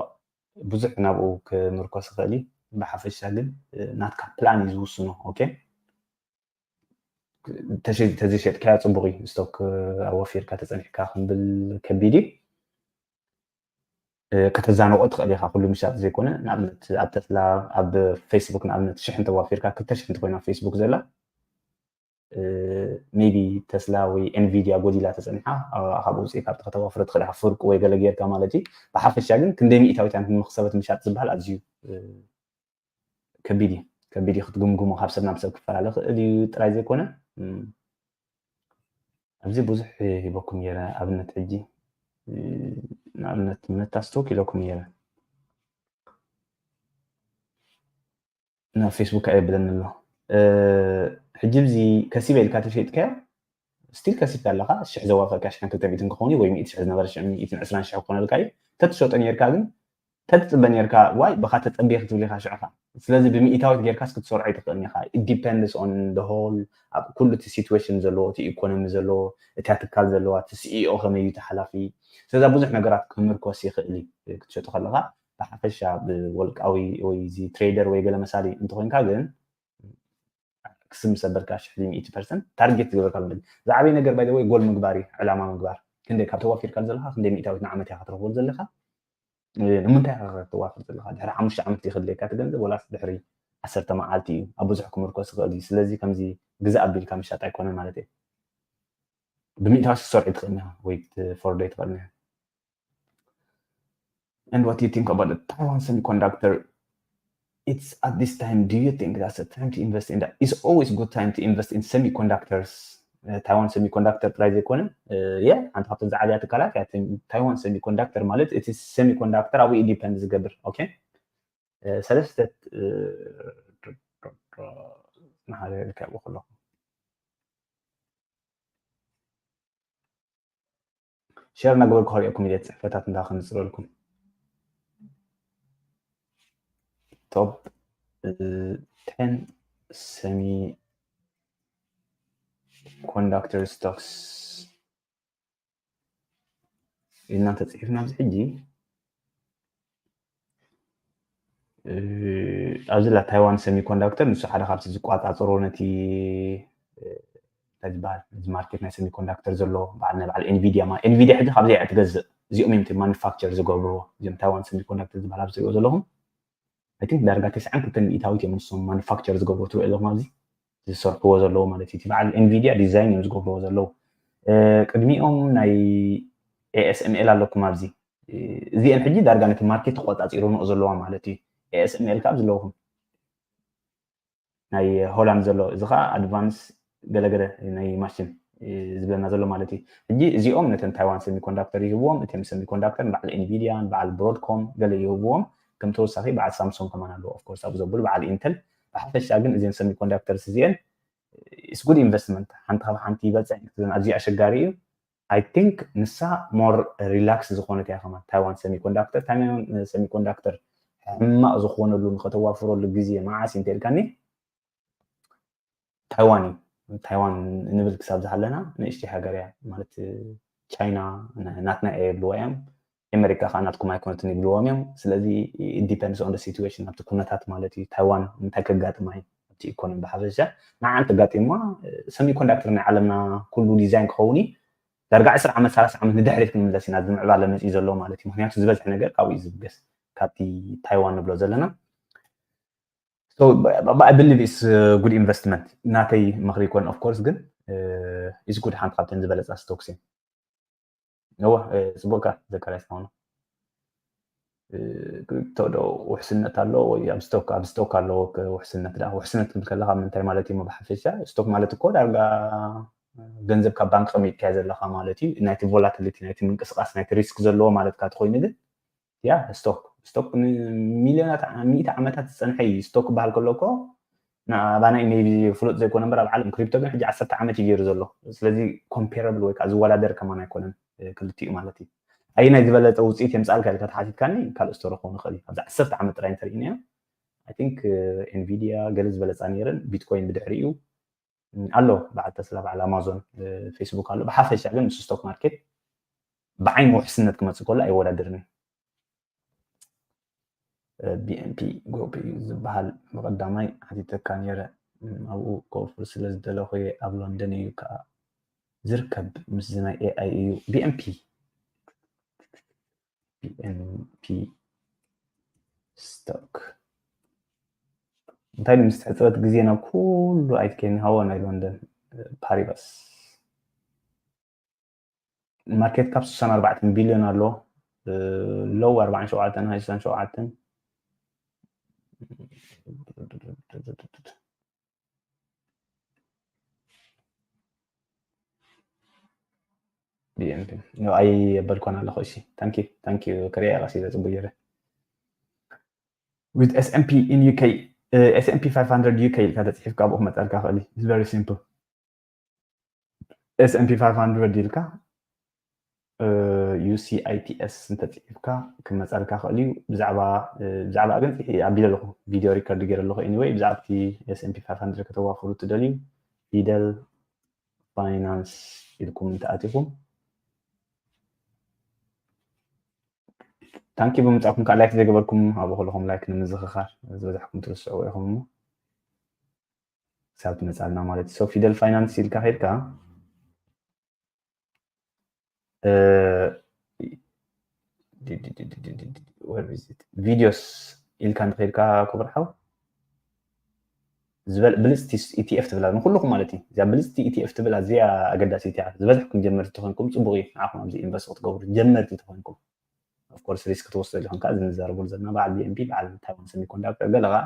ብዙሕ ናብኡ ክምርኮስ ይኽእል እዩ። ብሓፈሻ ግን ናትካ ፕላን እዩ ዝውስኖ። ኦኬ፣ ተዘይሸጥካያ ፅቡቅ እዩ። ስቶክ ኣወፊርካ ተፀኒሕካ ክንብል ከቢድ እዩ። ከተዛንቆ ትኽእል ኢኻ፣ ኩሉ ምሻጥ ዘይኮነ። ንኣብነት ኣብ ተስላ፣ ኣብ ፌስቡክ ንኣብነት ሽሕ እንተዋፊርካ፣ ክልተ ሽሕ እንተኮይና ፌስቡክ ዘላ፣ ሜቢ ተስላ ወይ ኤንቪድያ ጎዲላ ተፀኒሓ፣ ካብኡ ውፅኢካ ኣብቲ ከተዋፍሮ ትኽእል ኢኻ፣ ፍርቂ ወይ ገለ ጌርካ ማለት እዩ። ብሓፈሻ ግን ክንደይ ሚእታዊት እያ ንመኽሰበት ምሻጥ ዝበሃል ኣዝዩ ከቢድ እዩ። ከቢድ እዩ ክትግምግሞ፣ ካብ ሰብ ናብ ሰብ ክፈላለ ክእል እዩ ጥራይ ዘይኮነ። ኣብዚ ብዙሕ ሂበኩም ነይረ። ኣብነት ሕጂ ንኣብነት መታ ስቶክ ኢለኩም ነይረ። ናብ ፌስቡክ ኣየብለኒ ኣሎ። ሕጂ ብዚ ከሲበ ኢልካ ተሸይጥካዮ፣ ስቲል ከሲብካ ኣለኻ። ሽሕ ዘዋፈርካ ሽሕን ክልተ ሚእትን ክኸውን እዩ፣ ወይ ሚእቲ ሽሕ ዝነበረ ሽሕ ሚእትን ዕስራን ሽሕ ክኾነልካ እዩ። ተትሸጦ ነይርካ ግን ተትጽበ ነይርካ። ዋይ፣ ብኻ ተጸብየ ክትብል ኢኻ ሽዕኻ። ስለዚ ብሚእታዊት ጌርካስ ክትሰርዖ ኣይትኽእልን ኢኻ። It depends on the whole፣ ኣብ ኩሉ እቲ ሲትዌሽን ዘለዎ፣ እቲ ኢኮኖሚ ዘለዎ፣ እታ ትካል ዘለዋ፣ እቲ ሲኢኦ ከመይ እዩ፣ እቲ ሓላፊ። ስለዚ ብዙሕ ነገራት ክምርኮስ ይኽእል እዩ ክትሸጡ ከለኻ። ብሓፈሻ ብወልቃዊ ወይ እዚ ትሬደር ወይ ገለ መሳሊ እንተኾይንካ ግን ክስም ሰበርካ ሽሕሊ ሚእቲ ፐርሰንት ታርጌት ዝገበርካ ልምድ። ዝዓበየ ነገር ባይ ወይ ጎል ምግባር እዩ፣ ዕላማ ምግባር። ክንደይ ካብ ተዋፊርካ ዘለኻ፣ ክንደይ ሚእታዊት ንዓመት ኢኻ ክትረኽቦ ዘለኻ? ንምንታይ ኢኻ ከተዋፍር ዘለኻ? ድሕሪ ሓሙሽተ ዓመት ድዩ ከድልየካ እቲ ገንዘብ፣ ወላስ ድሕሪ ዓሰርተ መዓልቲ እዩ? ኣብ ብዙሕ ክምርኮስ ይኽእል እዩ። ስለዚ ከምዚ ግዛእ ኣቢልካ ምሻጥ ኣይኮነን ማለት እዩ። ብሚእታዊት ክትሰርዖ ኣይትኽእልን ኢኻ ወይ ክትፈርዶ ኣይትኽእልን ኢኻ። And what do you think about the Taiwan semiconductor? It's at this time, do you think that's a time to invest in that? It's always good time to invest in semiconductors. Taiwan semiconductor ጥራይ ዘይኮነ፣ የ ሓንቲ ካብተን ዝዓበያ ትካላት እያ። Taiwan semiconductor ማለት እቲ semiconductor ኣብኡ ዲፐንድ ዝገብር። ኦኬ፣ ሰለስተ ናሓደ ልከ ኣለኹ። ሸር እናገበርኩ ከርእየኩም ኢለ ጽሕፈታት እንዳ ከንጽረልኩም። ቶፕ ቴን ሰሚ ኮንዳክተር ስቶክስ ኢልና ተጽሒፍና ኣብዚ ሕጂ ኣብዚ ላ ታይዋን ሰሚኮንዳክተር ንሱ ሓደ ካብቲ ዝቋጻጽሮ ነቲ እንታይ ዝበሃል ነዚ ማርኬት ናይ ሰሚኮንዳክተር ዘሎ በዓል ናይ በዓል ኤንቪዲያ ማ ኤንቪዲያ ሕጂ ካብዚ እያ ትገዝእ። እዚኦም እዮም ማኑፋክቸር ዝገብርዎ። እዚኦም ታይዋን ሰሚኮንዳክተር ዝበሃል ኣብዚ ትሪኦ ዘለኹም፣ I think ዳርጋ ተስዓን ክልተን ሚእታዊት እዮም ንሶም ማኑፋክቸር ዝገብሩ ትሪኦ ዘለኹም ኣብዚ ዝሰርሕዎ ዘለዉ ማለት እዩ። እቲ በዓል ኤንቪዲያ ዲዛይን እዮም ዝገብርዎ ዘለዉ። ቅድሚኦም ናይ ኤኤስኤምኤል ኣለኩም ኣብዚ። እዚአን ሕጂ ዳርጋ ነቲ ማርኬት ተቆፃፂሮንኦ ዘለዋ ማለት እዩ። ኤኤስኤምኤል ካብ ዘለኹም ናይ ሆላንድ ዘሎ፣ እዚ ከዓ ኣድቫንስ ገለገለ ናይ ማሽን ዝብለና ዘሎ ማለት እዩ። ሕጂ እዚኦም ነተን ታይዋን ሰሚኮንዳክተር ይህብዎም። እቲም ሰሚኮንዳክተር ንበዓል ኤንቪዲያ፣ ንበዓል ብሮድኮም ገለ ይህብዎም። ከም ተወሳኺ በዓል ሳምሶንግ ከማን ኣለዎ። ኦፍኮርስ ኣብ ዘብሉ በዓል ኢንተል። ብሓፈሻ ግን እዚን ሰሚኮንዳክተርስ እዚአን ኢስ ጉድ ኢንቨስትመንት። ሓንቲ ካብ ሓንቲ ይበፅሕ፣ ኣዝዩ ኣሸጋሪ እዩ። I think ንሳ ሞር ሪላክስ ዝኾነት እያ። ከማን ታይዋን ሰሚኮንዳክተር፣ ታይዋን ሰሚኮንዳክተር ሕማቕ ዝኾነሉ ንኸተዋፍረሉ ግዜ መዓስ እንተ ኢልካኒ፣ ታይዋን እዩ። ታይዋን ንብል ክሳብ ዝሃለና ንእሽተይ ሃገር እያ ማለት፣ ቻይና ናትና እየ ይብልዋ እዮም። ኣሜሪካ ከዓ ናትኩም ኣይኮነትን ይብልዎም እዮም። ስለዚ ዲፐንድስ ኦን ሲትዌሽን፣ ኣብቲ ኩነታት ማለት እዩ። ታይዋን እንታይ ከጋጥማ እዩ ኣብቲ ኢኮኖሚ ብሓፈሻ። ንዓን ተጋጢምዋ ሰሚኮንዳክተር ናይ ዓለምና ኩሉ ዲዛይን ክኸውን እዩ። ዳርጋ ዕስራ ዓመት ሰላሳ ዓመት ንድሕሪት ክንምለስ ኢና። እዚ ምዕባለ መፅዩ ዘሎ ማለት እዩ። ምክንያቱ ዝበዝሕ ነገር ካብኡ እዩ ዝብገስ፣ ካብቲ ታይዋን ንብሎ ዘለና። So I believe it's good investment ናተይ ምክሪ ይኮን። Of course ግን is good ሓንቲ ካብተን ዝበለፃ ስቶክስ እየን። እወ ፅቡቅካ ዘካርያስ ማውና። ክሪፕቶ ዶ ውሕስነት ኣለዎ ወይ ኣብ ስቶክ? ኣብ ስቶክ ኣለዎ ውሕስነት። ዳ ውሕስነት ክብል ከለካ ምንታይ ማለት እዩ? ብሓፈሻ ስቶክ ማለት እኮ ዳርጋ ገንዘብ ካብ ባንክ ከሚጥካዮ ዘለካ ማለት እዩ። ናይቲ ቮላቲሊቲ፣ ናይቲ ምንቅስቃስ፣ ናይቲ ሪስክ ዘለዎ ማለት ካ ተኮይኑ ግን ያ ስቶክ ስቶክ ንሚልዮናት ሚእቲ ዓመታት ዝፀንሐ እዩ። ስቶክ ክበሃል ከሎ እኮ ኣባና ሜቢ ፍሉጥ ዘይኮነ እምበር ኣብ ዓለም ክሪፕቶ ግን ሕጂ ዓሰርተ ዓመት እዩ ገይሩ ዘሎ። ስለዚ ኮምፔረብል ወይ ከዓ ዝወዳደር ከማን ኣይኮነን ክልቲኡ ማለት እዩ። ኣየናይ ዝበለፀ ውፅኢት የምፃልካ ኢልካ ተሓቲትካኒ ካልእ ስቶሪ ክኸውን ይኽእል እዩ። ኣብዚ ዓሰርተ ዓመት ጥራይ እንተሪእናዮ I think ኤንቪዲያ ገለ ዝበለፃ ነይረን፣ ቢትኮይን ብድሕሪኡ ኣሎ በዓል ተስላ፣ በዓል ኣማዞን፣ ፌስቡክ ኣሎ። ብሓፈሻ ግን ምስ ስቶክ ማርኬት ብዓይኒ ውሕስነት ክመፅእ ከሎ ኣይወዳደርን እዩ። ቢኤምፒ ግሩፕ እዩ ዝበሃል። ብቐዳማይ ሓቲተካ ነይረ፣ ኣብኡ ክወፍር ስለ ዝደለኹ እየ። ኣብ ሎንደን እዩ ከዓ ዝርከብ፣ ምስዚ ናይ ኤኣይ እዩ። ቢኤምፒ ቢኤምፒ ስቶክ እንታይ ምስ ሕፅረት ግዜ ናብ ኩሉ ኣይትከኒ ሃዎ ናይ ሎንደን ፓሪባስ ማርኬት ካፕ ስሳን ኣርባዕተን ቢልዮን ኣሎ። ሎው ኣርባዓን ሸውዓተን ሃይ ስሳን ሸውዓተን ቢኤምፒ ኣይ የበልኳን ኣለኹ። እሺ ታንኪ ታንኪ ክሪያ ቀስ ኢለ ፅቡቅ ገይረ with S and P in UK S and P five hundred UK ኢልካ ተፅሒፍካ ኣብኡ ክመፀልካ ክእል። It's very simple። S and P five hundred ኢልካ ዩሲኣይቲኤስ እንተፅሒፍካ ክመፀልካ ክእል እዩ። ብዛዕባ ብዛዕባ ግን ፅሒ ኣቢለ ኣለኹ፣ ቪድዮ ሪከርድ ገይረ ኣለኹ። Anyway ብዛዕባ እቲ S and P five hundred ከተዋፍሩ ትደልዩ ፊደል ፋይናንስ ኢልኩም እንተኣቲኹም ታንኪ ብምምፃእኩም ከዓ ላይክ ዘይገበርኩም ኣብኡ ከለኹም ላይክ ንምዝኽኻር ዝበዛሕኩም ትርስዕዎ ኢኹም እሞ ክሳብ ትመፃልና ማለት እዩ። So ፊደል ፋይናንስ ኢልካ ከድካ ቪዲዮስ ኢልካ እንተኸድካ ክቡር ሓው ዝበል ብልፅቲ ኢቲኤፍ ትብላ ንኩልኩም ማለት እዩ። እዚኣ ብልፅቲ ኢቲኤፍ ትብል ኣዝያ ኣገዳሲት እያ። ዝበዝሕኩም ጀመርቲ ተኮይንኩም ፅቡቅ እዩ። ንዓኹም ኣብዚ ኢንቨስት ክትገብሩ ጀመርቲ ተኮይንኩም ኦፍኮርስ ሪስክ ትወስዱ ኢኹም። ከዓ እዚ ንዛረበሉ ዘለና በዓል ቢኤምፒ በዓል ታይዋን ሰሚኮንዳክተር ገለ ከዓ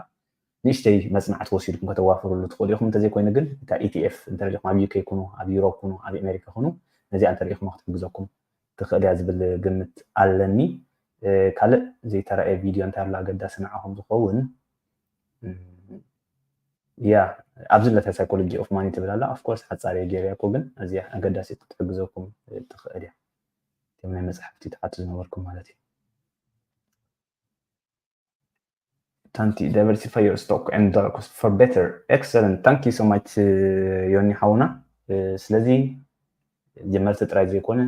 ንእሽተይ መፅናዕቲ ወሲድኩም ከተዋፍርሉ ትኽእሉ ኢኹም። እንተዘይኮይኑ ግን እታ ኢቲኤፍ እንተደሊኹም ኣብ ዩኬ ኩኑ ኣብ ዩሮፕ ኩኑ ኣብ ኣሜሪካ ኩኑ ነዚኣ እንተሪኢኹም ክትሕግዘኩም ትኽእል እያ ዝብል ግምት ኣለኒ። ካልእ ዘይተረኣየ ቪድዮ እንታይ ኣሎ ኣገዳሲ ንዓኹም ዝኸውን? ያ ኣብዚ ለታ ሳይኮሎጂ ኦፍ ማኒ ትብል ኣላ። ኦፍኮርስ ሓፃር እየ ገይረያ እኮ ግን ኣዝያ ኣገዳሲት ክትሕግዘኩም ትኽእል እያ። እቶም ናይ መፅሓፍቲ ትሓቱ ዝነበርኩም ማለት እዩ። ታንቲ diversify your stock and dollar cost for better. Excellent. Thank you so much ዮኒ ሓውና። ስለዚ ጀመርቲ ጥራይ ዘይኮነ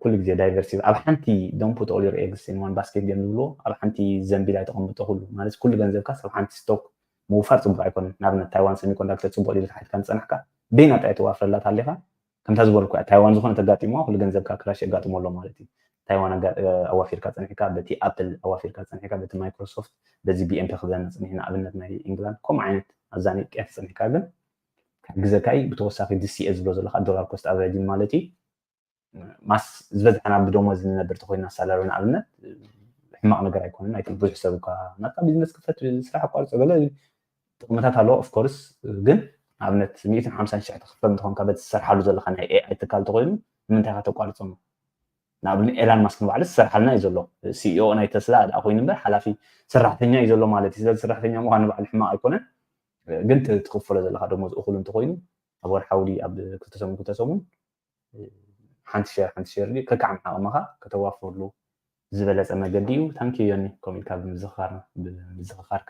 ኩሉ ግዜ ዳይቨርሲ ኣብ ሓንቲ don't put all your eggs in one basket እዮም ዝብልዎ። ኣብ ሓንቲ ዘንቢል ኣይተቐምጦ ኩሉ ማለት ኩሉ ገንዘብካ ኣብ ሓንቲ ስቶክ ምውፋር ፅቡቅ ኣይኮነን። ንኣብነት ታይዋን ሰሚኮንዳክተር ፅቡቅ ዲል ተሓትካ ንፀናሕካ በይና ጥራይ ተዋፍረላ ታሊካ ከምታ ዝበልኩ ታይዋን ዝኾነ ተጋጢምዋ ኩሉ ገንዘብካ ክራሽ የጋጥሞ ኣሎ ማለት እዩ። ታይዋን ኣዋፊርካ ፀኒሕካ፣ በቲ ኣፕል ኣዋፊርካ ፀኒሕካ፣ በቲ ማይክሮሶፍት፣ በዚ ቢኤምፒ ክብለና ፀኒሑ ንኣብነት ናይ ኢንግላንድ ከምኡ ዓይነት ኣዛኒቅካ ተፀኒሕካ ግን ክሕግዘካ እዩ። ብተወሳኺ ዲሲኤ ዝብሎ ዘለካ ዶላር ኮስት ኣቨሬጅን ማለት እዩ። ማስ ዝበዝሐና ብደሞዝ ንነብር ተኮይና ሳላሪ ንኣብነት ሕማቕ ነገር ኣይኮነን። ኣይ ብዙሕ ሰብ እኳ ናትካ ቢዝነስ ክፈት ስራሕ ኣቋርፆ ገለ ጥቕምታት ኣለዎ ኦፍኮርስ። ግን ንኣብነት ሚእትን ሓምሳን ሽሕ ትኽፈል እንተኾንካ በቲ ዝሰርሓሉ ዘለካ ናይ ኤኣይ ትካል ተኮይኑ ንምንታይ ኢኻ ተቋርፆ? ንኣብነት ኤላን ማስክ ንባዕሉ ዝሰርሓልና እዩ ዘሎ። ሲኢኦ ናይ ተስላ ደኣ ኮይኑ እምበር ሓላፊ ሰራሕተኛ እዩ ዘሎ ማለት እዩ። ስለዚ ሰራሕተኛ ምዃን ንባዕሉ ሕማቕ ኣይኮነን። ግን ትኽፈሎ ዘለካ ደሞዝ እኹል እንተኮይኑ ኣብ ወርሓዊ ኣብ ክልተ ሰሙን ክልተ ሰሙን ሓንቲ ሸር ሓንቲ ሸር ከካዕም ዓቕምኻ ከተዋፍረሉ ዝበለፀ መገዲ እዩ። ታንኪ ዮኒ ኮሚልካ ብምዝኽኻርና ብምዝኽኻርካ።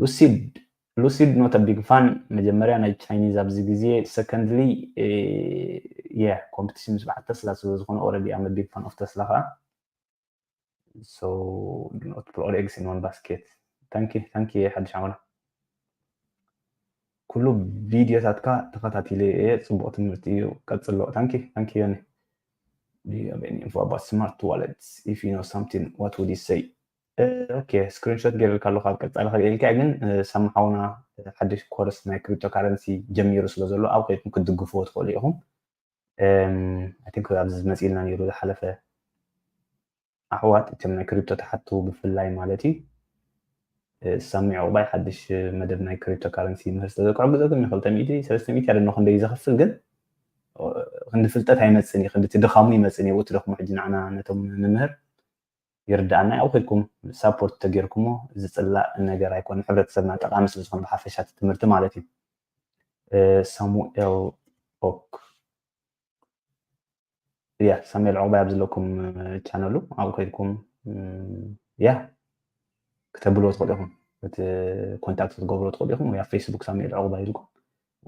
ሉሲድ ሉሲድ ኖተ ቢግ ፋን መጀመርያ ናይ ቻይኒዝ ኣብዚ ግዜ ሰከንድሊ የ ኮምፒቲሽን ምስ በዓል ተስላ ስለ ዝኾነ ኦረዲ ኣመ ቢግ ፋን ኦፍ ተስላ ከዓ so not put all eggs in one basket። ታንኪ ታንኪ ሓድሽ ዓመላ ኩሉ ቪዲዮታትካ ተኸታቲለ እየ። ፅቡቕ ትምህርቲ እዩ ቀፅሎ። ታንኪ ታንኪ ዮኒ። Do you have any info about smart wallets? If you know something, what would you say? Okay, ስክሪንሾት ገይርልካ ኣለኹ ኣብ ቀፃሊ ክርእየልካ ግን ሳምሓውና ሓድሽ ኮርስ ናይ ክሪፕቶ ካረንሲ ጀሚሩ ስለ ዘሎ ኣብ ከይድኩም ክትድግፍዎ ትኽእሉ ኢኹም። I think ኣብዚ መፂልና ነይሩ ዝሓለፈ ኣሕዋት እቶም ናይ ክሪፕቶ ተሓቱ ብፍላይ ማለት እዩ። ሳሚ ዕቑባይ ሓድሽ መደብ ናይ ክሪፕቶ ካረንሲ ምህር ስለ ክሕግዘኩም ን ክልተ ሚእቲ ሰለስተ ሚእቲ ኣደኖ ክንደይ ዘኽፍል ግን ክንዲ ፍልጠት ኣይመፅን እዩ ክንዲ ትድኻሙ ይመፅን እዩ ትደኽሙ ሕጂ ንዓና ነቶም ንምህር ይርዳኣና ያው ከድኩም ሳፖርት ተጌርኩሞ ዝፅላእ ነገር ኣይኮነ ሕብረተሰብና ጠቃሚ ስለ ዝኾነ ብሓፈሻ ትምህርቲ ማለት እዩ። ሳሙኤል ኦክ ያ ሳሙኤል ዕቑባይ ኣብ ዘለኩም ቻነሉ ኣብኡ ከድኩም ያ ክተብልዎ ትኽእሉ ኢኹም እቲ ኮንታክት ክትገብሮ ትኽእሉ ኢኹም ወይ ኣብ ፌስቡክ ሳሙኤል ዕቑባይ ኢልኩም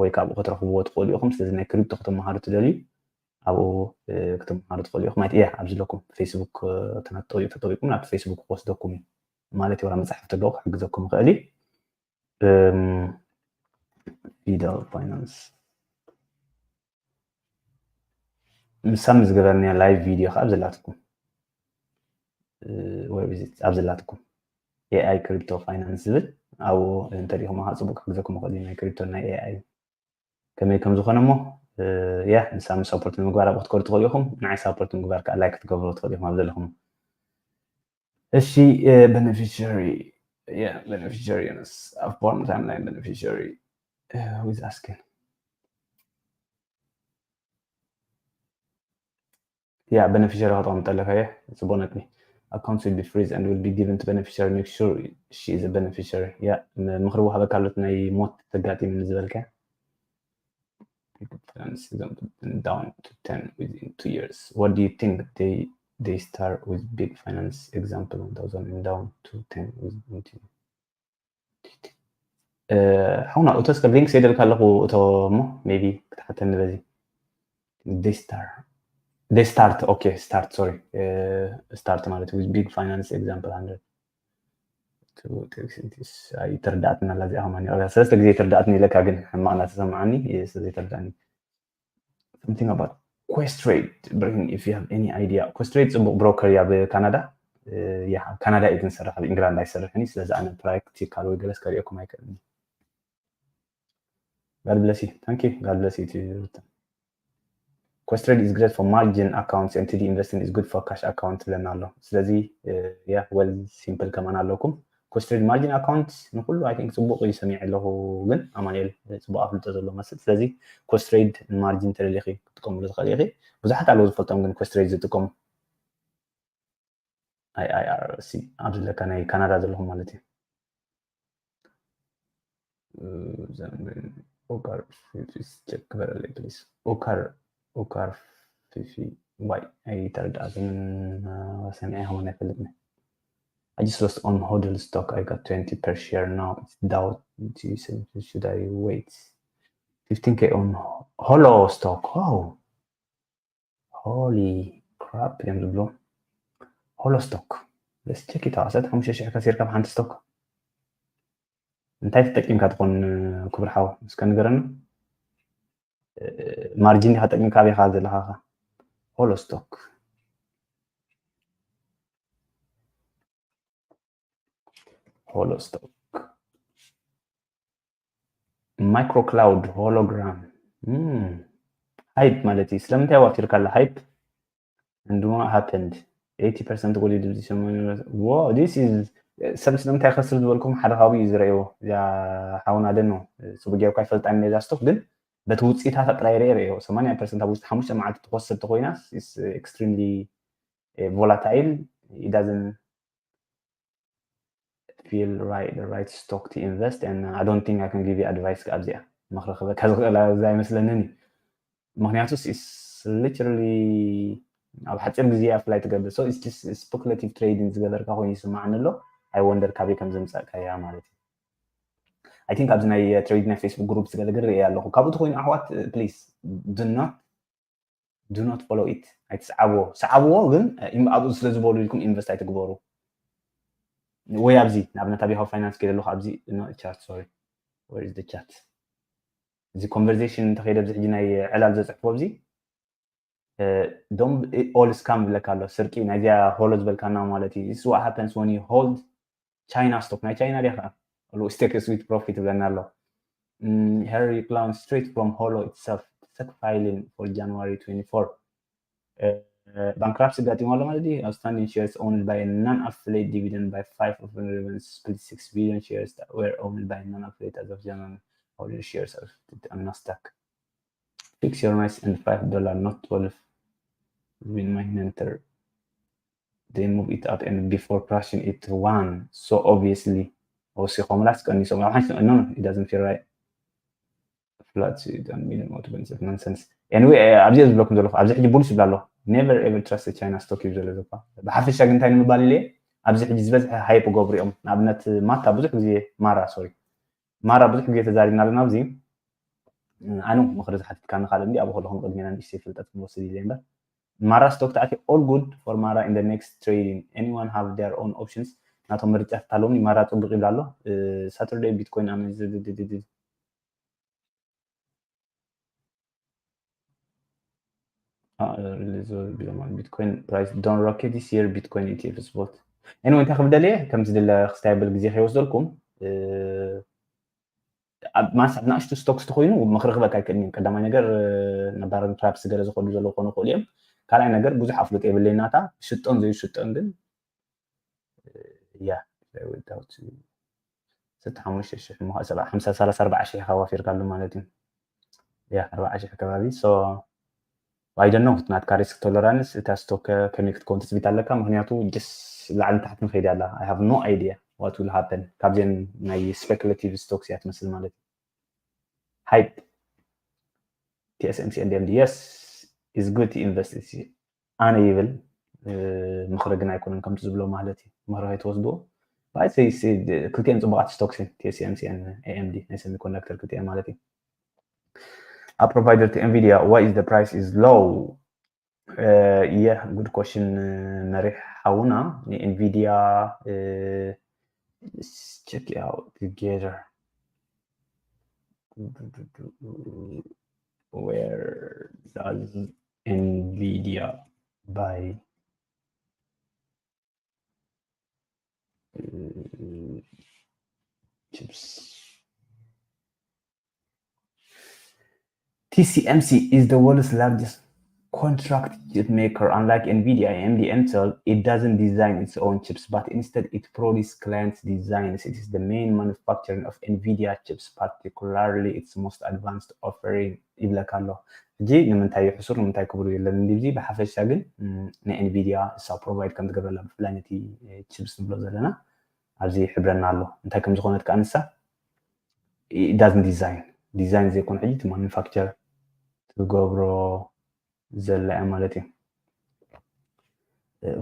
ወይ ካብኡ ክትረኽብዎ ትኽእሉ ኢኹም ስለዚ ናይ ክሪፕቶ ክትመሃሩ ትደልዩ ኣብኡ ክትመሃሩ ትኽእሉ ኢኹም ማለት እያ ኣብ ዘለኩም ፌስቡክ ተጠቂኩም ናብ ፌስቡክ ክወስደኩም እዩ ማለት ወላ መፅሓፍ ተለዎ ክሕግዘኩም ይኽእል እዩ ፊደል ፋይናንስ ምሳም ዝገበርናያ ላይቭ ቪድዮ ከዓ ኣብዘላትኩም ኣብዘላትኩም ኤኣይ ክሪፕቶ ፋይናንስ ዝብል ኣብኡ እንተሪኢኹም ከዓ ፅቡቅ ክሕግዘኩም ይኽእል ናይ ክሪፕቶ ናይ ኤኣይ ከመይ ከም ዝኾነ እሞ ያ ንሳም ሳፖርት ንምግባር ኣብኡ ክትከዱ ትኽእሉ ኢኹም ንዓይ ሳፖርት ንምግባር ከዓ ላይክ ክትገብሩ ትኽእሉ ኢኹም ኣብ ዘለኹም እሺ beneficiary yeah beneficiary ዮናስ ኣብ ፖርን ታይም ላይን beneficiary with asking yeah beneficiary ከጠቕም ጠለካ የ ጽቡቅ ነጥቢ accounts will be freeze and will be given to beneficiary make sure she is a beneficiary yeah ምኽሪ ወሃበካ ኣሎት ናይ ሞት ተጋጢምኒ ዝበልካ Big finance example and down to ten within two years. What do you think they they start with big finance example and down to ten within two ሓውና እቶ እስከ ሊንክ ሰይደልካ ኣለኹ እቶ እሞ ቢ ክትሓተኒ በዚ they start okay start sorry start ማለት with big finance example hundred ኣይተረዳእትን ኣላ እዚኣ ከማን ይቕሬታ ሰለስተ ግዜ ኣይተረዳእትን ኢለካ ግን ሕማቕ እናተሰማዓኒ ስለዘይተረዳእኒ something about Questrade Britain if you have any idea Questrade ፅቡቕ ብሮከር እያ ኣብ ካናዳ ያ ኣብ ካናዳ እዩ ግን ዝሰርሕ ኣብ ኢንግላንድ ኣይሰርሕን እዩ ስለዚ ኣነ ፕራክቲካል ወይ ገለስ ከሪኦኩም ኣይክእልን God bless you thank you God bless you Questrade is great for margin accounts and T D investing is good for cash account ትብለና ኣሎ ስለዚ ያ well simple ከማን ኣለኩም Questrade margin account ንኩሉ I think ፅቡቅ እዩ ሰሚዐ ኣለኹ ግን ኣማኑኤል ፅቡቅ ኣፍልጦ ዘሎ መስል ስለዚ Questrade ን margin ተደሊኺ ክትጥቀምሉ ትኽእል ኢኺ ብዙሓት ኣለዉ ዝፈልጦም ግን Questrade ዝጥቀሙ I I R C ኣብዚ ለካ ናይ ካናዳ ዘለኹም ማለት እዩ ኦካር ፊፊስ ቸክ ግበረለይ ፕሊስ ኦካር ኦካር ፊፊ ዋይ ኣይተረዳእኩምን ሰሚዐ ይኸውን ኣይፈልጥን I just lost on hodl stock I got twenty per share now it's down should I wait fifteen K on holo stock wow holy crap እዮም ዝብሎ holo stock let's check it out ዓሰርተ ሓሙሽተ ሽሕ ከሲርካ ብሓንቲ stock እንታይ ተጠቂምካ ትኾን ክቡር ሓው እስከ ንገረና margin ዲኻ ተጠቂምካ ኣበይኻ ዘለኻ holo stock Holo stock, micro cloud, hologram, hype ማለት እዩ። ስለምንታይ ዋፊርካ ኣላ hype? And what happened? Eighty percent ጎዲሉ እዚ ሰማንያ። Wow, this is ሰብ ስለምንታይ ከስር ዝበልኩም ሓደ ካብኡ እዩ ዝረእዎ። እዚኣ ሓውና ደኖ ጽቡቅ ጌርኳ ይፈልጣ ነዛ ስቶክ ግን በቲ ውፅኢታታ ጥራይ ርኤ ርኤዮ ሰማንያ ፐርሰንት ኣብ ውሽጢ ሓሙሽተ መዓልቲ ትወሰድ ተኮይናስ extremely volatile. It doesn't feel right, the right stock to invest, and I don't think I can give you advice ካብዚኣ ምኽሪ ክበካ ዝኽእል ኣብዚ ኣይመስለንን እዩ። ምክንያቱስ is literally ኣብ ሓፂር ግዜ ኣፍላይ ትገብር። So it's just speculative trading ዝገበርካ ኮይኑ ይስማዓኒ ኣሎ። I wonder ካበይ ከም ዘምፃእካያ ማለት እዩ። I think ኣብዚ ናይ ትሬድ ናይ ፌስቡክ ግሩፕ ዝገለ ግን ርኤ ኣለኹ። ካብኡ ተኮይኑ ኣሕዋት please do not do not follow it። ኣይትስዓብዎ። ስዓብዎ ግን ኣብኡ ስለ ዝበሉ ኢልኩም ኢንቨስት ኣይትግበሩ። ወይ ኣብዚ ንኣብነት ኣብ ያሆ ፋይናንስ ከይደ ኣለኹ ኣብዚ ቻርት ሶሪ where is the chat እዚ ኮንቨርሴሽን እንተኸይደ ኣብዚ ሕጂ ናይ ዕላል ዘፅሕፎ ኣብዚ don't all scam ዝብለካ ኣሎ። ስርቂ ናይዚኣ ሆሎ ዝበልካና ማለት እዩ። This is what happens when you hold China stock ናይ ቻይና ዲያ ከዓ always take a sweet profit ይብለና ኣሎ። Harry Clown straight from Holo itself stock filing for January twenty-four. Bankruptcy ኣጋጢሙ ኣሎ ማለት እዩ። Outstanding shares owned by non-affiliate dividend by five of split six billion shares that were owned by non-affiliate as of January. Holding shares are on Nasdaq. Fix your noise and five dollar, not twelve. Win my mentor. They move it up and before crashing it one. So obviously, ወሲኾምላስ ቀኒሶም ኣብ ሓንቲ no, no, it doesn't feel right. Flat million automatic nonsense. Anyway ኣብዚ ዝብለኩም ዘለኹ ኣብዚ ሕጂ ቡልሽ ይብላ ኣሎ። Never ever trust China stock እዩ ዘሎ ዘባ። ብሓፈሻ ግን እንታይ ንምባል ኢለ ኣብዚ ሕጂ ዝበዝሐ ሃይፕ ገብሩ እዮም። ንኣብነት ማታ ብዙሕ ግዜ ማራ ሶሪ ማራ ብዙሕ ግዜ ተዛሪብና ኣለና ኣብዚ ኣነ ምኽሪ ዝሓትትካኒ ካልእ እንዲ ኣብኡ ከለኹም ቅድሜና ንእሽተይ ፍልጠት ክንወስድ ኢለ እምበር ማራ ስቶክ ተኣትየ all good for ማራ in the next trading. Anyone have their own options? ናቶም ምርጫታት ኣለዎም። ማራ ፅቡቅ ይብላ ኣሎ። ሳተርደይ ቢትኮይን ኣመ Bitcoin price don't rocket this year Bitcoin E T F spot. Anyway እንታይ ክብደል እየ ከምዚ ድለ ክስታይ ብል ግዜ ከይወስደልኩም ማንሳት ናእሽቱ ስቶክስ ተኮይኑ ምኽሪ ክበካ ኣይክእልን። ቀዳማይ ነገር ነባርን ፕራፕስ ገለ ዝኸዱ ዘለዉ ኮኑ ክእሉ እዮም። ካልኣይ ነገር ብዙሕ ኣፍልጦ የብለይ ናታ ሽጦን ዘይሽጦን ግን ያ ሰላሳ ኣርባዓ ሺሕ ኢኻ ዋፊርካሉ ማለት እዩ። ያ ኣርባዓ ሺሕ ከባቢ so I don't know ናትካ risk tolerance እታ ስቶክ ከመይ ክትከውን ትፅቢት ኣለካ? ምክንያቱ just ላዕልን ታሕትን ከይዲ ኣላ። I have no idea what will happen። ካብዚን ናይ speculative stocks እያ ትመስል ማለት እዩ። Hype T S M C and M D yes is good to invest ኣነ ይብል ምኽሪ ግን ኣይኮነን ከምቲ ዝብሎ ማለት እዩ። ምኽሪ ከይትወስድዎ ክልቲኤን ፅቡቃት stocks እየን T S M C and A M D ናይ semiconductor ክልቲኤን ማለት እዩ። A provider to Nvidia why is the price is low? Yeah, good question መሪሕ ሓውና ንኤንቪዲያ check it out together. Where does Nvidia buy chips? T S M C is the world's largest contract chip maker. Unlike Nvidia, A M D, Intel, it doesn't design its own chips, but instead it provides clients designs. It is the main manufacturer of Nvidia chips, particularly its most advanced offering. ይብለካ ኣሎ። ሕጂ ንምንታይ እዩ ሕሱር ንምንታይ ክብሩ የለን እንዲዚ ብሓፈሻ ግን ንኤንቪዲያ እሳ ፕሮቫይድ ከም ትገብረላ ብፍላይ ነቲ ቺፕስ ንብሎ ዘለና ኣብዚ ይሕብረና ኣሎ። እንታይ ከም ዝኾነት ከዓ ንሳ doesn't design design ዘይኮነ ሕጂ እቲ ማኑፋክቸር ትገብሮ ዘላ እያ ማለት እዩ።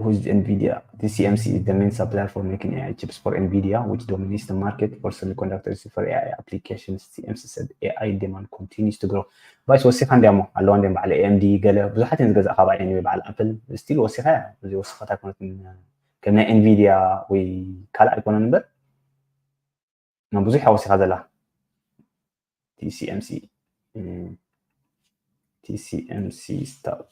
Who's Nvidia? T S M C is the main supplier for making A I chips for Nvidia, which dominates the market for semiconductors for A I applications. T S M C said A I demand continues to grow. ባይስ ወሲኻ እንዲያሞ ኣለዋ እንዲም በዓል A M D ገለ ብዙሓት እየን ዝገዛእ ካብ ዓይኒ በዓል ኣፕል ስቲል ወሲኻ እዚ ወሲኻታ ኣይኮነትን ከም ናይ ኤንቪዲያ ወይ ካልእ ኣይኮነን እምበር ናብ ብዙሕ ወሲኻ ዘላ T S M C T S M C stock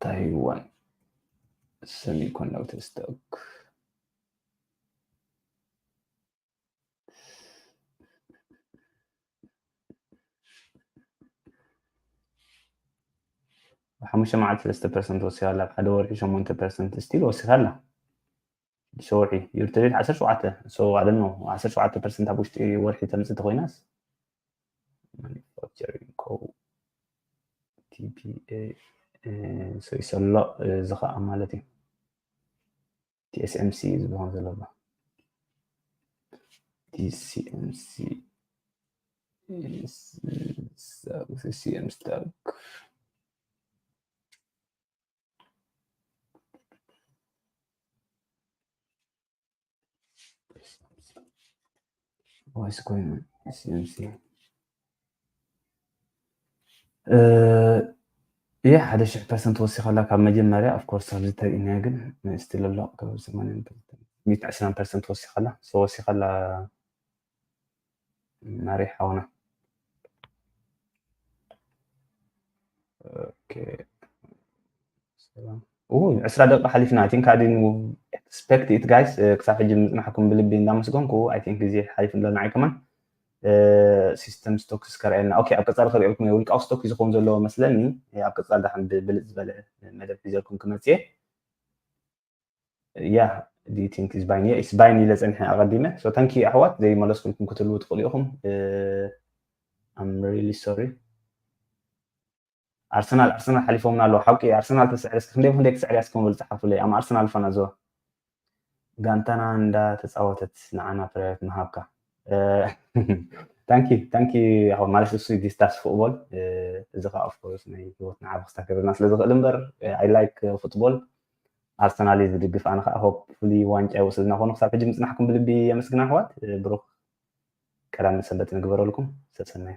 Taiwan semiconductor stock ብሓሙሽተ መዓልቲ ሰለስተ ፐርሰንት ወሲኻ ኣላ፣ ኣብ ሓደ ወርሒ ሸሞንተ ፐርሰንት ስቲል ወሲኻ ኣላ። ሸውሒ ዩርትሬት ዓሰርተ ሸውዓተ ሶ ኣደኖ ዓሰርተ ሸውዓተ ፐርሰንት ኣብ ውሽጢ ወርሒ ተምፅእ ተኮይናስ ማኒፋክቸሪንግ ኮ ቲፒኤ ሰሎ እዚ ከዓ ማለት እዩ። ቲኤስኤምሲ ዝበሃል ዘሎ ኣሎ። ቲሲኤምሲ ሲኤም ስታክ ዋይስ ኮይን ሲኤምሲ ይህ ሓደ ሽሕ ፐርሰንት ወሲኸላ ካብ መጀመርያ። ኦፍኮርስ ኣብዚ ተርእናዮ ግን ስቲል ኣሎ። ሚእቲ ዕስራን ፐርሰንት ወሲኸላ ወሲኸላ ናሪ ሓውና ዕስራ ደቂቃ ሓሊፍና። I think I didn't expect it guys። ክሳብ ሕጂ ምፅናሕኩም ብልቢ እንዳመስገንኩ። I think ግዜ ሓሊፉ ኣሎ ንዓይ ከማን። ሲስተም ስቶክስ ከርእየልና። ኦኬ፣ ኣብ ቀፃሊ ከርእየልኩም እየ። ውልቃዊ ስቶክ እዩ ዝኸውን ዘለዎ መስለኒ። ኣብ ቀፃሊ ዳሓን ብልፅ ዝበለ መደብ ሒዘልኩም ክመፅእ እየ። Yeah, do you think is buying? Yeah, it's buying ኢለ ፀኒሐ ኣቐዲመ። So thank you ኣሕዋት፣ ዘይመለስኩልኩም ክትህልዉ ትኽእሉ ኢኹም። I'm really sorry። ኣርሰናል ኣርሰናል ሓሊፎምና ኣለዉ። ሓቂ ኣርሰናል ተስዕር እስኪ ክንደይ ክንደይ ክስዕር ያስኩም ብል ጸሓፉለይ። ኣም ኣርሰናል ፋናዞ ጋንታና እንዳ ተጻወተት ንዓና ፕራዮሪቲ ምሃብካ። Thank you thank you። ያው ማለት እሱ ዲስታስ ፉትቦል እዚ ከዓ ኦፍኮርስ ናይ ህይወትና ዓቢ ክስታ ክብርና ስለ ዝኽእል እምበር፣ I like ፉትቦል። ኣርሰናል ዝድግፍ ኣነ ከዓ ሆፕፉሊ ዋንጫ ይወስድና ኮኑ። ክሳብ ሕጂ ምጽናሕኩም ብልቢ የመስግን ኣሕዋት። ብሩኽ ቀዳምን ሰንበት ንግበረልኩም። ሰሰናዩ።